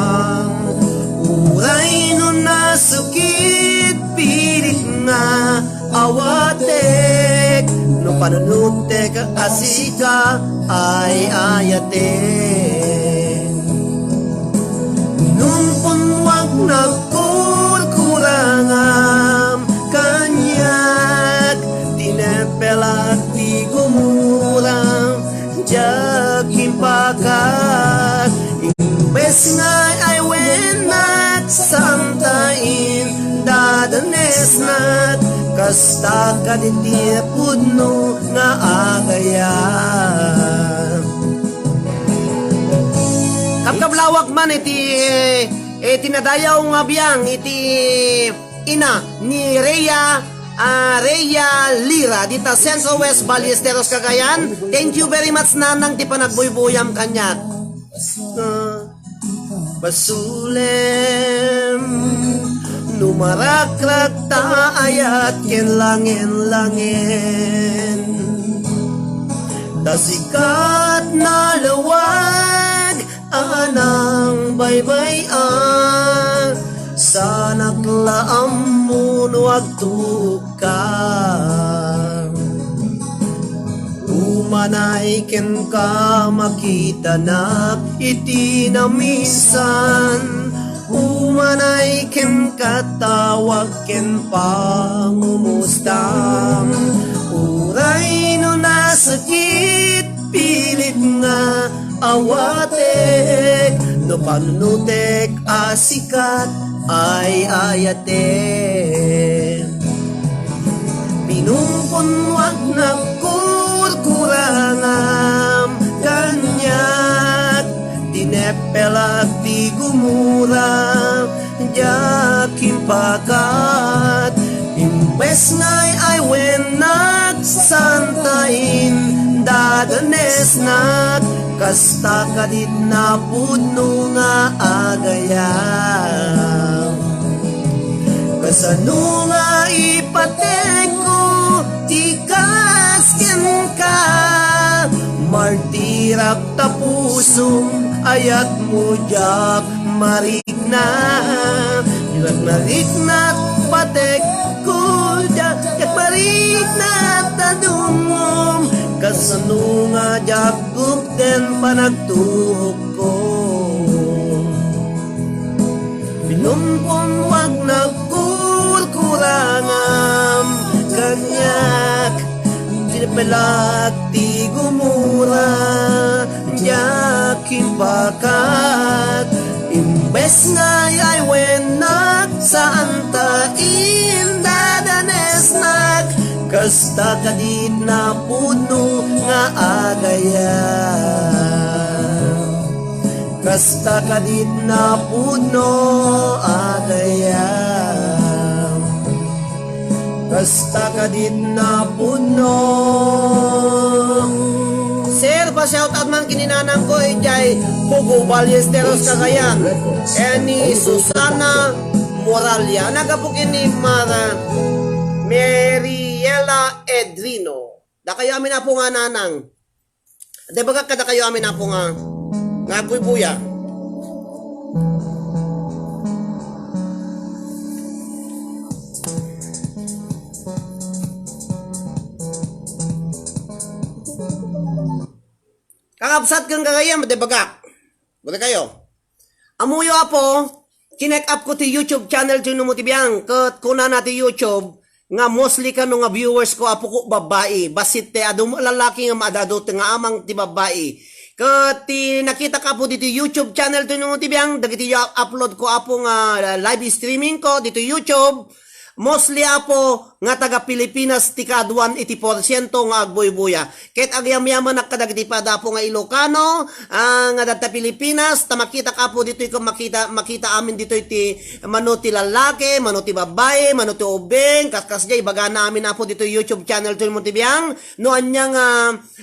Uray no nasakit, pilit nga awatek no panunotek a sika ay ayatek. Nung punwak nagkurkurangam kaniak, tinepelak ti gumuram, diak impakat. Imbes nga ay wennak, santa in dadanesnak, kasta kaditi pudno nga agayam. Kabkablawak man iti, eh, iti nadayaw nga biang iti ina ni Rhea, ah, Rhea Lira, dita Central West Ballesteros, Cagayan. Thank you very much, Nanang, ti panagbuybuyam kaniak. Basulem, no marakrak ta ayat ken langen-langen. Ta sikat nalawag a nangbaybay-am, saanak la ammo no agtuok ka. Umanay kenka makitanak iti namisan. Umanay kenka tawag ken pangumustam. Uray no nasakit, pilit nga awatek no panunotek a sikat ay ayatek. Pinungpunwak nagkurkurangam kaniak, tinepelak ti gumuram, diak impakat. Imbes nga ay wennak, santa in dadanesnak, kasta kadit napudno nga agayam. Kasano nga ipatekko ti kas kenka? Martirak ta pusom, ayatmo diak marikna. Diak marikna patekko, diak, diak marikna ta dumngom. Kasano nga diak gupten panagtuokko? Pinungpunwak nagkurkurangam kaniak, tinepelak ti gumura, diak impakat. Imbes nga ay wennak, santa in dadanesnak, kasta kadit napudno nga agayam. Kasta kadit napudno agayam. Kasta kadit napudno. Sir, pa-shoutout man ken ni nanangko, idiay Pugo, Ballesteros, Cagayan. Ken ni Susana Moralia, nagapu ken ni Mara Meriela Edrino. Dakayo amin, Apo, nga nanang. Debagak kadakayo amin, Apo, nga, nga agbuybuya. Kakabsat ken gagayyem, debagak. Buri kayo. Ammoyo, Apo, chinek up ko ti YouTube channel ti Numo ti Biang, ket kunana ti YouTube nga mostly kano nga viewers ko, Apo, ko babbai. Bassit ti adu met lallaki nga maadadut nga amang ti babbai. Ket ti nakitak, Apo, ditoy YouTube channel ti Numo ti Biang, dagiti ya-, upload ko, Apo, nga live streaming ko ditoy YouTube, mostly, Apo, nga taga Pilipinas ti kaaduan iti porsiento nga agbuybuya. Ket agyamyamanak kadagiti pada, Apo, nga Ilocano, ah, nga dadta Pilipinas, ta makitak, Apo, ditoy ko makita, makita amin ditoy ti mano ti lallaki, mano ti babbai, mano ti ubbing, kas, kasdiay, ibagana amin, Apo, ditoy YouTube channel ti Numo ti Biang. No ania nga,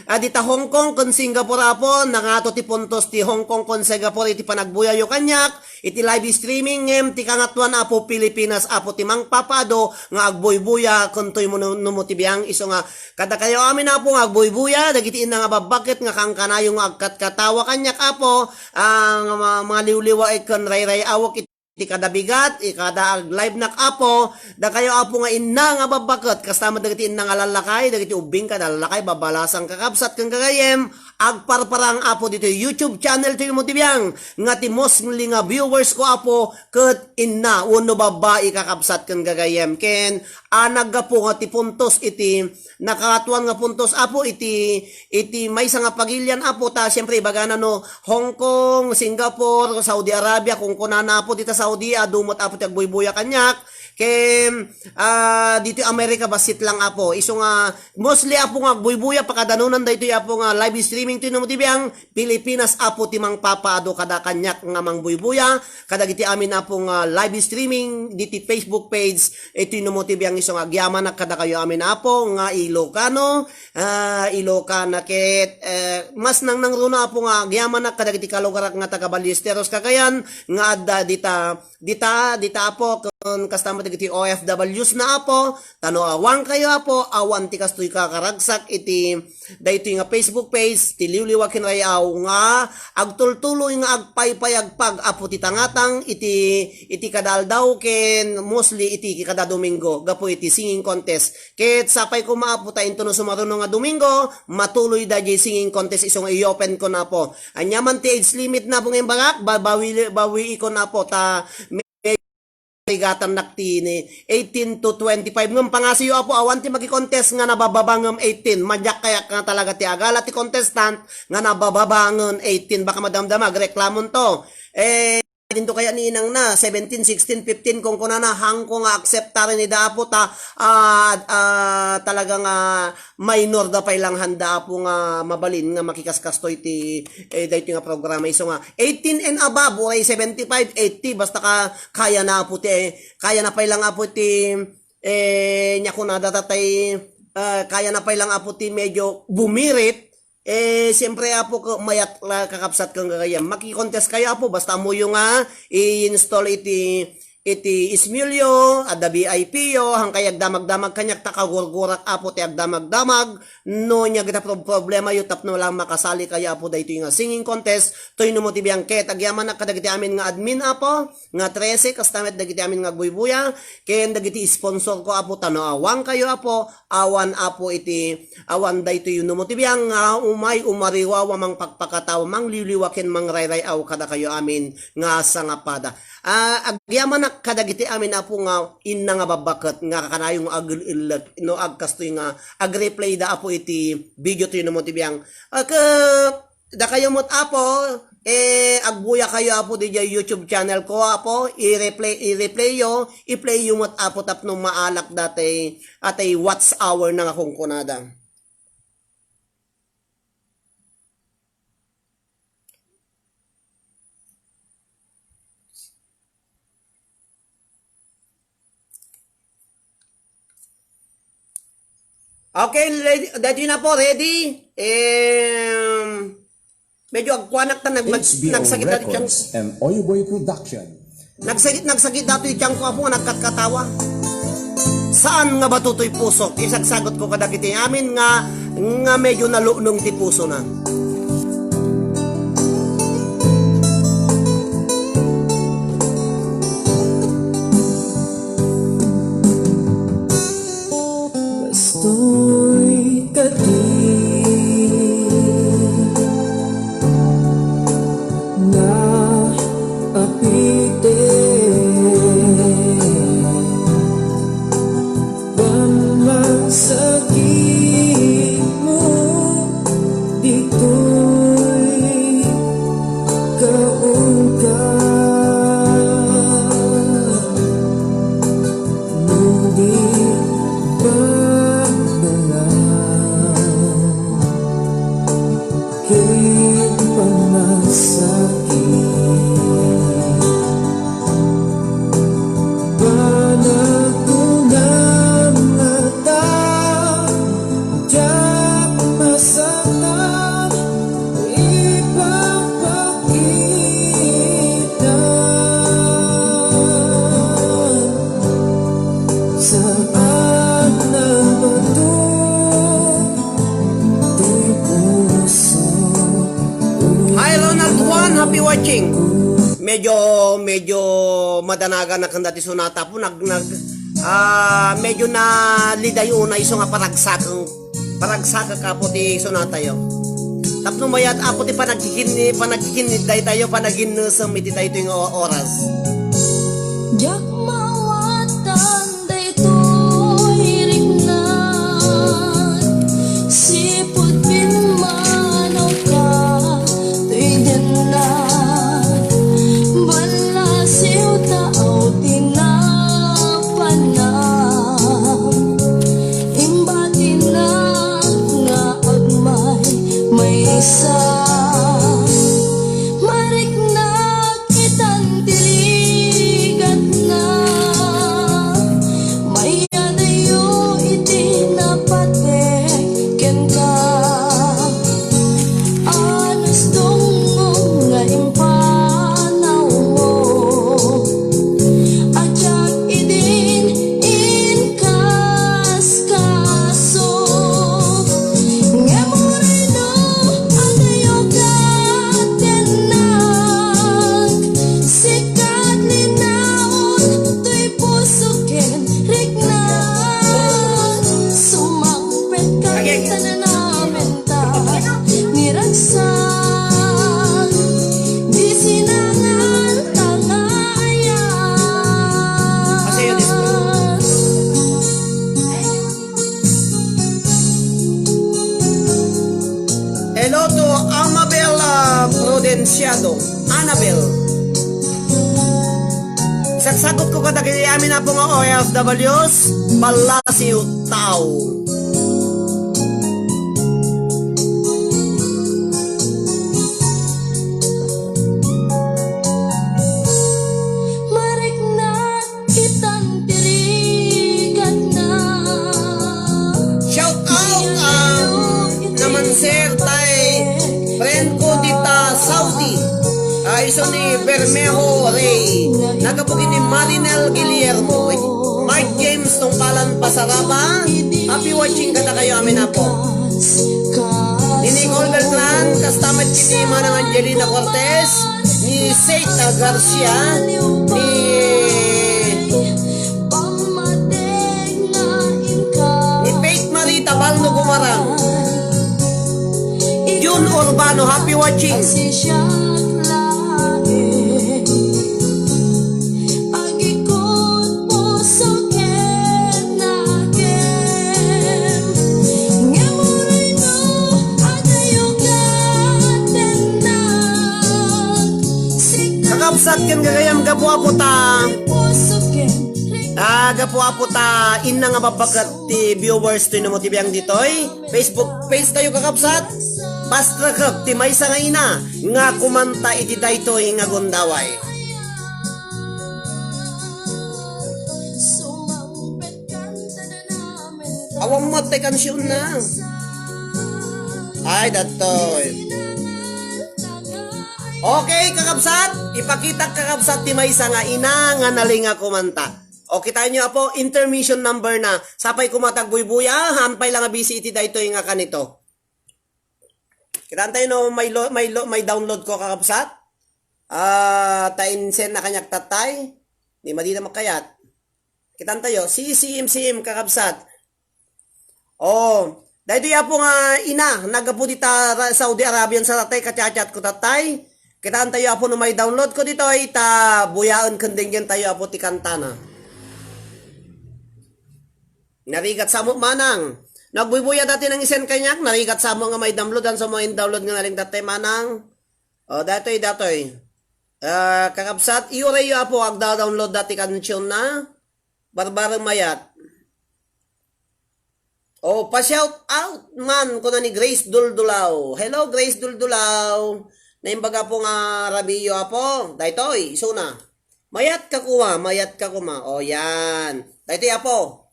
ah, dita Hong Kong ken Singapore, Apo, nangato ti puntos ti Hong Kong ken Singapore iti panagbuyayo kaniak, iti live streaming, ngem ti kangatoan, Apo, Pilipinas, Apo, ti mangpapaado nga agbuybuya, ken toy mo no, Numo ti Biang, isu nga kadakayo amin, Apo, nga agbuybuya, dagiti inna nga babbaket nga kankanayo nga agkatkatawa kaniak, Apo, ah, nga ma-, maliwliwaek ken rayray-awek iti kada bigat, iti kada ag-live nak, Apo, dakayo, Apo, nga inna nga babbaket, kasta met dagiti inna nga lallakay, dagiti ubbing kada lallakay, babbalasang kakabsat ken gagayyem, agparparang, Apo, ditoy YouTube channel ti Numo ti Biang, nga ti mostly nga viewers ko, Apo, ket inna wenno babbai, kakabsat ken gagayyem. Ken, ah, naggapu nga ti puntos iti, nakatuan nga puntos, Apo, iti, iti maysa nga pagilian, Apo, ta, siyempre, ibagana no, Hong Kong, Singapore, Saudi Arabia, kunkunana, Apo, dita Saudi, adu met, Apo, ti agbuybuya kaniak. Ken, ah, ditoy America, bassit lang, Apo. Isu nga, mostly, Apo, nga agbuybuya, pakadanunan daytoy, Apo, nga live streaming ti Numo ti Biang, Pilipinas, Apo, ti mangpapaado kada kaniak nga mangbuybuya, kadagiti amin, Apo, nga live streaming diti Facebook page, iti Numo ti Biang, isu nga agyamanak kadakayo amin, Apo, nga Ilocano, ah, Ilocana, ket, eh, mas nangnangruna, Apo, nga agyamanak kadagiti kalugarak nga taga Ballesteros, Cagayan, nga adda dita, dita, dita, Apo, ken kasta met dagiti O F Ws na, Apo, ta no awan kayo, Apo, awan ti kastoy kakaragsak iti daytoy nga Facebook page ti Liwliwa ken Ray-aw nga agtultuloy nga agpaypayagpag, Apo, ti tangatang iti, iti kada aldaw ken mostly iti kada Domingo gapu iti singing contest. Ket sapay koma, Apo, ta intono sumaruno nga Domingo, matuloy daydiay singing contest isu nga i-open ko na, Apo. Ania man ti age limit na, Apo, nga imbagak, ba-, bawi-, bawiikon, Apo, ta rigatannak ti ni eighteen to twenty-five. Ngem pangasiyo, Apo, awan ti maki-contest nga nabababa ngem eighteen. Madiak kayat nga talaga ti agala ti contestant nga nabababa ngem eighteen. Baka madamdama, agreklamonto. Eh, dinto kayat ni inang na, seventeen, sixteen, fifteen, kunkunana, hangko nga akseptaren ida, Apo, ta, ah, ah, talaga nga minor da pay lang handa, Apo, nga mabalin nga makikaskastoy ti, eh, daytoy nga programa. Isu nga, eighteen and above, uray seventy-five, eighty, basta ka, kaya na, Apo, ti, eh, kaya na pay lang, Apo, ti, eh, nia kunada tatay, ah, kaya na pay lang, Apo, ti medyo bumirit, eh, siyempre, Apo, ko, mayat la kakabsat ken gagayyem. Maki-contest kayo, Apo, basta ammoyo nga i-install iti iti Ismulyo, adda V I P yo, hangkay agdamagdamag kaniak ta kagurgurak, Apo, ti agdamagdamag, no nia dagiti prob-, problema yo tapno lang makasali kayo, Apo, daytoy nga singing contest, toy Numo ti Biang ket agyamanak kadagiti amin nga admin, Apo, nga trese, kasta met dagiti amin nga agbuybuya, ken dagiti sponsor ko, Apo, ta no awan kayo, Apo, awan, Apo, iti, awan daytoy Numo ti Biang nga umay, umariwawa, mangpakpakatawa, mangliwliwa, ken mangrayray-aw kadakayo amin nga sangapada. Ah, agyamanak kadagiti amin, Apo, nga inna nga babbaket nga kanayo nga agil-illet no agkastoy nga agreplay da, Apo, iti video ti Numo ti Biang. Ah, ke-, dakayo met, Apo, eh, agbuya kayo, Apo, didiay YouTube channel ko, Apo, i-replay, i-replay yo, i-play yo met, Apo, tapno maalak datay, atay watch hour na nga kunkunada. Okay, ready, ready na po, ready. Em, medyo agkuanak ta nag-, nag-, H B O nagsakit dati tiyang Records and Oyoboy Production. Nagsakit, nagsakit dati tiyang ko, Apo, nga nagkatkatawa. Saan nga bato toy pusok? Isagsagot ko kadagiti amin nga, nga medyo nalunong ti pusona. Kastoy kadi na Hi, Ronald Juan. Happy watching. Medyo, medyo madanagan na kanda ti sonata po. Nag, nag, ah, medyo nalidayo na iso nga paragsak, paragsak ka po ti sonata yo. Tapno mayat apo ti panagkikinni-, panagkikinnid daytayo, panaginnesem iti daytoy nga oras. Diak maawatan daytoy riknak, sipud pimmanawka toy diannak, ballasiw ta aw ti napanam. Imbatinak nga agmaymaysa, mariknak itan ti rigatna. Mayadayo iti napatek kenka. Anas dungngom nga impanawmo. Ajak idin inkaskaso. Ngem urayno adayo ket diannak. Sikat linaon toy puso ken riknak. Sumangpet ka. Agay. Tananamen ta, miragsak, di sinangal tangayas. Hello to Amabel, ah, Prudenciado. Annabel. Sagsagutko kadagiti amin a pung O F Ws, ballasiw ta aw. Mariknak itan ti rigatna. Shout out, um, naman, sir, tay friend ko dita Saudi. Ah, isu ni Bermejo Rey. Nagapugin ni Marinel Guillermo. Mark James Tungpalan Pasaraba. Happy watching kadakayo amin, apo. Ni Nicole Beltran, kasta met ni Manang Angelina Cortez, ni Seita Garcia, ni, ni Faith Marie Tabalno Gumarang, Jun Urbano, happy watching. Agikot puso ken nakem, ngem urayno adayo ket diannak. Kakabsat ken gagayam, gapu apo ta, ah, gapu apo ta, inna nga mabbaket ti viewers toy no mo ti biang ditoy Facebook page tayo, kakabsat. Pastrekek ti maysa nga ina nga kumanta iti daytoy nga gundaway. Awan met ti kansionna. Ay, datoy. Okay, kakabsat. Ipakitak, kakabsat, ti maysa nga ina nga nalingak kumanta. O, kitaenyo, apo, intermission number na. Sapay koma ti agbuybuya, haan pay la nga busy iti daytoy nga kanito. Kitaentayo no may lo-, may lo-, may download ko, kakabsat. Ah, ta in-send na kaniak tatay. Di madida makayat. Kitaentayo, C C M C M, kakabsat. Oh, daytoy apo nga ina, naggapu dita Ra-, Saudi Arabian sa tatay, kachat-chat ko tatay. Kitaentayo apo no may download ko ditoy, ta buyaen ken denggen tayo apo ti kantana. Narigat samo, manang. Nagbuybuya dati nang isen kaniak, narigat samo nga may download, ang samo in-download nga naling tatay, manang. O, datoy, datoy. Ah, kakabsat, iurayyo apo, agda-download dati kansionna. Barbareng mayat. O, pa-shout out man, kuna ni Grace Duldulaw. Hello, Grace Duldulaw. Naimbag apo nga rabiyo apo. Daytoy, isuna. Mayat ka kuma, mayat ka kuma. O, yan. Daytoy apo.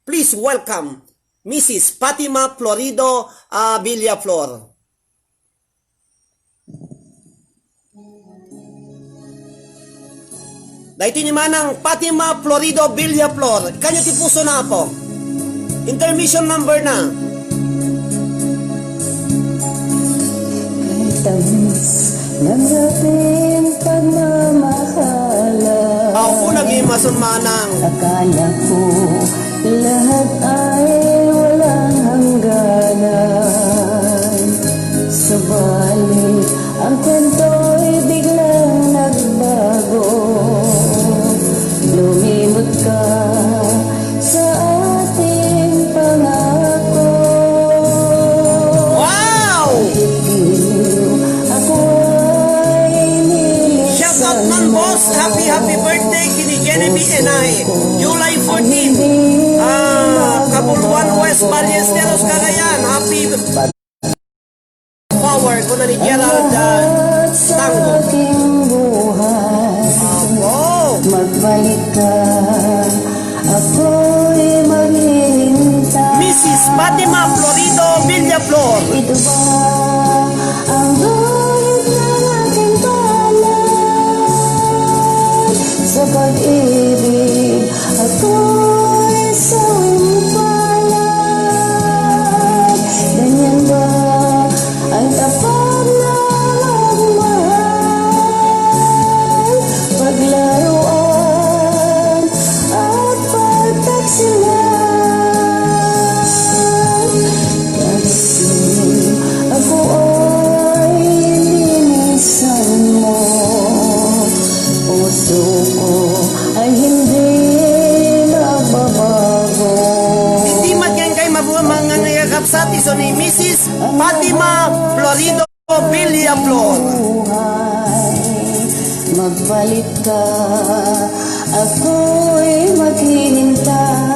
Please welcome Missus Fatima Florido, ah, Villaflor. Daytoy ni Manang Fatima Florido Villaflor. Kaniak ti pusona, Apo. Intermission number na. Tamis ng ating pagmamahalan. Ako naging masunmanang. Akala ko lahat ay walang hangganan. Subalit ang kwento'y biglang nagbago. Lumimot ka sa ating pangako. Wow! Ako ay nilisan Shout out man, boss. Happy, happy birthday kini Genevieve and I. July fourteen. Ah, Kabuluan West, Ballesteros, Cagayan. Happy power ko na ni Gerald ah, Tango. Aking buhay. Wow! Magbalik ka, ako'y maghihintay. Missus Fatima Florido Villaflor. Ito ba ang guhit ng ating palad? Sa pag-ibig, ako'y sawing palad. Ganyan ba ang tapat na magmahal? Paglaruan at pagtaksilan. Dahil ako ay linisan mo. Puso ko ay hindi magbabago. Iti matyan kay mabuang mga kakabsat, isu ni Missus Fatima Florido Villaflor. Buhay, magbalik ka, ako'y maghihintay.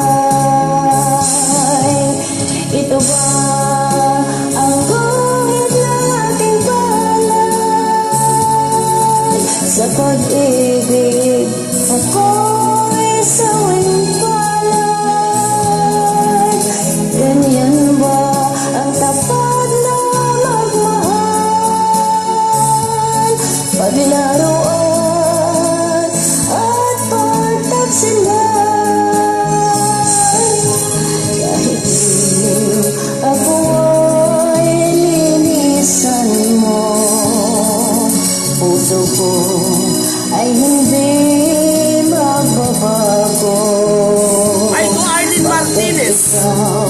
Ito ba ang guhit ng ating palad? Sa pag-ibig, ako'y sawing palad. Ganyan ba ang tapat na magmahal? Paglaruan at pagtaksilan. Kahit ako ay linisan mo, puso ko ay hindi magbabago. Ay, ko Arlene Martinez. Ikaw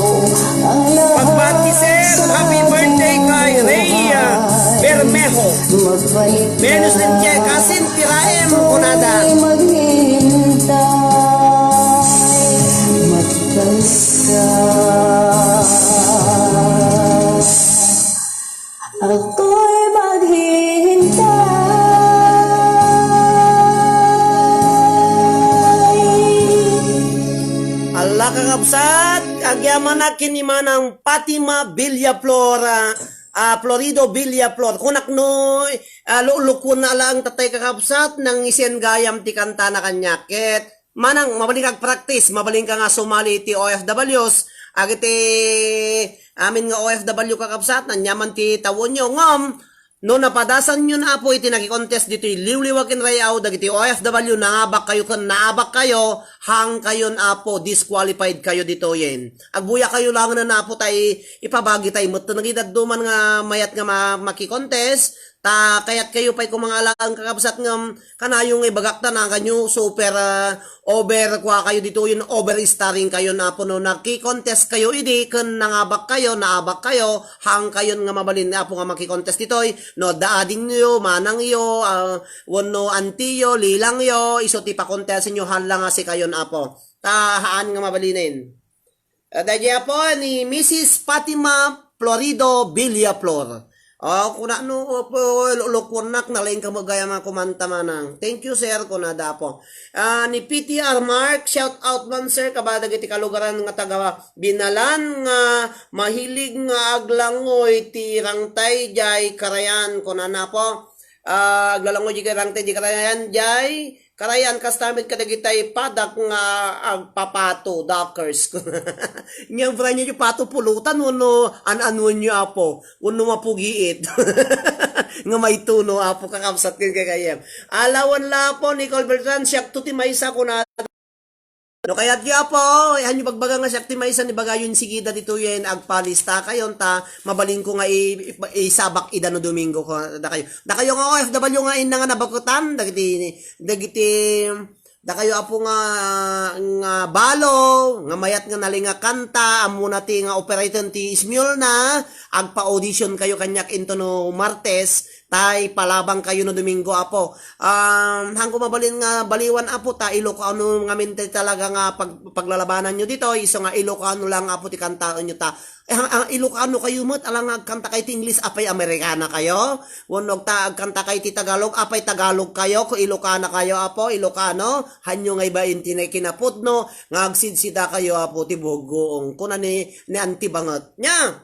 ang lahat Pagbati, sir. Happy birthday kay Rhea Bermejo. Magbalik Venus ka. Limpiay, kasin tiraem kunada. Ako'y maghihintay. Magbalik ka. Ako'y maghihintay. Ala, kakabsat, agyamanak ken ni Manang Fatima Villaflor, ah, ah, Florido Villaflor. Kunak no, ah, lulukuan na lang tatay, kakabsat, nang isen gayam ti kantana kaniak. Ket, Manang, mabalin ka practice, mabalin ka nga sumali iti O F Ws, agiti amin nga O F W, kakabsat, aniaman ti tawenyo. Ngem, no napadasanyon, Apo, iti naki-contest ditoy Liwliwa ken Ray-aw, dagiti O F W, nangabak kayo ken naabak kayo, hang kayon, Apo, disqualified kayo ditoyen. Agbuya kayo langen, Apo, tay ipabagi tay met. Nagidadduman nga mayat nga ma-, maki-contest, ta kayat kayo pay kumangalaang, kakabsat, ngem kanayo nga ibagak ta naganyo, super, ah, over kua kayo ditoyen, over starring kayo, Apo, no naki-contest kayo idi, ken nangabak kayo, naabak kayo, hang kayon nga mabalin, Apo, nga maki-contest ditoy, no adda adingyo, manangyo, ah, wenno antiyo, lilangyo, isu ti pakontesenyo, hala nga sikayon, Apo. Ta haan nga mabalinen. Ah, daydi, Apo, ni Missus Fatima Florido Villaflor. Oh, kuna no, Apo, lulukunak, nalaing ka magayam a kumanta, Manang. Thank you, sir, kunada, Apo. Ah, ni P T R Mark, shout out man, sir, kada dagiti kalugaran nga taga Binalan nga mahilig nga aglangoy ti rangtay jay karayan, kunana, Apo. Ah, aglalangoy jay rangtay jay karayan, jay Karayan, kasta met kadagitay padak nga agpapato, duckers. Nya, brand nyo pato pulutan, wenno an-anuenyo, Apo, wenno mapugiit. nga maituno, Apo, kakabsat ken gagayyem. Alawan la, Apo, Nicole Beltran, siak to ti maysa kuna. No kayatyo, Apo, hanyo bagbaga nga siak ti maysa ni bagayo insigida ditoyen, agpalista kayon, ta mabalinko nga i-, i-, isabak ida no Domingo ko, dakayo. Dakayo nga O F W nga inna nga nabakutan, dagiti, dagiti, dakayo, Apo, nga, nga balo, nga mayat nga nalingakanta, ammona ti nga operator ti Smule na, agpa-audition kayo kaniak into no Martes, tay palabang kayo no Domingo, Apo. Um, hanko mabalin nga baliwan, Apo, ta Ilocano ngamin ti talaga nga pag-, paglalabanan nyo dito, iso nga Ilocano lang, Apo, ti kantaen nyo ta. Eh, ang, ang Ilocano kayo met, alang nga agkanta kay ti English, apay Amerikana kayo? Wenno ta agkanta kay ti Tagalog, apay Tagalog kayo? Kung Ilocana kayo, Apo, Ilocano, hanyo nga ibain ti kinapudno, nga agsidsida kayo, Apo, ti buhuggoong. Kuna ni, ni Auntie Banget. Nya!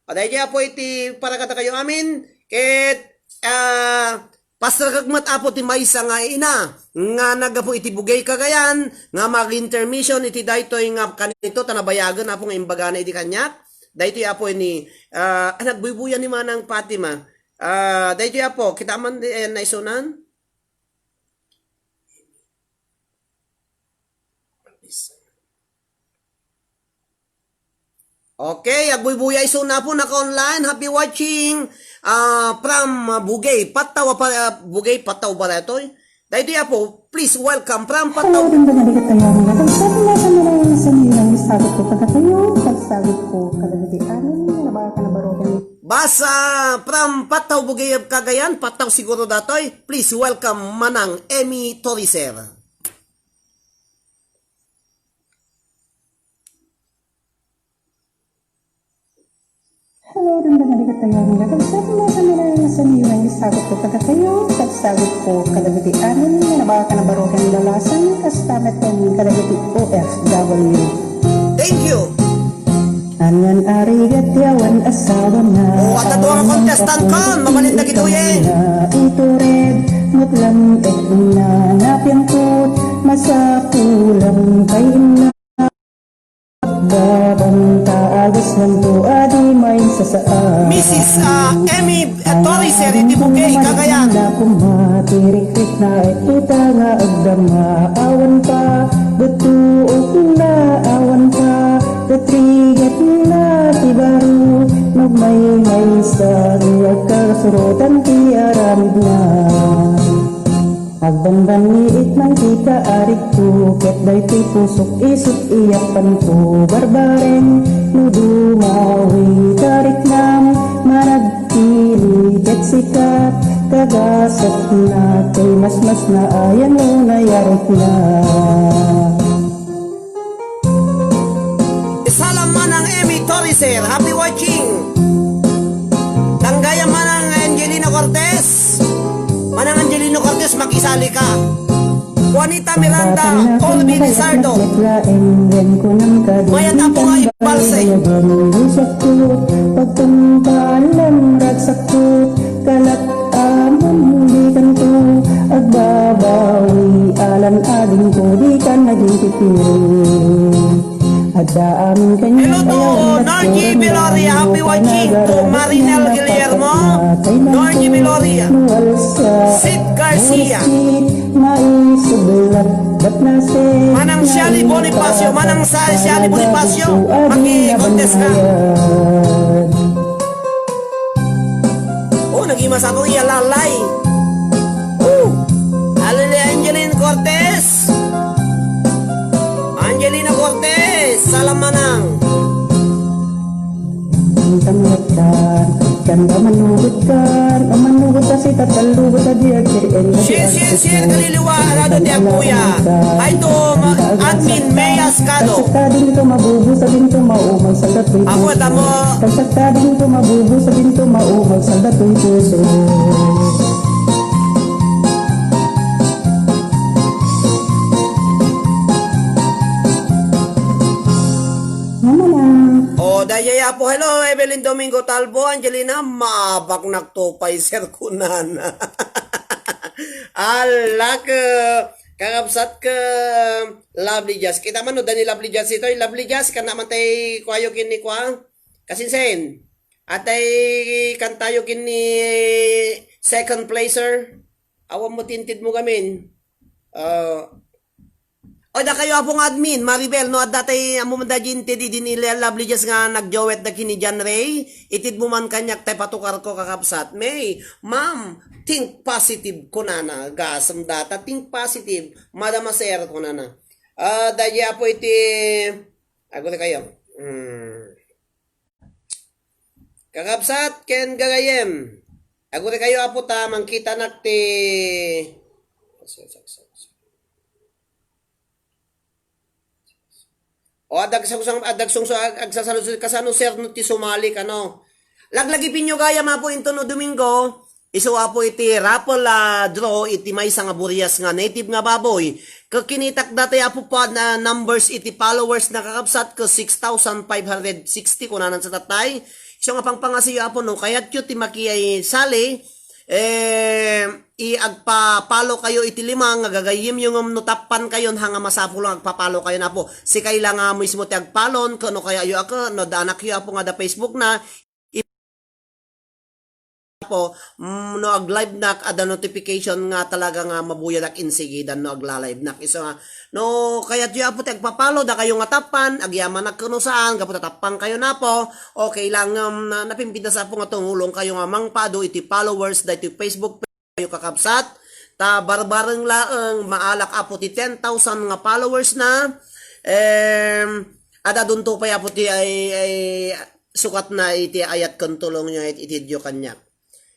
Adaydi, Apo, iti para kadakayo amin, ket, ah, pasrekek met, Apo, ti maysa nga ina, nga naggapu iti Bugey Cagayan, nga mag-intermission iti daytoy nga kanito, ta nabayagen, Apo, nga imbagana idi kaniak. Daytoy, Apo, ni, ah, ah, nagbuybuya ni Manang Fatima. Ah, daytoy, Apo, kita man di, eh, naisunan? Okay, agbuybuya isuna, Apo, naka-online. Happy watching, ah, from, ah, Bugey, Pattaw, pa, ah, Bugey, Pattaw ba daytoy? Daytoy, Apo, please welcome from Pattaw. Hello, din ba naligat tayo ang mga kausap? Nasa na lang sa nilang isabot ko kadakayo, pagsabot ko kadagiti amin, nga nabaka na baroken. Basa from Pattaw, Bugey, Cagayan, Pattaw siguro daytoy. Please welcome Manang Emmy Toricer. Hello, din ba naligat tayo ang mga kausap? Nasa na lang sa nilang isabot ko kadakayo, pagsabot ko kadagiti amin, nga nabaka na baroken lalasan, kasta met ken kadagiti O F W. Thank you. Anian a rigat ti awan asawana. O, adda dua nga contestant kon, mabalin dagitoyen. Itured, met laeng etna, napiangkot, masapulam kay inna. Babanta, agasnanto a di maisasaan. Missus, ah, Emmy, eh, Torres, eh, iti Bugey, Cagayan. Kumatirikrik na ita nga agdama, awan pa, betuok na, awan pa, katrigat na ti baro, nagmaymaysa, agkakasurotan ti aramidna. Agbanbanniit man ti kaarigko, ket daytoy pusok isut' iyapanko. Barbareng no dumawi tariknam, managpili ket sikat, kagasatna ti masmasna a yano nayarikna. Salam Manang Emmy Toricer, happy watching. Tanggayam Manang Angelina Cortez. Manang Angelina Cortez, makisali ka. Juanita Miranda, Olvin Lizardo. Mayat a po nga ibalse. Pagtungpalan, ragsakot, kalat Amon di kanto agbabawi, alan adingko di ka naging pipiri. Adda amin kanya. Hello to Norgie Veloria, happy watching to Marinel Guillermo, Norgie Veloria, Sid Garcia. Maisublat, bat nasi. Manang Shally Bonifacio, Manang Sa-, Shally Bonifacio, maki-contest ka. Oh, naging masarong iya lalay. Oh, Alele Angeline Cortez. Angelina Cortez, salam Manang. Ang tamlatan, kan ba manugot kan, ang manugot kasi tatalubot a di agkirian. Share, share, share, kaliliwa, alado ti apuya. Ay to, ma-, admin, Mea Escado. Pagsaktading to mabubo, sabing to maumag, salda to'y puso. Ako, tamo. Pagsaktading to mabubo, sabing to maumag, salda to'y puso. Mama na. Oh, dayay apo. Hello, Evelyn Domingo Talbo, Angelina, mabaknak to pay, sir, kunan. Alak, kakabsat ka, Lovely Jazz. Kita man, no, Dani Lovely Jazz ito. Lovely Jazz, kana man tay kuayo kin ni kua? Kasinsen. Atay kantayo kin ni Second placer, awan mo ti intedmo gamin. Ah, o, dakayo, Apo nga admin, Maribel, no, adda tay ammo man daydi inted idi ni Lovely Jess nga nagduet da ken ni John Ray, itedmo man kaniak tay patukarko, kakabsat. May, ma'am, think positive, kunana. Gasem data, think positive, Madam Aser, kunana. Ah, daydi, Apo, iti, agurikayo. Hmm. Kakabsat ken gagayyem, agurikayo, Apo, ta mangkitanak ti, o, adag sungsung, adag sungsu-, ag-, agsasaludsod, kasano, sir, no ti sumalik, ano? Laglagipenyo gayam, Apo, inton no Domingo, isu, Apo, iti raffle, ah, draw iti maysa nga burias nga native nga baboy. Ket kinitak dati, Apo, pa na numbers iti followers na, kakabsat, ket six thousand five hundred sixty, kunanan sa tatay. Isu nga pangpangasiyo, Apo, no kayatyo ti makisali, eh, i-, agpa-follow kayo iti lima nga gagayyemyo, ngem no tappan kayon, ha, nga masapul nga agpa-follow kayon, Apo. Sika la nga mismo ti agpalon, ket no kayayo a ket, no adda anakyo, Apo, nga adda Facebook na, Apo, mm, no ag-live nak, adda notification nga talaga nga mabuyadak insigidan no agla-live nak. Isu nga, no kayatyo, Apo, ti agpa-follow, dakayo nga tappan, agyamanak ket no saan, gapu ta tappan kayo, Apo. Okay lang, um, na, napimpintas, Apo, nga tumulong kayo nga mangpado iti followers daytoy Facebook page kayo, kakabsat. Ta barbareng laeng, maalak, Apo, ti ten thousand nga followers na. Em, adda dunto pay, Apo, ti ay, ay, sukatna iti ayat ken tulongyo iti, iti video kaniak.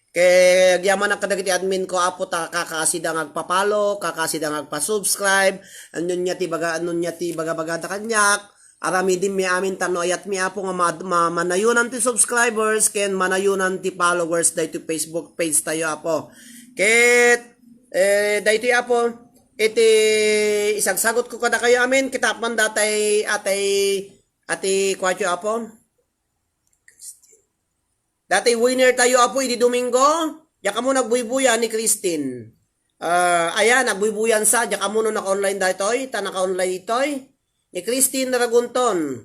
Ket agyamanak kadagiti admin ko, Apo, ta kakasida nga agpa-follow, kakasida nga agpa-subscribe, ania ti baga, ania ti bagabagada kaniak, aramidemmi amin, ta no ayatmi, Apo, nga ma-, ma-, manayunan ti subscribers ken manayunan ti followers daytoy Facebook page tayo, Apo. Ket, eh, daytoy, Apo, iti isagsagutko kadakayo amin, ket tapno datay, atay, ati kuatyo, Apo. Dati winner tayo, Apo, idi Domingo. Diak ammo nagbuybuya ni Christine. Ah, ayan, nagbuybuyan sa. Diak ammo no naka-online daytoy, ta naka-online itoy. Ni Christine Ragunton.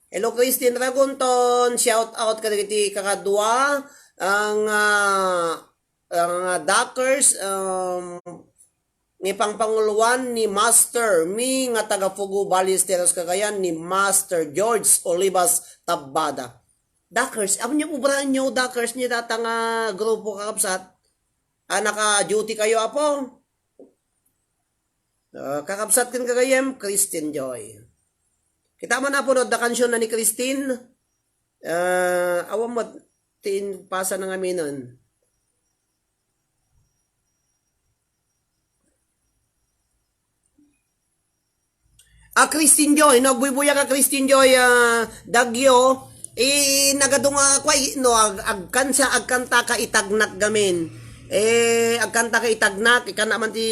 Hello, Christine Ragunton. Shout out kadagiti kakadua. Ang, ah, ang, ah, Dockers, um, nga pangpanguloan ni Master Mi nga taga Pugo, Ballesteros, Cagayan, ni Master George Olivas Tabbada. Dockers, amo niya obraanyo, Dockers, ni data nga grupo, kakabsat. Ah, naka-duty kayo, Apo? Ah, kakabsat ken gagayyem, Christine Joy. Kita man, Apo, no, da kansion na ni Christine. Ah, awan mo, tin pasa na nga minon. A Christine Joy, no, agbuybuya ka Christine Joy, ah, Dagyo, eh, nagadu nga, kway, no, ag-, agkansa, agkanta ka itagnak gamin. Eh, agkanta ka itagnak, ikan naman ti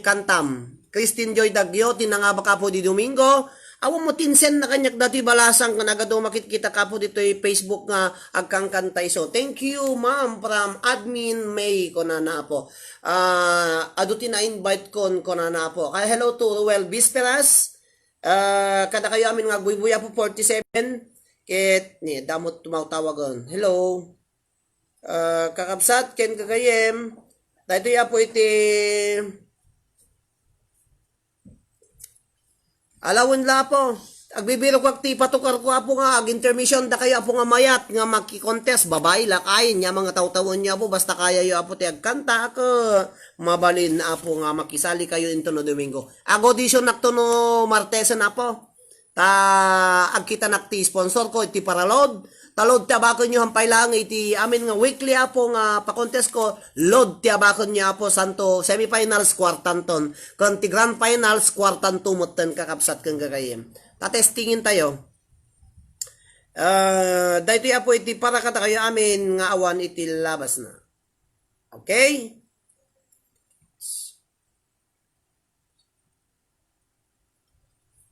kantam. Christine Joy Dagyo, ti nangabak, Apo, di Domingo. Awan mo tinsen na kaniak datoy balasang nga nagadu makitkitak, Apo, ditoy Facebook nga agkankanta iso. Thank you, ma'am, from Admin May, kunana, Apo. Ah, adu ti na-invite kon, kunana, Apo. Kaya hello to Ruel Bisperas. Ah, kada kayo amin nga agbuybuya, Apo, forty-seven. Ket, ni, damot tumawtawagon. Hello. Ah, kakabsat, ken gagayyem. Daytoy, Apo, iti alawen la, Apo. Agbibirok ak ti patukar ko, Apo, nga ag-intermission da kayo, Apo, nga mayat nga makikontest. Babae, lakay, nia mga tawtawen niyo, Apo. Basta kaya yo, Apo, ti agkanta, ak, mabalin, Apo, nga makisali kayo into no Domingo. Ag-audition nak to no Martesen, Apo. Ta agkitanak ti sponsor ko iti paraload. Ta load ti abaken yo, hampay lang iti amin nga weekly, Apo, nga pakontest ko. Load ti abaken yo, Apo, santo semifinals, kwartanton. Ken ti grand finals, kwartanto metten, kakabsat ken gagayyem. Ta testingin tayo. Ah, daytoy, Apo, iti para kadakayo amin nga awan iti labasna. Okay?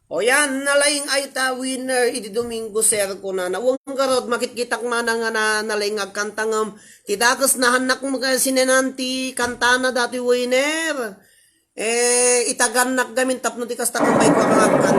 O yan, nalaing ay ta winner idi Domingo, sir, kunana. Wen garud, makitkitak man nga na, nalaing agkanta ngem ti dakes nahannak mo kaya sinenan ti kantana dati winner. Eh, itagannak gamin tapno ti kasta kumbay ko agkanta.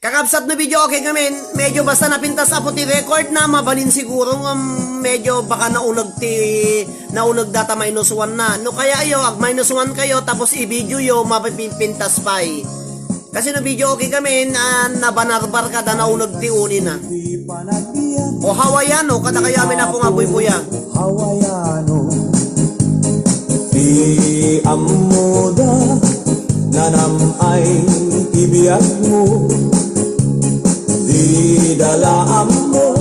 Kakabsat, no video okay ngamin, medyo basta napintas apo ti record na, mabalin siguro nga medyo baka nauneg ti, nauneg data minus one na. No kaya ayo, ag minus one kayo, tapos i-video yo, mapipintas pay. Kasi no video okay ngamin, ah, nabanarbar ka da nauneg ti uni na. O Hawaiano, kada kayo amin apo nga buybuya. Hawaiano. Ti ammoda, nanam ay ti biagmo. Di dala ammo,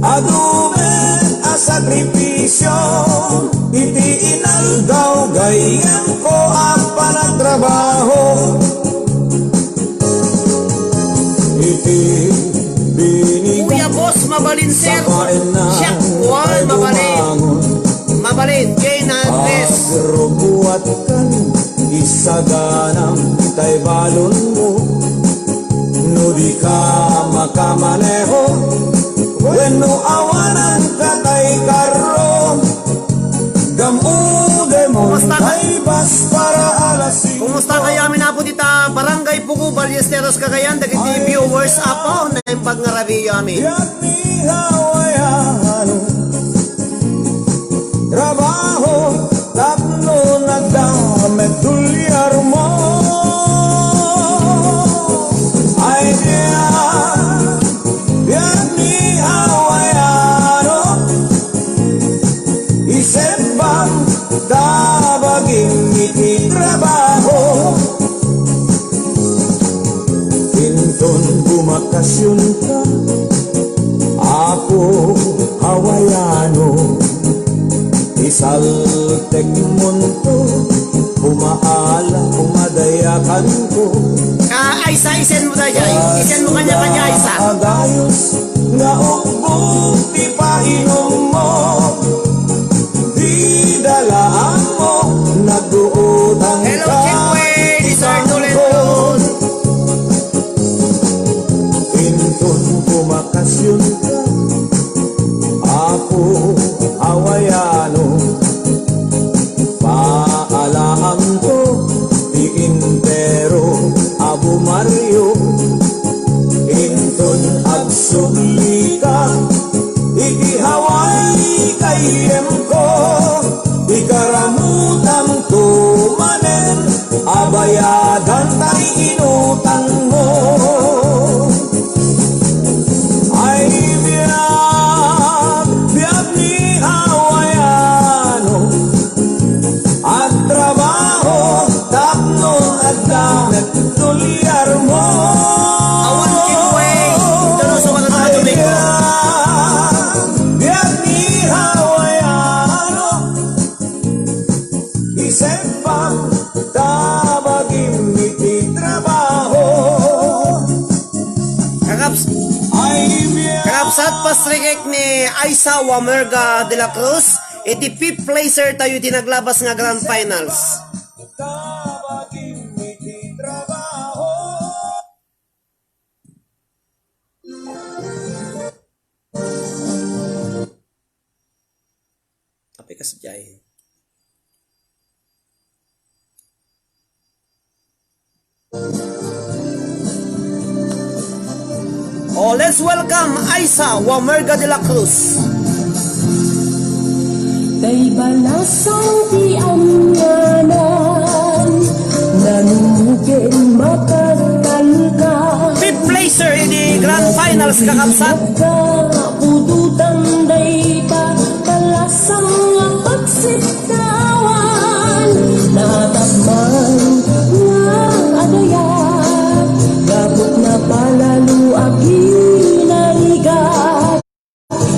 adu met a sakripisio. Iti inaldaw gayyemko a panagtrabaho. Iti binigan. Kuya Boss, mabalin, sir. Siak, kuan, mabalin. Mabalin, Jane Andres. Agrubuat kan isaganam tay balonmo. No di ka makamaneho, wenno awanan ka tay karro, gam-udemon tay bus para alas singko. Kumusta kayo amin apo dita Barangay Pugo, Ballesteros, Cagayan, dagiti viewers apo, naimbag nga rabiyo amin. Biag ni Hawaiano. Trabaho tapno nagdamag met dolyarmo. Ay, biag, biag ni Hawaiano. Isembang ta bagim iti trabaho. Inton bumakasionka, Apo Hawaiano, isaltekmonto, umaala, umadayakanko. Ah, Aisa, isend mo tayo dyan. Isend mo kanya, kanya, Aisa. Agayos nga ugbog ti painummo. Di dala ammo, nagduutang. Hello, ka Chikwe, ti Sir Tulendon. Inton bumakasionka, Apo Hawaiano, paalaamko ti entero a bumaryo. Inton agsublika iti Hawaii gayyemko, ikaramutamto manen a bayadan tay inutangmo. Ay, biag, biag ni Hawaiano, agtrabaho tapno agdamag dolyarmo. Awan ken way, ikaw sa mga taga Domingo. Biag ni Hawaiano, isembang ta bagim iti trabaho. Kakaps-, Ay, biag. Kakabsat, pastrikek ni Aisa Wamerga de la Cruz, iti fifth placer tayo iti naglabas nga grand finals. Apay kasdiay. Oh, let's welcome Aisa Wamerga de la Cruz. Tay balasang ti amianan, nanunugen makatalka. Fifth placer iti grand finals, kakabsat. Pudutang dayta balasang a pagsit- Tawan, naatap man nga agayat, gaput napalalo a kinarigat.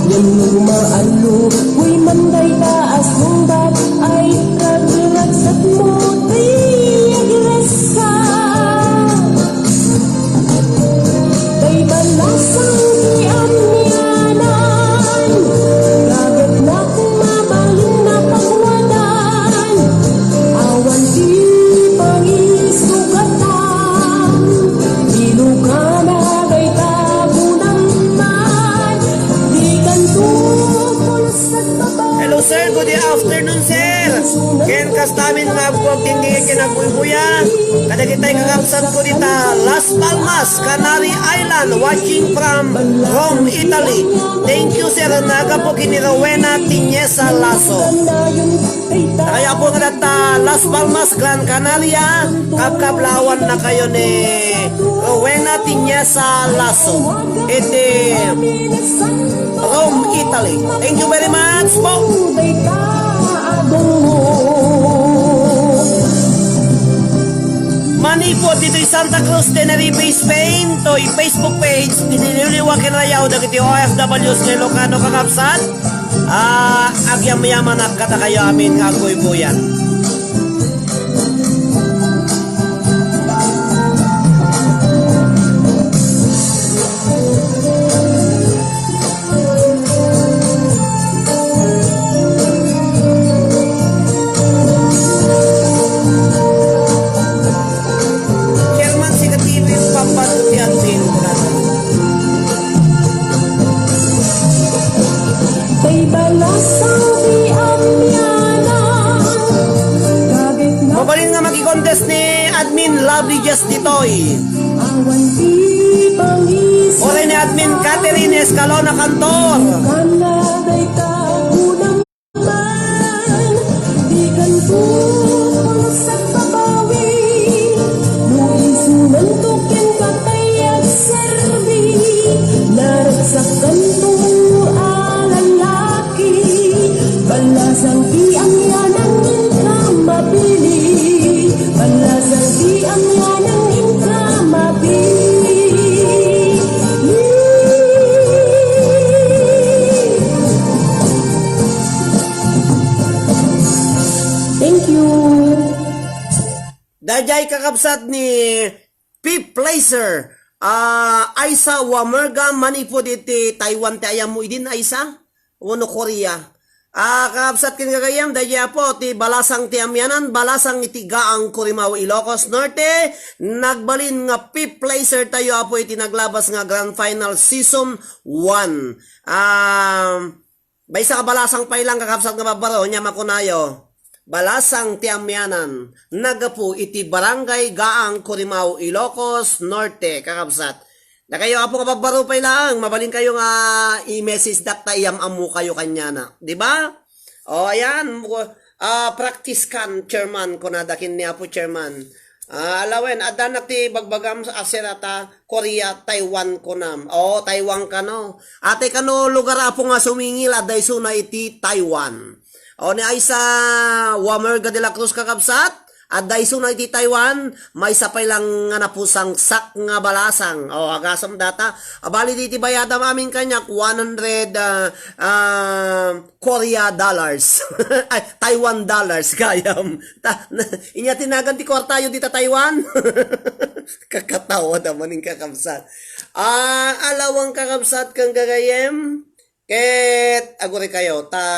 Ngem no maallo, uy, man dayta a sungbat, ay ragragsak mo ti iglesia. Tay balasang ti amianan, gaget nak mabalin a pagwadan. Awan ti pangisugatam, ilukana dayta kunam man, di kanto pulos agpapa- Hello, sir. Good afternoon, sir. Ken Amin nga agguag tinggigit ken agbuybuya, kadagitay kakabsat ko dita Las Palmas, Canary Island, watching from Rome, Italy. Thank you, sir. Nagapu ken ni Rowena Tiñesa Lasso. Kaya po nga data Las Palmas, Gran Canaria, kabkablawan na kayo ni Rowena Tiñesa Lasso. Iti Rome, Italy. Thank you very much po. Manipud ditoy Santa Cruz, Tenerife, Spain, toy Facebook page, iti liwliwa ken rayaw dagiti O F Ws nga Ilocano kakabsat. Ah, agyamyamanak kadakayo amin nga agbuybuyan. Chairman, sika T V, pampano ti admin, brother? Kay balasang ti amianan, kaget na Mabalin nga makikontest ni admin Lovely Jess ditoy. Awan ti pangisip. Uray ni admin Catherine Escalona Cantor. Kana dayta unang man, di kanto pulos agbabawi. No isunanto kenka tay agserbi, naragsakanto a lalaki. Balasang ti amianan, inka mapili. Balasang ti amianan, inka mapili. Thank you. Daydiay kakabsat ni Fifth placer, ah, Aisa Wamerga, manipud iti Taiwan ti ayammo idin, Aisa? Wenno Korea? Ah, kakabsat ken gagayyem, daydiay apo ti balasang ti amianan, balasang iti Gaang, Corimao, Ilocos Norte, nagbalin nga fifth placer tayo apo iti naglabas nga grand final season one. Ah, Maysa nga balasang pay lang, kakabsat nga babbaro, nia makunayo, balasang ti amianan, naggapu iti Barangay Gaang, Corimao, Ilocos Norte, kakabsat. Dakayo, apo nga babbaro pay lang, mabalinkayo nga i-message dak ta iyam-ammokayo kaniana. Di ba? O, ayan, ah, practice kan, chairman, kunada ken ni Apo Chairman. Ah, alawen, addanak ti bagbagam a sir a ta Korea, Taiwan kunam. O, Taiwan kano. Ate kano lugar apo nga sumingil, adda isuna iti Taiwan. O, ni Aisa Wamerga de la Cruz, kakabsat, adda isuna iti Taiwan, maysa pay lang nga napusangsak nga balasang. O, agasem data. Abali, diti bayadam amin kaniak, one hundred, ah, ah, Korea dollars. Ay, Taiwan dollars, gayam. Ta, inya ti nagan ti kuartayo dita Taiwan. Kakatawa naman ing kakabsat. Ah, alawang kakabsat kang gagayem. Ket, aguri kayo, ta,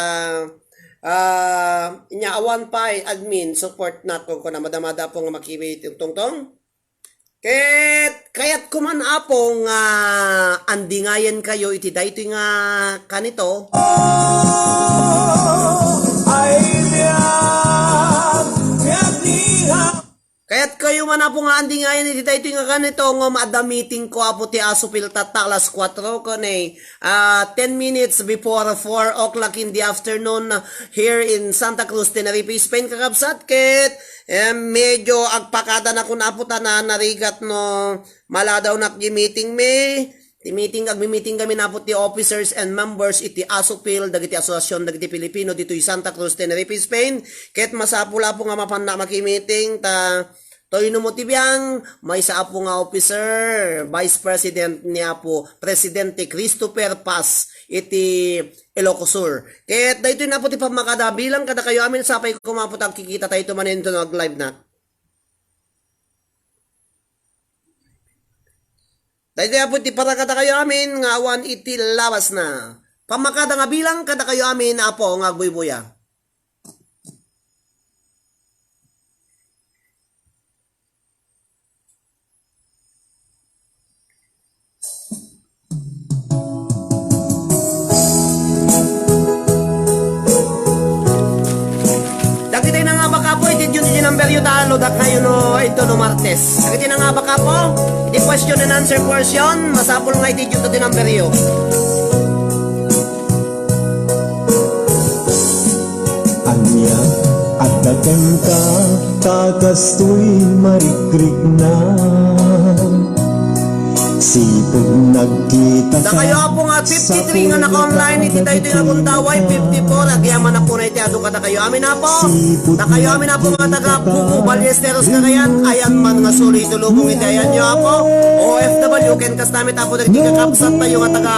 ah, inya awan pay, admin, support na kung kuna madamada po nga makiwi tungtong. Ket kayatko man, Apo, nga andingayen kayo iti daytoy nga kanito. Kayat kayo man, Apo, nga andingayen iti daytoy nga kanito, ngem adda meeting ko, Apo, ti Asupil tatta alas kuatro ken, ah, ten minutes before four o'clock in the afternoon here in Santa Cruz, Tenerife, Spain, kakabsat, ket Em, medyo agpakadanak kun Apo ta narigat no maladawnak di meeting mi. Ti meeting, agmi-meeting kami, Apo, ti officers and members iti ASUPIL, dagiti asosiasion dagiti Pilipino ditoy Santa Cruz, Tenerife, Spain. Ket masapul, Apo, nga mapanna maki-meeting ta toy no mo ti biang, maysa, Apo, nga officer, Vice President ni Apo, Presidente Christopher Paz iti Ilocos Sur. Ket daytoy, Apo, ti pammakada bilang kadakayo amin, sapay koma, Apo, ta agkikita tayo manen no ag-live na. Daytoy, Apo, ti para kadakayo amin nga awan iti labasna. Pammakada nga bilang kadakayo amin, Apo, nga agbuybuya. Dagiti nangabak, Apo, Yu ta, ludak kayo no, ito no Martes. Dagiti nangabak, Apo, iti question and answer portion, masapul nga iti Diyos ti number yu. Ania, adda kenka, ta kastoy marikrikna. Sipud nagkita. Dakayo, Apo, nga fifty-three nga naka-online iti daytoy nga gundaway, fifty-four, agyamanak iti adu kadakayo amin, Apo. Dakayo amin, Apo, nga taga Bugo, Ballesteros, Cagayan, ayan man nga suli iti lubong iti ayanyo, Apo. O F W, ken kasta met, Apo, dagiti kakabsattayo nga taga,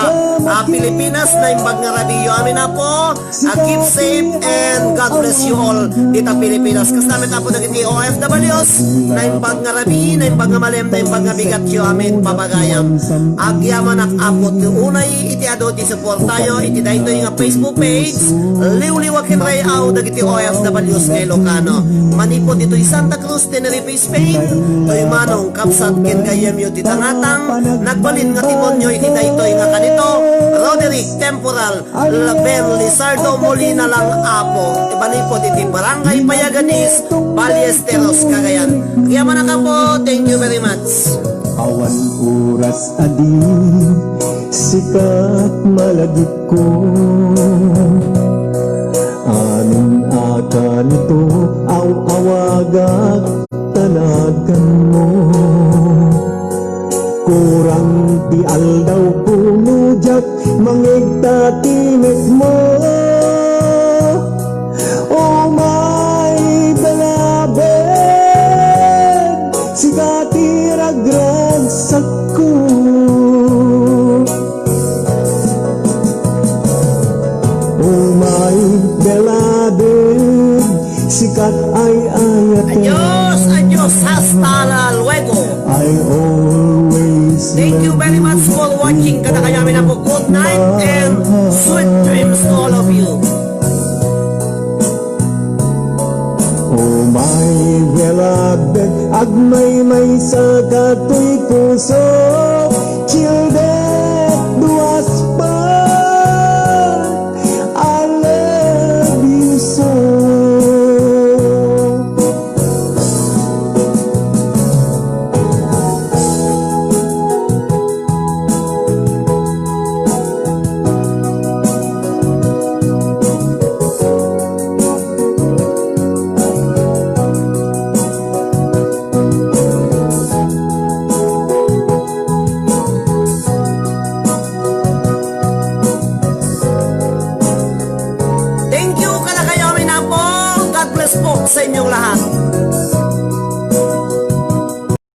ah, Pilipinas, naimbag nga rabiyo amin, Apo. Ah, keep safe and God bless you all dita Pilipinas. Kasta met, Apo, dagiti O F Ws, naimbag nga rabii, naimbag nga malem, naimbag nga bigatyo amin, papagayam. Agyamanak, Apo, ti unay iti adu ti suportayo iti daytoy nga Facebook page, Liwliwa ken Ray-aw dagiti O F Ws nga Ilocano. Manipud ditoy Santa Cruz, Tenerife, Spain, toy manong kabsat ken gayyemyo ti tangatang, nagbalin nga timonyo iti daytoy nga kanito, Roderick Temporal, Laben Lizardo Molina lang, Apo, ti manipud iti Barangay Payagan East, Ballesteros, Cagayan. Agyamanak, Apo. Thank you very much. Awan oras a di sikat malagipko. Amin a kanito, aw-awagak, tanaganmo. Kurang ti aldaw, kuno diak mangegta ti metmo. Oh my beloved, sika ti ragragsakko. Oh my beloved, sikat ay ayaten. Adios, adios, hasta la luego. I always Thank you very much for watching. Kadakayo amin, Apo, good night and sweet dreams to all of you. Oh my beloved, agmaymaysa ka toy puso, till death do us part, I love you so. Thank you, kadakayo amin, Apo. God bless po sa inyong lahat.